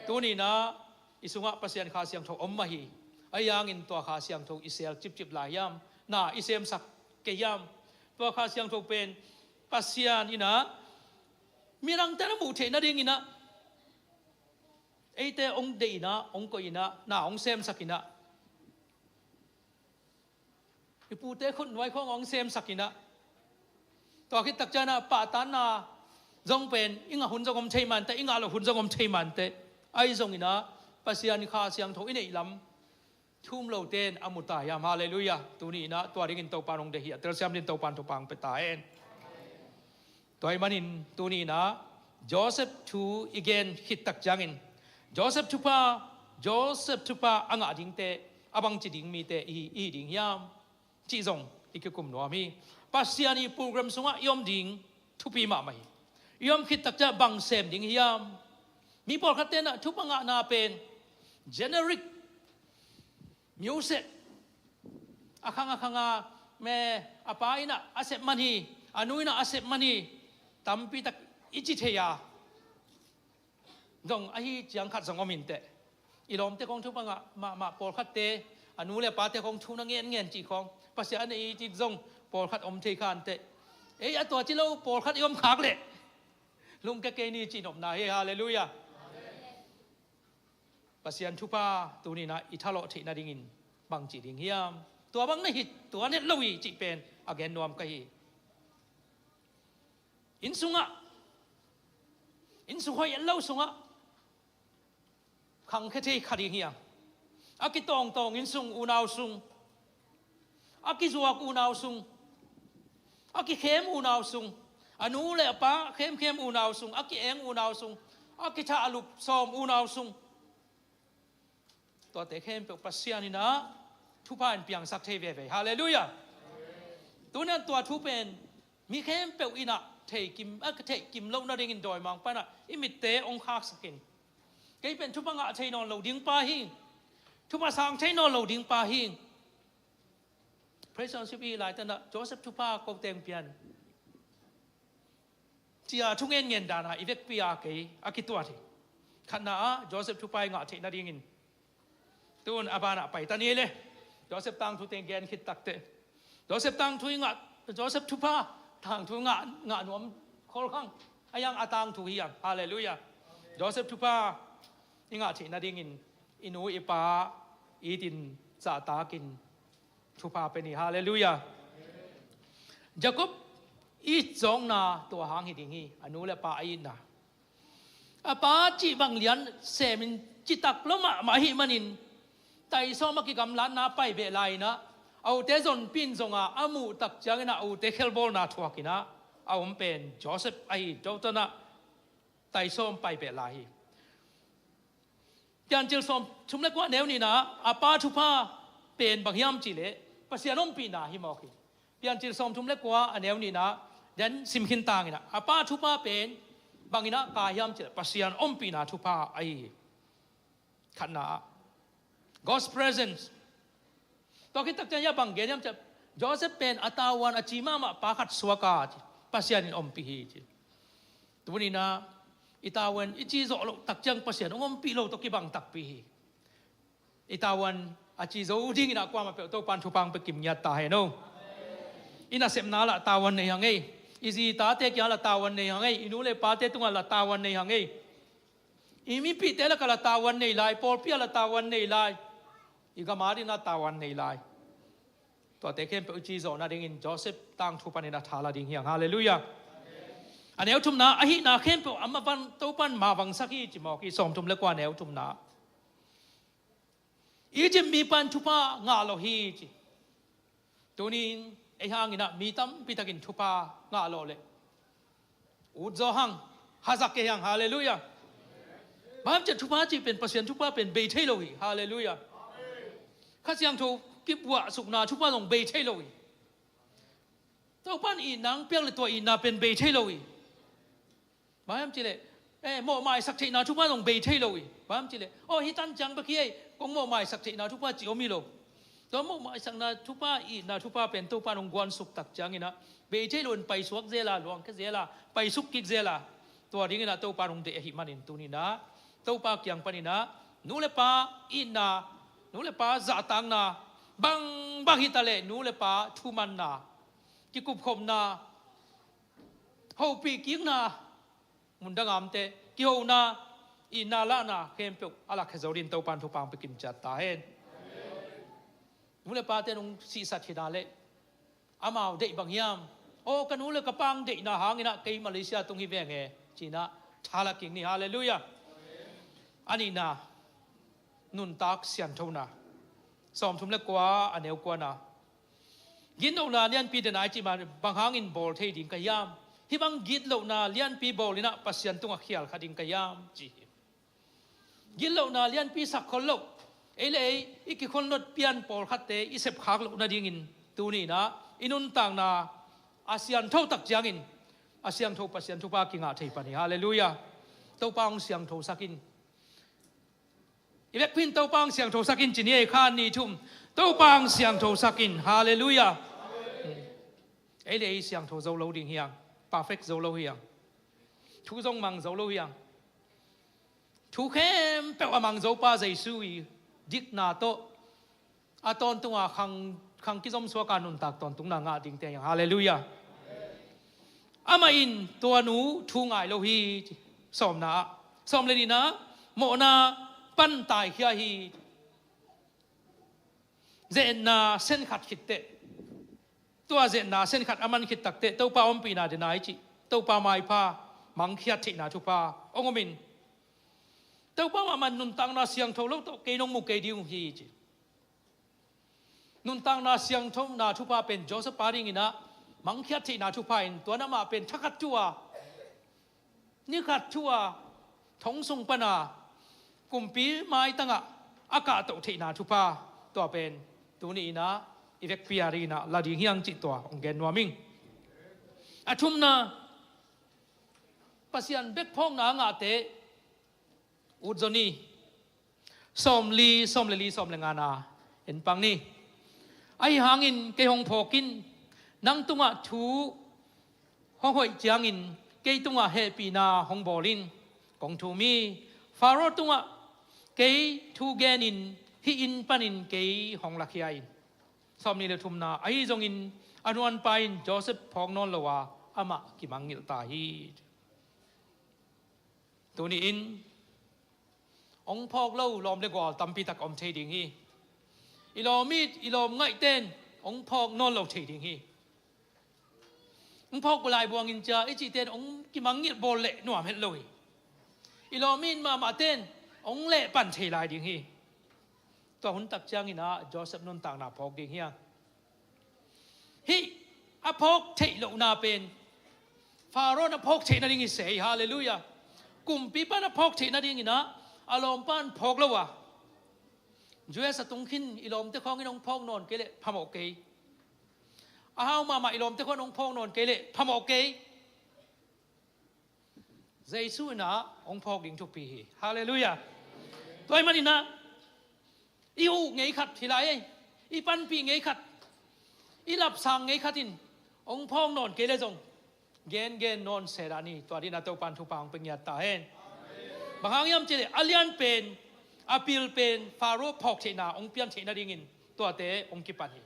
Tuni-in ah i sungah Pasian Kha Siangtho om mah hi. Ahi hangin tua Kha Siangtho i sel cipcip lai hiam? Na i semsak kei hiam? Tua Kha Siangtho pen Pasian in ah midangte na muh theih nadingin ah eite hong deih in ah, hong koih in ah, na hong semsak in ah, i pute khutnuai khawng hong semsak in ah, tua khit takciang ah pahtakna zong pen i ngah hun zong om thei mah inteh, i ngah loh hun zong om thei mah inteh. Ahi zongin ah Pasian Kha Siangtho i neih lam thum lote in a mu ta hiam? Halleluiah. Tuni-in ah tua dingin Topa'n hong deih hi. A telsiam dingin Topa'n thupha hong pia ta hen. Tua ahih manin tuni-in ah Joseph thu i gen khit takciangin Joseph thupha, Joseph thupha a ngah dingte a bangci ding mite i, i hi ding hiam cih zong i kikum nuam hi. Pasian ii program sungah i om ding thupi mahmah hi. I om khit takciang bang sem ding hiam? Mi pawlkhatte in ah thupha ngahna pen generic music, a khang a khang a, me, a pa in ah a sep man hi, a nu in ah a sep man hi, tampi tak i ci thei a, zong ahi ciang khat zong om inteh. I lawmte khawng thupha ngah mahmah, pawlkhatte a nu le a pate khawng thu na ngenngen cih khawng Pasian a nei i cih zong pawlkhat om thei kha inteh. Ei, a tua ci lo pawlkhat i om khak leh lungkia kei ni cih nopna hi. Halleluiah. Pasian thupha tuni-in ah i thalawh theih nadingin bangci ding hiam? Tua bang na hi, tua na hi lo hi cih pen a gen nuam ka hi. Inn sungah, inn sung hoih a lo sungah khangkhia thei kha ding hiam? A kitawngtawng inn sung, unau sung, a kizuak unau sung, a kikhem unau sung, a nu le a pa khemkhem unau sung, a ki-eng unau sung, a kithahlup sawm unau sung, tuate khempeuh Pasian in ah thupha in piangsak thei veve. Halleluiah. Tuni-in tua thu pen mi khempeuh in ah thei kim, a thei kim loh nadingin dawimangpa in ah i mitte hong khaksak in. Kei pen thupha ngah thei nawn lo ding pa hi. Thupha sang thei nawn lo ding pa hi. Praise and worship i laitakin ah Joseph thupha ko teng pian, ci-a thu ngenngen dan a i vekpi a kei a kituat hi. Khatna ah Joseph thupha i ngah theih nadingin tun a banah pai ta ni le. Joseph tangthu teng gen khit takteh, Joseph tangthu i ngah, Joseph thupha tangthu ngah, ngah nuam khol khang. A yang a tangthu hi hiam? Halleluiah. Joseph thupha i ngah theih nadingin i nu i pa itin zahtakin thupha pia ni. Halleluiah. Jacob i zawkna tua hang hi ding hi, a nu le pa a itna. A pa cih bang lian semin citak lo mahmah ahih manin taisawm a kigamlatna pai beh lai-in ah, a ute zonpi in zong a, a muh takciangin ah a ute khelbawlna thuakin ah a om pen Joseph ahi. Tua tan ah taisawm pai beh lai hi. Piancil sawmthum le kua, a neu nihna, a pa thupha pen bang hiam cih leh Pasian ompihna hi mawk hi. Piancil sawmthum le kua, a neu nihna, den sim khin tangin ah, a pa thupha pen bangin ah kai hiam cih leh Pasian ompihna thupha ahi hi. Khatna ah, God's presence. Tua khit takciang hiah bang gen hiam cih leh, Joseph pen a tavuan a ci mahmah pa khat suak a, ci, Pasian in ompih hi, ci. Tuni-in ah i tavuan i ci zawh loh takciang Pasian hong ompih lo tawh kibang takpi hi. I tavuan a ci zo dingin ah kuamah peuh Topa'n thupha hong pia kim ngiat ta hen aw. I nasepna lah tavuan nei hang ei. I zi i tate kiangah lah tavuan nei hang ei. I nu le pate tungah lah tavuan nei hang ei. I mipihte lakah lah tavuan nei lai, pawlpi ah lah tavuan nei lai, i gam adingin lah tavuan nei lai. Tuate khempeuh i ci zawh nadingin Joseph tangthu panin a tha la ding hi hang. Halleluiah. A neu thumna, a hihna khempeuh a mavang, Topa'n mavangsak hi, ci mawk hi. Sawmthum le kua, a neu thumna. Egypt mipa in thupha ngah lo hi, ci. Tuni-in ei hangin ah mi tampi takin thupha ngah lawh leh ut zaw hang, hazak kei hang. Halleluiah. Bang hiam cih leh thupha cih pen, Pasian thupha pen bei thei lo hi. Halleluiah. Kha Siangtho kibuahsukna thupha zong bei thei lo hi. Topa'n itna hong piak leh tua itna pen bei thei lo hi. Bang hiam cih leh, eh, mawhmaisak theihna thupha zong bei thei lo hi. Bang hiam cih leh, aw, hih tan ciang bek hi ei, kong mawhmaisak theihna thupha cih om hi lo. Tua mawhmaisakna thupha, itna thupha pen Topa in hong guansuk tak ciangin ah, bei thei loin paisuak zel a, luangkhia zel a, paisuk kik zel a, tua dingin ah Topa in hong deih ahih manin tuni-in ah Topa kiang panin ah nu le pa itna, nu le pa zahtakna, bangbang hi ta leh nu le pa thumanna, kikupkhopna, hopih kikna, mundang a omte kihona, itna lahna khempeuh a lakkhia zo dingin Topa in thupha hong pia kimciat ta hen. Nu le pate in hong sihsat hi na leh, amau deih bang hiam? Aw, ka nu le ka pa deihna hangin ah kei Malaysia tung hi veng e, ci-in ah tha la kik ni. Halleluiah. A nihna, nuntak sianthona. Sawmthum le kua, a neu kuana, gitlohna lianpi den a i cih ma bang hangin bawl thei ding ka hiam? Hih bang gitlohna lianpi bawl in ah Pasian tungah khial kha ding ka hiam, ci hi. Gitlohna lianpi sak khol loh, ei le ei i kikhon lot pian pawlkhatte i sepkhak loh nadingin tuni-in ah i nuntakna a siangtho tak ciangin a siangtho Pasian thupha kingah thei pan hi. Halleluiah. Topa hong siangthosak in. I vekpi-in Topa hong siangthosak in ci ni ei, khat, nih, thum. Topa hong siangthosak in. Halleluiah. Ei le ei siangtho zo lo ding hi hang. Perfect zo lo hi hang. Thu zong mang zo lo hi hang. Thu khempeuh a mang Topa Jesu i dikna tawh a tawntunga khang, khang kizom suak a nuntak tawntungna ngah dingte hi hang. Halleluiah. Amah in tua nu thu ngai lo hi. Sawmna ah, sawm le nihna, mawhna pan taikhia hi. Ze-etna sen khat khit teh, tua ze-etna sen khat a man khit tak teh Topa ompihna den a i cih, Topa maipha, mangkhiat theihna thupha hong om in, Topa mahmah in nuntakna siangtho lo tawh kei nong mu kei ding uh hi, ci. Nuntakna siangthona thupha pen Joseph pa dingin ah mangkhiat theihna thupha in, tua in amah pen thakhat thu-a, nikhat thu-a, thong sung pan a kumpi maitangah a kahtoh theihna thupha, tua pen tuni-in ah i vekpi a dingin ah la ding hi hang cih tua hong gen nuam ing. A thumna, Pasian bek phawkna a ngahte ut zaw ni. Sawmli, sawm le li, sawm le ngana en pang ni. Ahi hangin kei hong phawk in, nang tungah thu hong hoih ciangin kei tungah hehpihna hong bawl in. Kong thum hi. Faro tungah kei thu genin hih inn panin kei hong lakhia in. Sawmnih le thumna, ahi zongin a nuanpa in Joseph phawk nawn lo a, amah kimangngilh ta hi. Tuni-in hong phawk lo lawm le gual tampi tak om thei ding hi. I lawm it, i lawm ngaihte in hong phawk nawn lo thei ding hi. Hong phawk laibuangin cia i cihte in hong kimangngilh bawl leh nuam het lo hi. I lawm it mahmahte in hong lehpan thei lai ding hi. Tua hun tak ciangin ah Joseph nuntakna phawk ding hi hang. Hih a phawk theih lohna pen Faro in a phawk theih nading hi se hi. Halleluiah. Kumpipa in a phawk theih nadingin ah a lawmpa in phawk lo a, U S a tung khin i lawmte khawngin hong phawk nawn kei leh phamawh kei. A hau mahmah i lawmte khawngin hong phawk nawn kei leh phamawh kei. Jesu in ah hong phawk ding thupi hi. Halleluiah. Tua ahih manin ah i huh ngei khat hi lai ei, i panpih ngei khat, i lapsang ngei khat in hong phawk nawn kei leh zong gengen nawn se dah ni. Tua dingin ah Topa in thupha hong pia ngiat ta hen. Bang hang hiam cih leh a lian pen, a pil pen Faro phawk theihna hong pian theih nadingin tuate hong kipan hi.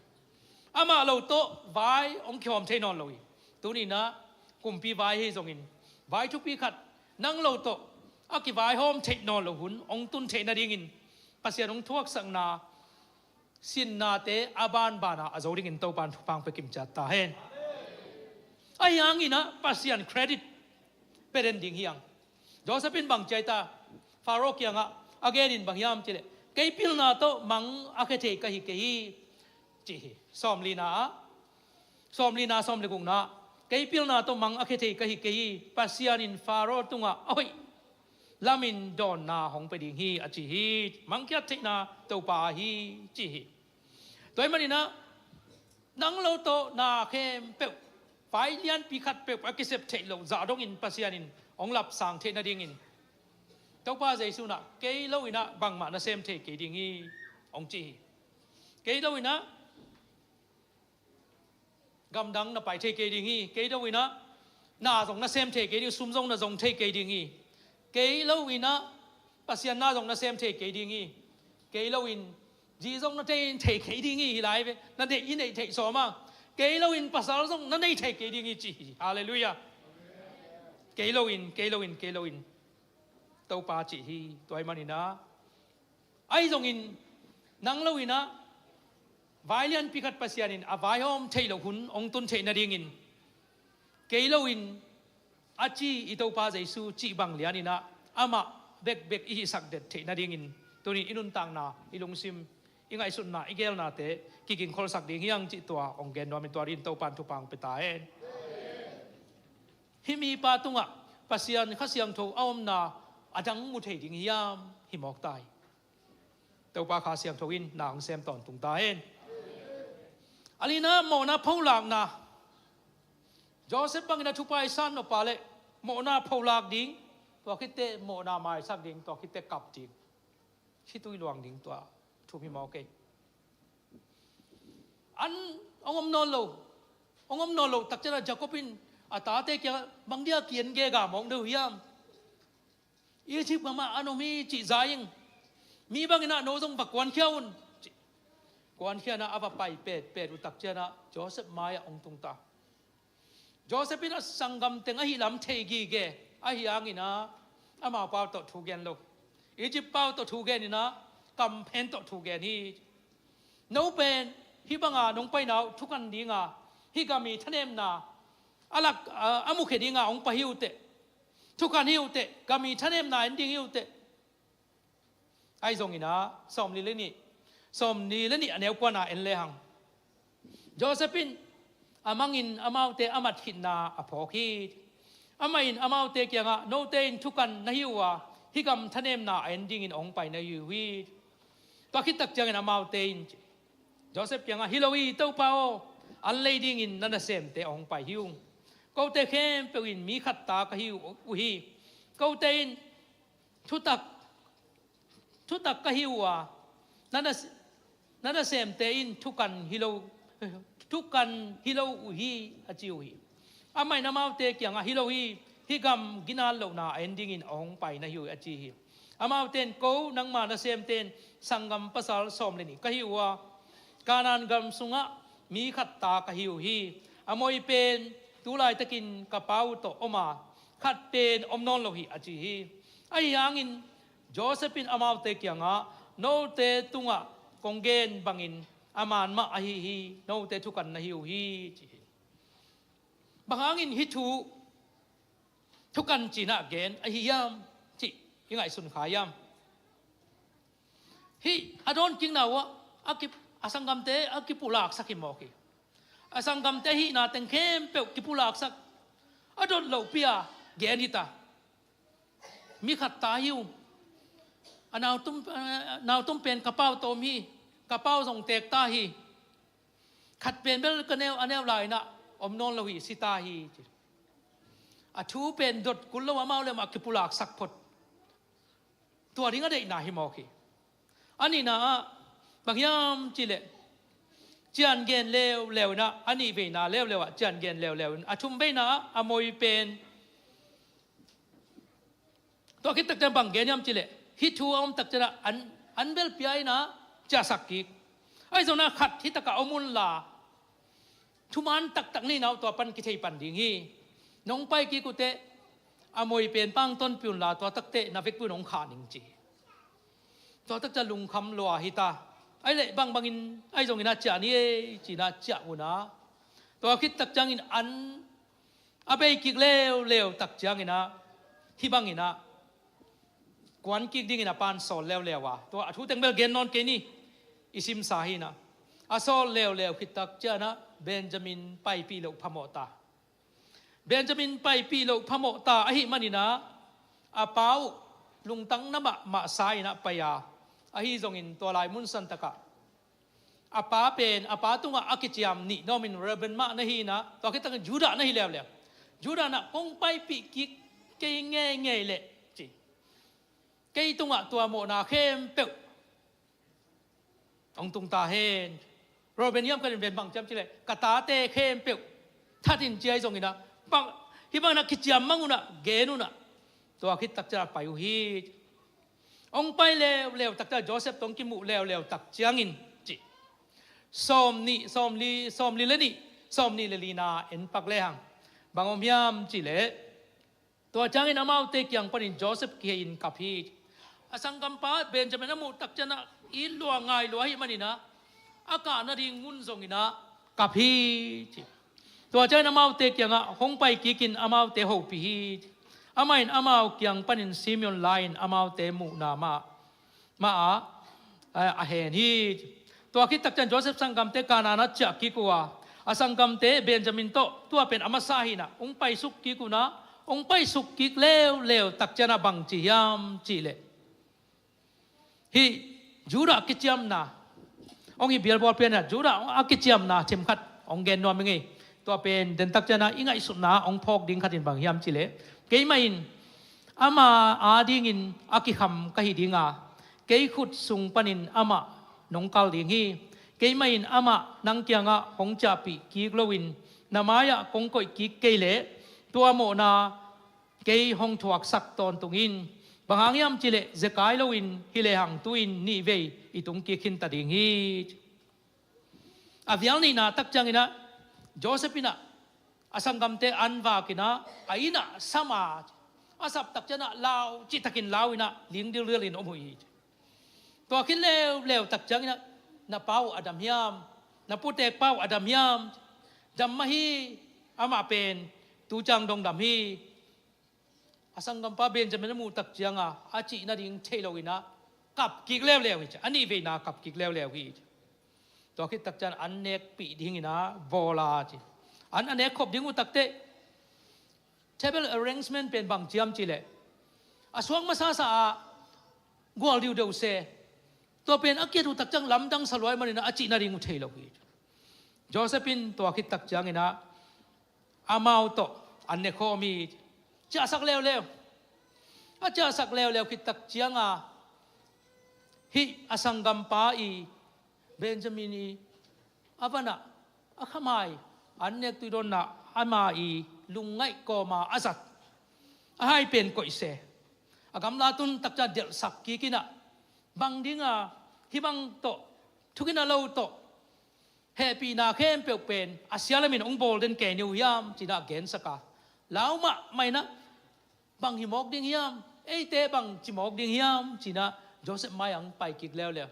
Amah lo tawh vai hong kihawm thei nawn lo hi. Tuni-in ah kumpi vai hi zongin vai thupi khat nang lo tawh a kivaihawm theih nawn loh hun hong tun theih nadingin Pasian hong thuaksakna sinnate a banbanah a zo dingin Topa in thupha hong pia kimciat ta hen. Ahi hangin ah Pasian credit pia den ding hi hang. Joseph in bang ci a, Faro kiangah a genin bang hiam cih leh, kei pilna tawh mang a khia thei ka hi kei hi, ci hi. Sawmlina ah, sawmlina, sawm le gukna, kei pilna tawh mang a khia thei ka hi kei hi. Pasian in Faro tungah a hoih lamin dawnna hong pia ding hi, a ci hi. Mangkhiat theihna Topa ahi, ci hi. Tua ahih manin ah nang lo tawh na khempeuh, vai lianpi khat peuh a kisep theih loh zah dongin Pasian in hong lapsang theih nadingin Topa Jesu in ah kei lo-in ah bangmah na sem thei kei ding hi, hong ci hi. Kei lo in ah gamdang na pai thei kei ding hi. Kei lo in ah na zong na sem thei kei ding, sum zong na zong thei kei ding hi. Kei lo in ah Pasian na zong na sem thei kei ding hi. Kei lo in zi zong na thei, thei kei ding hi. Hi lai ve, na neih, i neih theih sawm a. Kei lo in pasal zong na nei thei kei ding hi ci hi. Halleluiah. Kei lo in, kei lo in, kei lo in Topa ci hi. Tua ahih manin ah, ahi zongin nang lo in ah vai lianpi khat Pasian in a vaihawm theih loh hun hong tun theih nadingin, kei lo in a ci i Topa Jesu cih bang lian in ah amah bekbek i hihsak det theih nadingin, tuni in i nuntakna, i lungsim, i ngaihsutna, i geelnate kigingkholsak ding hi hang cih tua hong gen nuam in, tua dingin Topa in thupha hong pia ta hen. Hih mipa tungah Pasian Kha Siangtho a omna a dang mu thei ding hiam? Hi mawk ta hi. Topa Kha Siangtho in na hong sem tawntung ta hen. A lina, mawhna pholakna. Joseph bangin a thupha i san nop a leh mawhna pholak ding, tua khit teh mawhna maisak ding, tua khit teh kap ding. Khitui luang ding, tua thu hi mawk ei. An hong om nawn lo, hong om nawn lo takciang ah Jacob in a tate kiangah, bang dia kian gega mawk na hi uh hiam? Egypt gam ah an om hi cih za ing. Mi bangin ah no zong va kuankhia un cih. Kuankhia in ah a va pai petpet uh takciang ah Joseph mai-ah hong tung ta. Joseph in a sanggam teng ahih lam thei gige ahih hangin ah amau pau tawh thu gen lo. Egypt pau tawh thu gen in ah, kamphen tawh thu gen hi. No pen hih banga nong paina uh thukan dinga, hih gam i thanemna a lak, a, a mukhia dinga hong pai hi uh teh. Thukan hi uh teh, gam i thanemna en ding hi uh teh. Ahi zongin ah, sawmli le nih, sawmli le nih a neu kuana en lehang, Joseph in a mangin amaute a mat khitna a phawk hi. Amah in amaute kiangah, note in thukan na hi uh a, hih gam thanemna a en dingin a hong pai na hi uh hi. Tua khit takciangin amaute in Joseph kiangah, hi lo hi, Topa aw, an lei dingin na nasemte a hong pai hi ung. Kote khempeuh in mi khat ta ka hi uh hi. Kote in thutak, thutak ka hi uh a, na nas-, na nasemte in thukan hi lo, thukan hi lo uh hi, a ci uh hi. Amah in amaute kiangah, hi lo hi, hih gam ginat lohna a en dingin a hong pai na hi uh hi, a ci hi. Amaute in, ko nangma nasemte in sanggam pasal sawm le nih ka hi uh a, Kanaan gam sungah mi khat ta ka hi uh hi. A moi pen tu laitakin ka pa uh tawh om a, khat pen om nawn lo hi, a ci hi. Ahi hangin Joseph in amaute kiangah, note tungah kong gen bangin a man mah ahi hi, note thukan na hi uh hi, ci hi. Bang hangin hih thu thukan ci-in ah gen ahi hiam cih i ngaihsun kha hiam? Hih a dawnkikna uh ah a ki, a sanggamte a kipulaksak hi mawk hi. A sanggamte hihna teng khempeuh kipulaksak, a dot lohpi-a gen hi ta. Mi khat ta hi uh. A nautum, a nautum pen ka pa uh tawh om hi. Ka pa uh zong teek ta hi. Khat pen bel ka neu, a neu lai-in ah om nawn lo hi, si ta hi, ci. A thu pen dot kul lo, amau le amau kipulaksak phot. Tua ding a deihna hi mawk hi. A nihna ah bang hiam cih leh, cian gen leuleu in ah, a nih veina leuleu ah cian gen leuleu in, a thum veina ah a moi pen, tua khit takciang bang gen hiam cih leh, hih thu a om takciang ah an, an bel pia in ah ciahsak kik. Ahi zongin ah khat hih takah om un la, thuman taktak neihna uh tua pan kithei pan ding hi. Nong pai kik uh teh, a moi pen pang tonpih un la, tua tak teh na vekpi un hong khah ning, ci. Tua takciang lungkham lua hi ta. Ahih leh bangbangin ahi zongin ah ciah ni ei, ci-in ah ciah un ah, tua khit takciangin an a bei kik leuleu takciangin ah, hih bangin ah kuan kik dingin a pa'n sawl leuleu a, tua a thu teng bel gen nawn kei ni, i simsa hi-in ah. A sawl leuleu khit takciangin ah Benjamin paipih loh phamawh ta. Benjamin paipih loh phamawh ta ahih manin ah, a pa uh lungtang na mahmah sa-in ah pai a, ahi zongin tua lai mun santakah a pa pen, a pa tungah a kiciam nih na om in, Reuben mah na hi-in ah, tua khit takin Judah na hi leuleu. Judah in ah, kong paipih kik kei ngeingei leh, ci. Kei tungah tua mawhna khempeuh hong tung ta hen. Reuben hiam khat in ven bang ciam cileh, ka tate khempeuh that in ci ahi zongin ah, bang, hih bangin ah kiciam mang un ah, gen un ah, tua khit tak ciang ah pai uh hi. Hong pai leuleu tak ciang, Joseph tawh hong kimuh leuleu tak ciangin ci, sawm nih, sawm li, sawm li le nih, sawm nih le lina en pak lehang bang om hiam cileh, tua ciangin amaute kiang panin Joseph kihei in kap hi. A sanggampa Benjamin a muh tak ciang ah it lua ngai lua ahih manin ah, a kah nading mun zongin ah kap hi ci. Tua ciangin amaute kiangah hong pai kikin amaute hopih hi. Amah in amau kiang panin Simeon la-in amaute muhna mah, mah ah, eh, a hen hi. Tua khit tak ciang Joseph sanggamte Kanaan ah ciah kik uh a, a sanggamte Benjamin tawh tua pen a masa hi-in ah hong paisuk kik un ah, hong paisuk kik leuleu tak ciang ah bang ci hiam cihleh, hih Judah kiciamna, hong hih bialbawl pian ah Judah a kiciamna themkhat hong gen nuam ing ei. Tua pen den tak ciang ah i ngaihsutna hong phawk ding khat in bang hiam cihleh, keimah in ama adingin a kikham ka hi ding a, kei khut sung panin amah nong kal ding hi. Keimah in amah nang kiangah hong ciahpih kik loin na mai-ah kong koih kik kei leh, tua mawhna kei hong thuaksak tawntung in. Bang hang hiam cihleh, zekai loin hi lehang tu-in nihvei i tung kik khinta ding hi. A vial nihna tak ciangin ah Joseph in ah a sanggamte an vakin ah a inn ah sam a, a sap tak ciang ah lau, cihtakin lau in ah ling dildial in om uh hi. Tua khit leuleu tak ciangin ah, na pa uh a dam hiam, na putek pa uh a dam hiam, dam mah hi, amah pen tu ciang dong dam hi. A sanggampa Benjamin a muh tak ciang a, a cih nading thei loin ah kap kik leuleu hi ci. A nihveina kap kik leuleu hi ci. Tua khit tak ciang an nekpih dingin ah bawl a ci. An a nek khop ding uh takteh, table arrangement pen bang ciam cihleh, a suang masasa ah gual diudeu se. Tua pen a kiat uh tak ciang lamdang sa lua ahih manin ah a cih nading uh thei lo hi. Joseph in tua khit tak ciangin ah amau tawh an ne khawm hi. Ciahsak leuleu. A ciahsak leuleu khit tak ciang a, hih a sanggampa i, Benjamin i, a van ah a khamai, an nek tuidawnna ama i lungngaih kawma a zat a hai pen koih se. A gamla tun tak ciang delhsak kik in ah, bang ding a hih bang tawh, thukina lo tawh hehpihna khempeuh pen a sia lamin hong bawl den kei ni uh hiam ci-in ah gensak a, lau mahmah in ah, bang hi mawk ding hiam, eite bang ci mawk ding hiam ci-in ah Joseph mai-ah hong pai kik leuleu.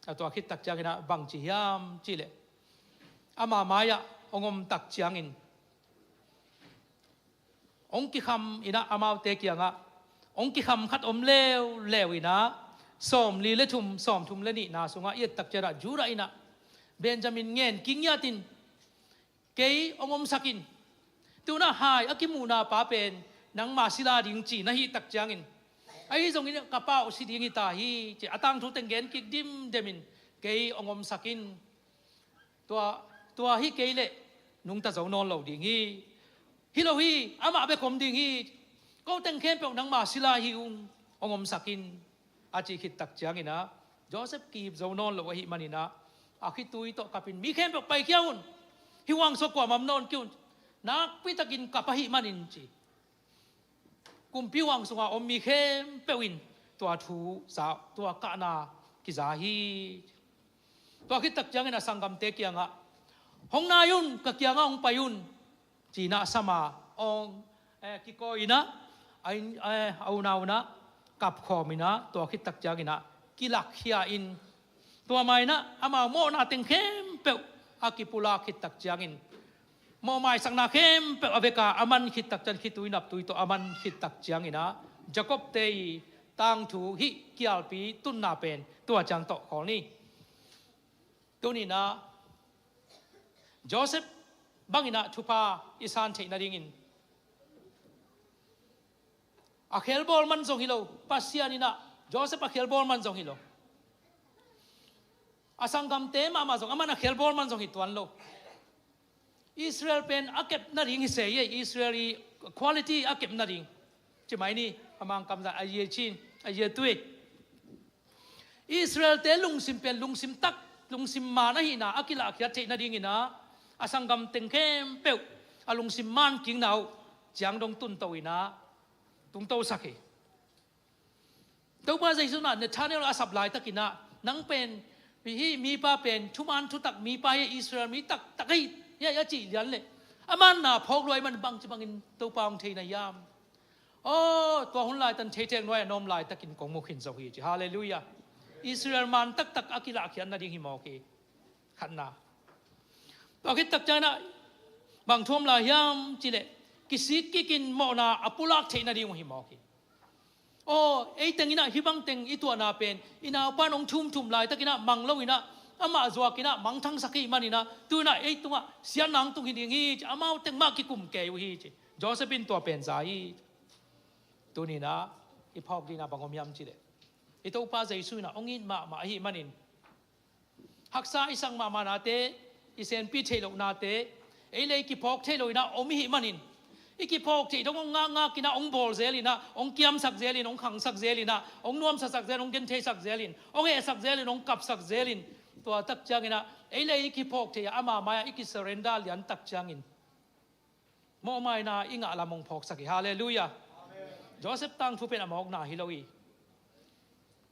A tua khit tak ciangin ah bang ci hiam cihleh, ama mai-ah hong om tak ciangin, hong kikham in ah amaute kiangah, hong kikham khat om leuleu in ah, sawmli le thum, sawmthum le nihna sungah i et tak ciang ah Judah in ah Benjamin ngen kingiatin, kei hong omsak in. Tu-in ah hai a kimuhna pa pen nangma sila ding ci na hih tak ciangin, ahi zongin ka pa uh si ding hi ta hi ci, a tangthu teng gen kik dimdemin, kei hong omsak in. Tua, tua hi kei leh nungta zo nawn lo ding hi. Hi lo hi, amah bek om ding hi. Ko teng khempeuh nangma sila hi ung, hong omsak in, a cih khit tak ciangin ah, Joseph kihip zo nawn lo ahih manin ah, a khitui tawh kapin, mi khempeuh paikhia un. Hih huang sung kuamah om nawn kei un. Nakpitakin kap ahih manin ci. Kumpi huang sunga om mi khempeuh in tua thu za, tua kahna kiza hi. Tua khit tak ciangin a sanggamte kiangah, hong nai un, ka kiangah hong pai un, ci-in ah sam a, hong, eh, kikawi in ah, a inn, eh, a unau in ah kapkhawm in ah, tua khit tak ciangin ah kilakkhia in, tua ma-in ah amau mawhna teng khempeuh a kipulak khit tak ciangin, mawhmaisakna khempeuh a vek a, a man khit tak ciang, khitui naptui tawh a man khit tak ciangin ah, Jacob-te i tangthu hih kialpi tunna pen tua ciang tawh khawl ni. Tuni-in ah Joseph bangin ah thupha i san theih nadingin, a khelbawl man zong hi lo, Pasian in ah Joseph a khelbawl man zong hi lo. A sanggamte mahmah zong, aman a khelbawl man zong hi tuan lo. Israel pen a kep nading hi se hi ei, Israel i quality a kep nading. Ci mai ni, a Mangkam zah a yie cin, a yie tui. Israel-te lungsim pen lungsim tak lungsim man ahihna a kilahkhiat theih nadingin ah, a sanggam teng khempeuh a lungsim man kikna uh ciang dong tunto in ah tungtosak hi. Topa Jesu in ah Nathanael a sap laitakin ah, "Nang pen, hih mipa pen thuman thutak mipa hi, Israel mi taktak hi, hi a," a cih lian leh, a manna phawk lua ahih man bangci bangin Topa hong thei na hiam? Aw, tua hun laitan thei thei nuai a na om laitakin kong mu khin zo hi ci. Halleluiah. Israel man taktak a kilahkhiat nading hi mawk hi. Khatna. Tua khit tak ciangin ah bang thu om lai hiam cih leh, kisik kikin mawhna a pulak theih nading uh hi mawk hi. Aw, ei teng in ah hih bang teng i tuahna pen, i naupan hong thumthum laitakin ah mang lo in ah, amah zuakin ah mangthangsak hi manin ah, tu in ah ei tungah siatna hong tung hi ding hi ci, amau teng mah kikum kei uh hi ci. Joseph in tua pen za hi. Tuni in ah i phawk dingin ah bang om hiam cih leh, i Topa Jesu in ah hong it mahmah ahih manin, haksa i sak mahmah nate, i senpi theih loh nate, ei le ei kiphawk theih lo in ah om i hih manin, i kiphawk theih dong hong ngakngak in ah, hong bawl zel in ah, hong kiamsak zel in, hong khangsak zel in ah, hong nuamsasak zel in, hong gentheisak zel in, hong hehsak zel in, hong kapsak zel in, tua tak ciangin ah ei le ei i kiphawk theih ah, ama mai-ah i kisurrender lian tak ciangin mawhmaina i ngah lam hong phawksak hi. Halleluiah. Joseph tangthu pen a mawkna hi lo hi.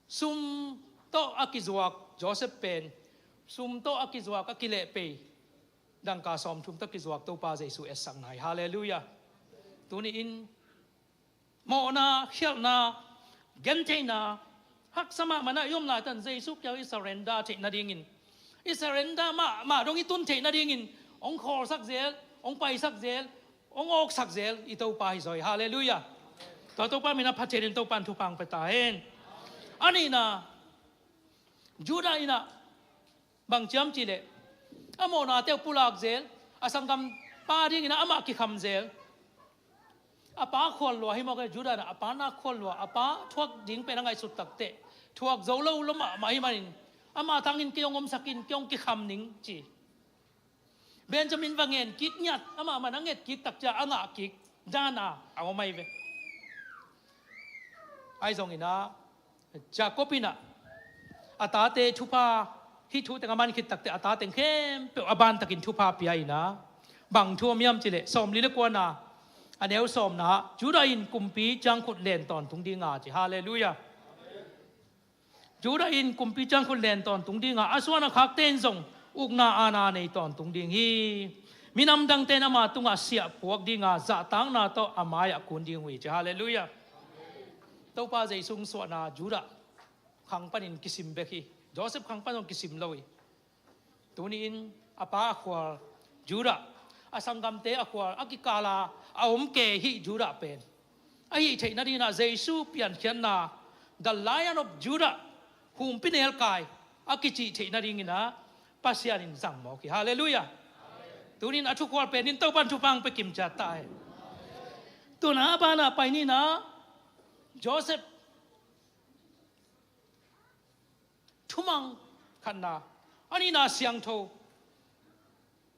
Sum tawh a kizuak Joseph pen, sum tawh a kizuak, a kilehpei, dangka sawmthum tawh kizuak Topa Jesu etsakna hi. Halleluiah. Tuni-in mawhna, khialhna, gentheihna, haksa mahmah na i om laitan Jesu kiang i surrender theih nadingin, i surrender mahmah dong i tun theih nadingin, hong khawlsak zel, hong paisak zel, hong awksak zel i Topa hi zaw hi. Halleluiah. Tua Topa min ah Pathian in Topa in thupha hong pia ta hen. A nihna, Judah in ah bang ci hiam cih leh, a mawhnate uh pulak zel, a sanggampa dingin ah amah kikham zel. A pa khual lua hi mawk e, Judah in ah a pa na khual lua, a pa thuak ding pen a ngaihsut takteh thuak zo lo lua mahmah hi manin, ama tangin kei hong omsak in, kei hong kikham ning ci. Benjamin va ngen kik ngiat, amah man a nget kik tak ciang a ngah kik dan a, a om ahi ve. Ahi zongin ah Jacob in ah a tate thupha, hih thu teng a man khit takteh a ta teng khempeuh a bantakin thupha pia in ah, bang thu om hiam cih leh, sawmli le kuana, a neu sawmna ah, Judah in kumpi ciangkhut len tawntung ding a ci. Halleluiah. Judah in kumpi ciangkhut len tawntung ding a, a suan a khakte in zong ukna aana nei tawntung ding hi. Minam dangte in ama tungah siah puak ding a, zahtakna tawh a mai-ah kun ding uh hi ci. Halleluiah. Topa Jesu hong suahna Judah khang panin kisim bek hi. Joseph khang pan zong kisim lo hi. Tuni-in a pa a khual Judah, a sanggamte a khual, a kikal a a om kei hih Judah pen, a hih theih nadingin ah Jesu piankhiatna, the Lion of Judah, humpinelkai a kicih theih nadingin ah Pasian in zang mawk hi. Halleluiah. Tuni-in a thukhual pen in Topa in thupha hong pia kimciat ta hen. Tuna a banah pai ni in ah, Joseph thumang, khatna. A nihna siangtho.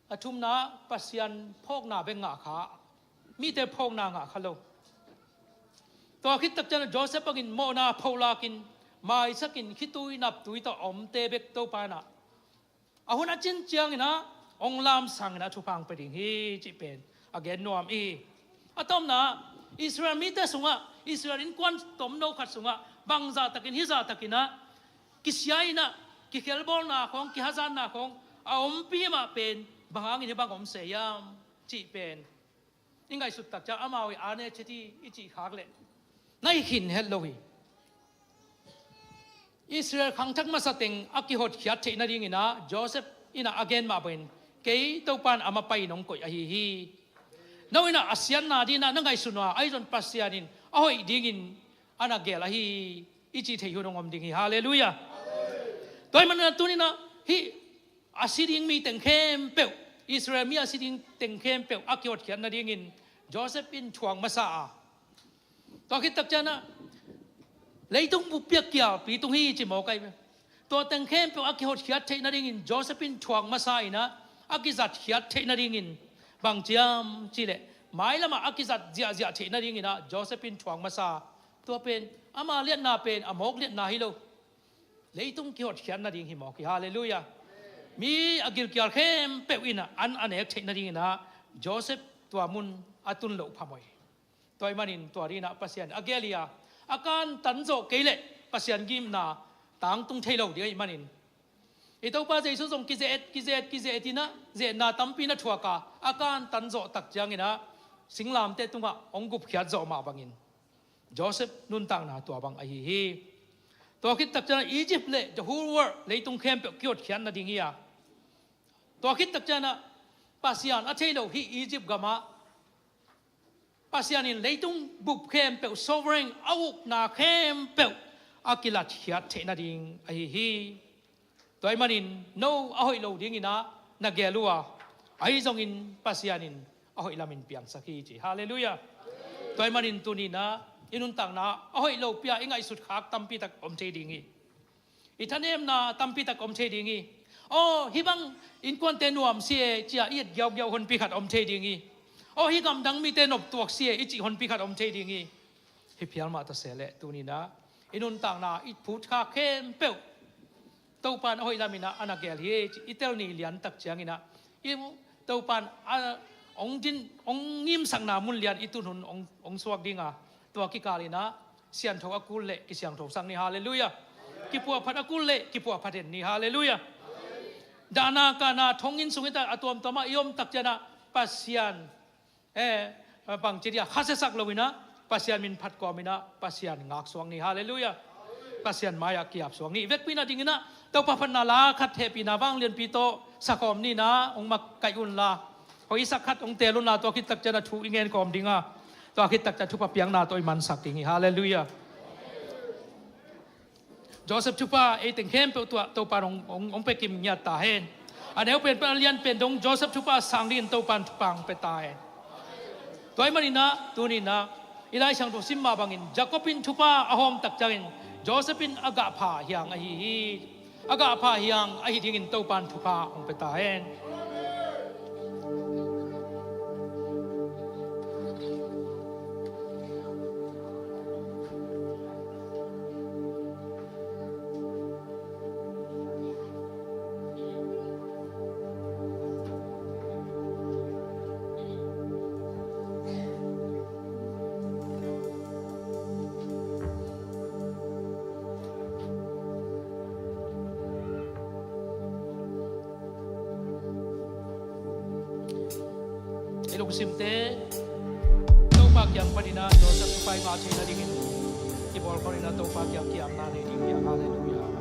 A thumna Pasian phawkna bek ngah kha, mite phawkna ngah kha lo. Tua khit tak ciang Joseph bangin mawhna pholakin, maisakin, khitui naptui tawh a omte bek Topa in ah, a hun a cin ciangin ah hong lamsangin ah thupha hong pia ding hi cih pen a gen nuam i hi. A tawpna, Israel mite sungah, Israel innkuan tomno khat sungah bangzah takin, hizah takin ah kisia in ah, kikhelbawlna khawng, kihazatna khawng a ompi mah pen bang hangin hih bang om se hiam cih pen i ngaihsut tak ciang amau i ane cheti i cih khak leh na hi khin het lo hi. Israel khangthak masa teng a kihotkhiat theih nadingin ah Joseph in ah a gen mah bangin, kei Topa in a mapai in hong koih ahi hi. No in ah a siatna dingin ah na ngaihsun uh a, ahi zong Pasian in a hoih dingin a na gel ahi hi, i cih theih hun hong om ding hi. Halleluiah. Tua ahih manin ah tuni in ah hih a si ding mi teng khempeuh, Israel mi a si ding teng khempeuh a kihotkhiat nadingin Joseph in thuak masa a, tua khit tak ciang ah leitung buppi ah kialpi tung hi ci mawk ahi ve. Tua teng khempeuh a kihotkhiat theih nadingin Joseph in thuak masa in ah, a kizatkhiat theih nadingin bang ci hiam cih leh, mailam ah a kizat ziahziah theih nadingin ah Joseph in thuak masa. Tua pen ama liatna pen a mawk liatna hi lo. Leitung kihotkhiat nading hi mawk hi. Halleluiah. Mi a gilkial khempeuh in ah an a nek theih nadingin ah Joseph tua mun a tun loh phamawh hi. Tua ahih manin tua dingin ah Pasian a gel hi a, a kantan zawh kei leh Pasian gimna tangtung thei lo ding ahih manin, i Topa Jesu zong kize-et, kize-et, kize-et in ah ze-etna tampi na thuak a, a kantan zawh tak ciangin ah singlamteh tungah hong gupkhiat zawh mah bangin Joseph nuntakna tua bang ahi hi. Tua khit tak ciangin ah Egypt le the whole world, leitung khempeuh kihotkhiat nading hi a, tua khit tak ciangin ah Pasian a thei lo hih Egypt gamah Pasian in leitung bup khempeuh, sovereign, a ukna khempeuh a kilatkhiat theih nading ahi hi. Tua ahih manin no a hoih lo dingin ah na gel uh a, ahi zongin Pasian in a hoih lamin piangsak hi ci. Halleluiah. Tua ahih manin tuni-in ah i nuntakna a hoih lopi-a i ngaihsut khak tampi tak om thei ding hi. I thanemna tampi tak om thei ding hi. Aw, hih bang innkuante nuam si e ci-a i et giaugiau honpi khat om thei ding hi. Aw, hih gamdang mite noptuak si e i cih honpi khat om thei ding hi. Hi phial mah ta se leh tuni-in ah i nuntakna i phutkhak khempeuh Topa in a hoih lamin ah a na gel hi ci i tel ni lian tak ciangin ah i Topa in a hong din, hong ngimsakna mun lian i tun hun hong, hong suak ding a, tua kikal in ah siangtho a kul leh kisiangthosak ni. Halleluiah. Kipuahphat a kul leh kipuahphat hen ni. Halleluiah. Dahna kahna thong inn sung hi ta a tuamtuam ah i om tak ciangin ah Pasian, eh, bangci dia, khasiasak lo-in ah Pasian min phat kawmin ah Pasian ngaksuak ni. Halleluiah. Pasian mai-ah kiapsuak ni. I vekpi-in ah dingin ah Topa phatna la khat hehpihna vanglianpi tawh sakhawm ni-in ah hong makaih unla, hoih i sak khat hong teel unla, tua khit tak ciangin ah thu i ngen kawm ding a, tua khit tak ciangin ah thupha piakna tawh i mansak ding hi. Halleluiah. Joseph thupha ei teng khempeuh tuah Topa in hong, hong, hong pia kim ngiat ta hen. A neu pen pan a lian pen dong Joseph thupha sang dingin Topa in thupha hong pia ta hen. Tua ahih manin ah tuni-in ah i Lai Siangtho sim mah bangin Jacob in thupha a hawm tak ciangin Joseph in a gahpha hiang ahi hi. A gahpha hiang ahi dingin Topa in thupha hong pia ta hen. I lungsimte Topa kiang panin ah Joseph thupha i ngah theih nadingin kibawlkhawm in ah Topa kiang ki-apna nei ding hi. Halleluiah.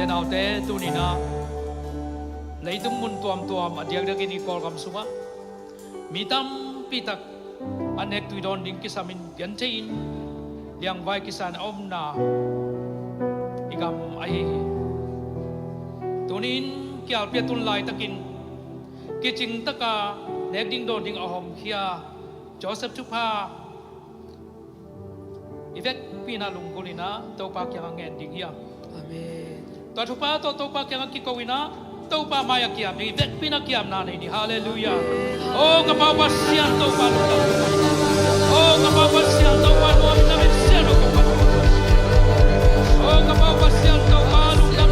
Naute, tuni-in ah leitung mun tuamtuam a diakdiakin i Kawlgam sungah mi tampi tak a nek tui dawn ding kisamin pianthei-in liangvai kisa-in a omna i gam ahi hi. Tuni-in kialpi a tun laitakin kicing taka nek ding dawn ding a hawmkhia Joseph thupha i vekpi-in ah lunggulh in ah Topa kiangah ngen ding hiam? Amen. Tua thupha tawh Topa kiangah kiko in ah Topa mai-ah kiam ding, i vekpi-in ah kiamna nei ni. Halleluiah. O ka Pa Pasian Topa lungdam. O ka Pa Pasian Topa nuam in na min sian lo ka Pa. O ka Pa Pasian Topa lungdam.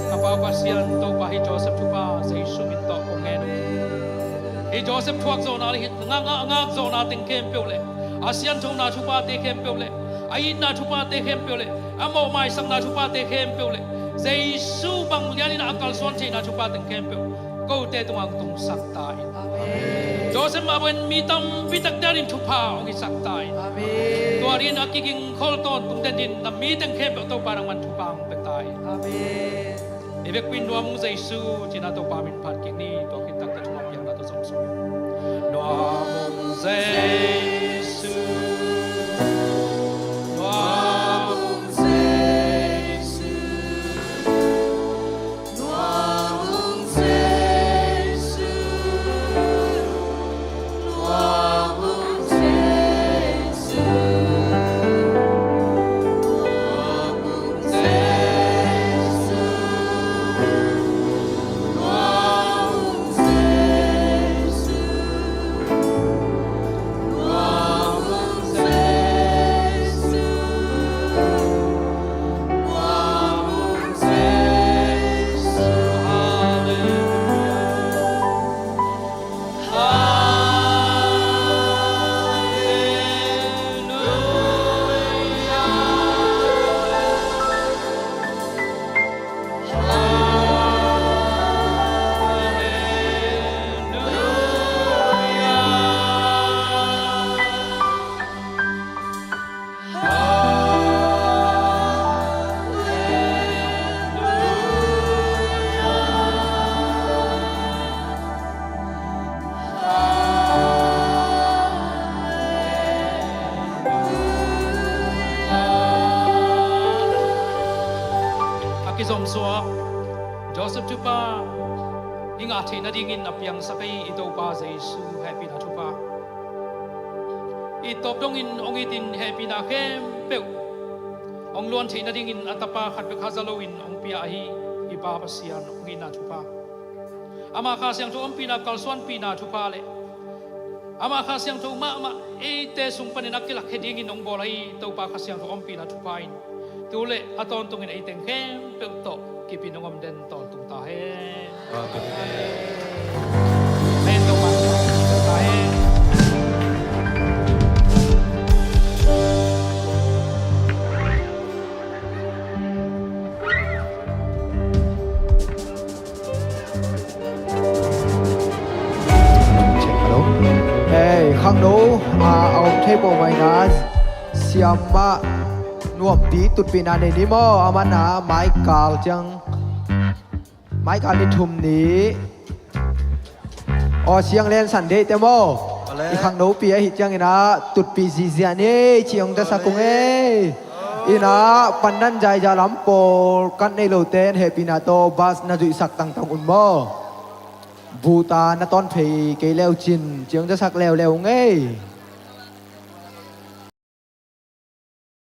Ka Pa Pasian Topa, hih Joseph thupha Jesu min tawh kong ngen uh hi. Joseph thuak zawhna le hih ngak, ngak, ngak zawhna teng khempeuh le a sianthona thuphate khempeuh le a itna thuphate khempeuh le a mawhmaisakna thuphate khempeuh le Jesu bang lianin a kalsuan theihna thupha teng khempeuh kote tungah hong tungsak ta in. Amen. Joseph mah bangin mi tampi takte adingin thupha hong hisak ta in. Amen. Tua dingin a kigingkhol tawntung den dingin na mi teng khempeuh Topa nangman thupha hong pia ta in. Amen. I vekpi-in nuam ung Jesu, ci-in ah Topa min phat kik ni. Tua khit takteh thumah piakna tawh zong sung. Nuam ung Jesu, nuam ung Jesu, nuam ung Jesu. A kizomsuak Joseph thupha i ngah theih nadingin a piangsak ahi i Topa Jesu hehpihna thupha, i tawp dongin hong itin hehpihna khempeuh hong luan theih nadingin a Tapa khat bek haza loin hong pia ahi i Pa Pasian hong itna thupha, ama Kha Siangtho ompihna kalsuanpihna thupha le ama Kha Siangtho mahmah eite sung panin a kilakkhe dingin hong bawl ahi Topa Kha Siangtho ompihna thupha in tu le a tawntungin ei teng khempeuh tawh kipin hong om den tawntung ta hen. Amen. Amen. Topa ta hen. Hello. Ei, khangno, a, a om thei pawh mah ina, siamah Nuampi tutpihna nei ni maw? Amah na maikal ciang, maikal ni thum ni. Aw, siang len Sunday te maw? Ole. I khangnopi ahi ciangin ah tutpih zihziah ni, ci hong tasak ung ei. Inn ah pandan zaiza lam pawl kan nei lote in hehpihna tawh bus na zuihsak tangtang un maw? Buta na tawn phei kei leu cin ciang zasak leuleu ngei.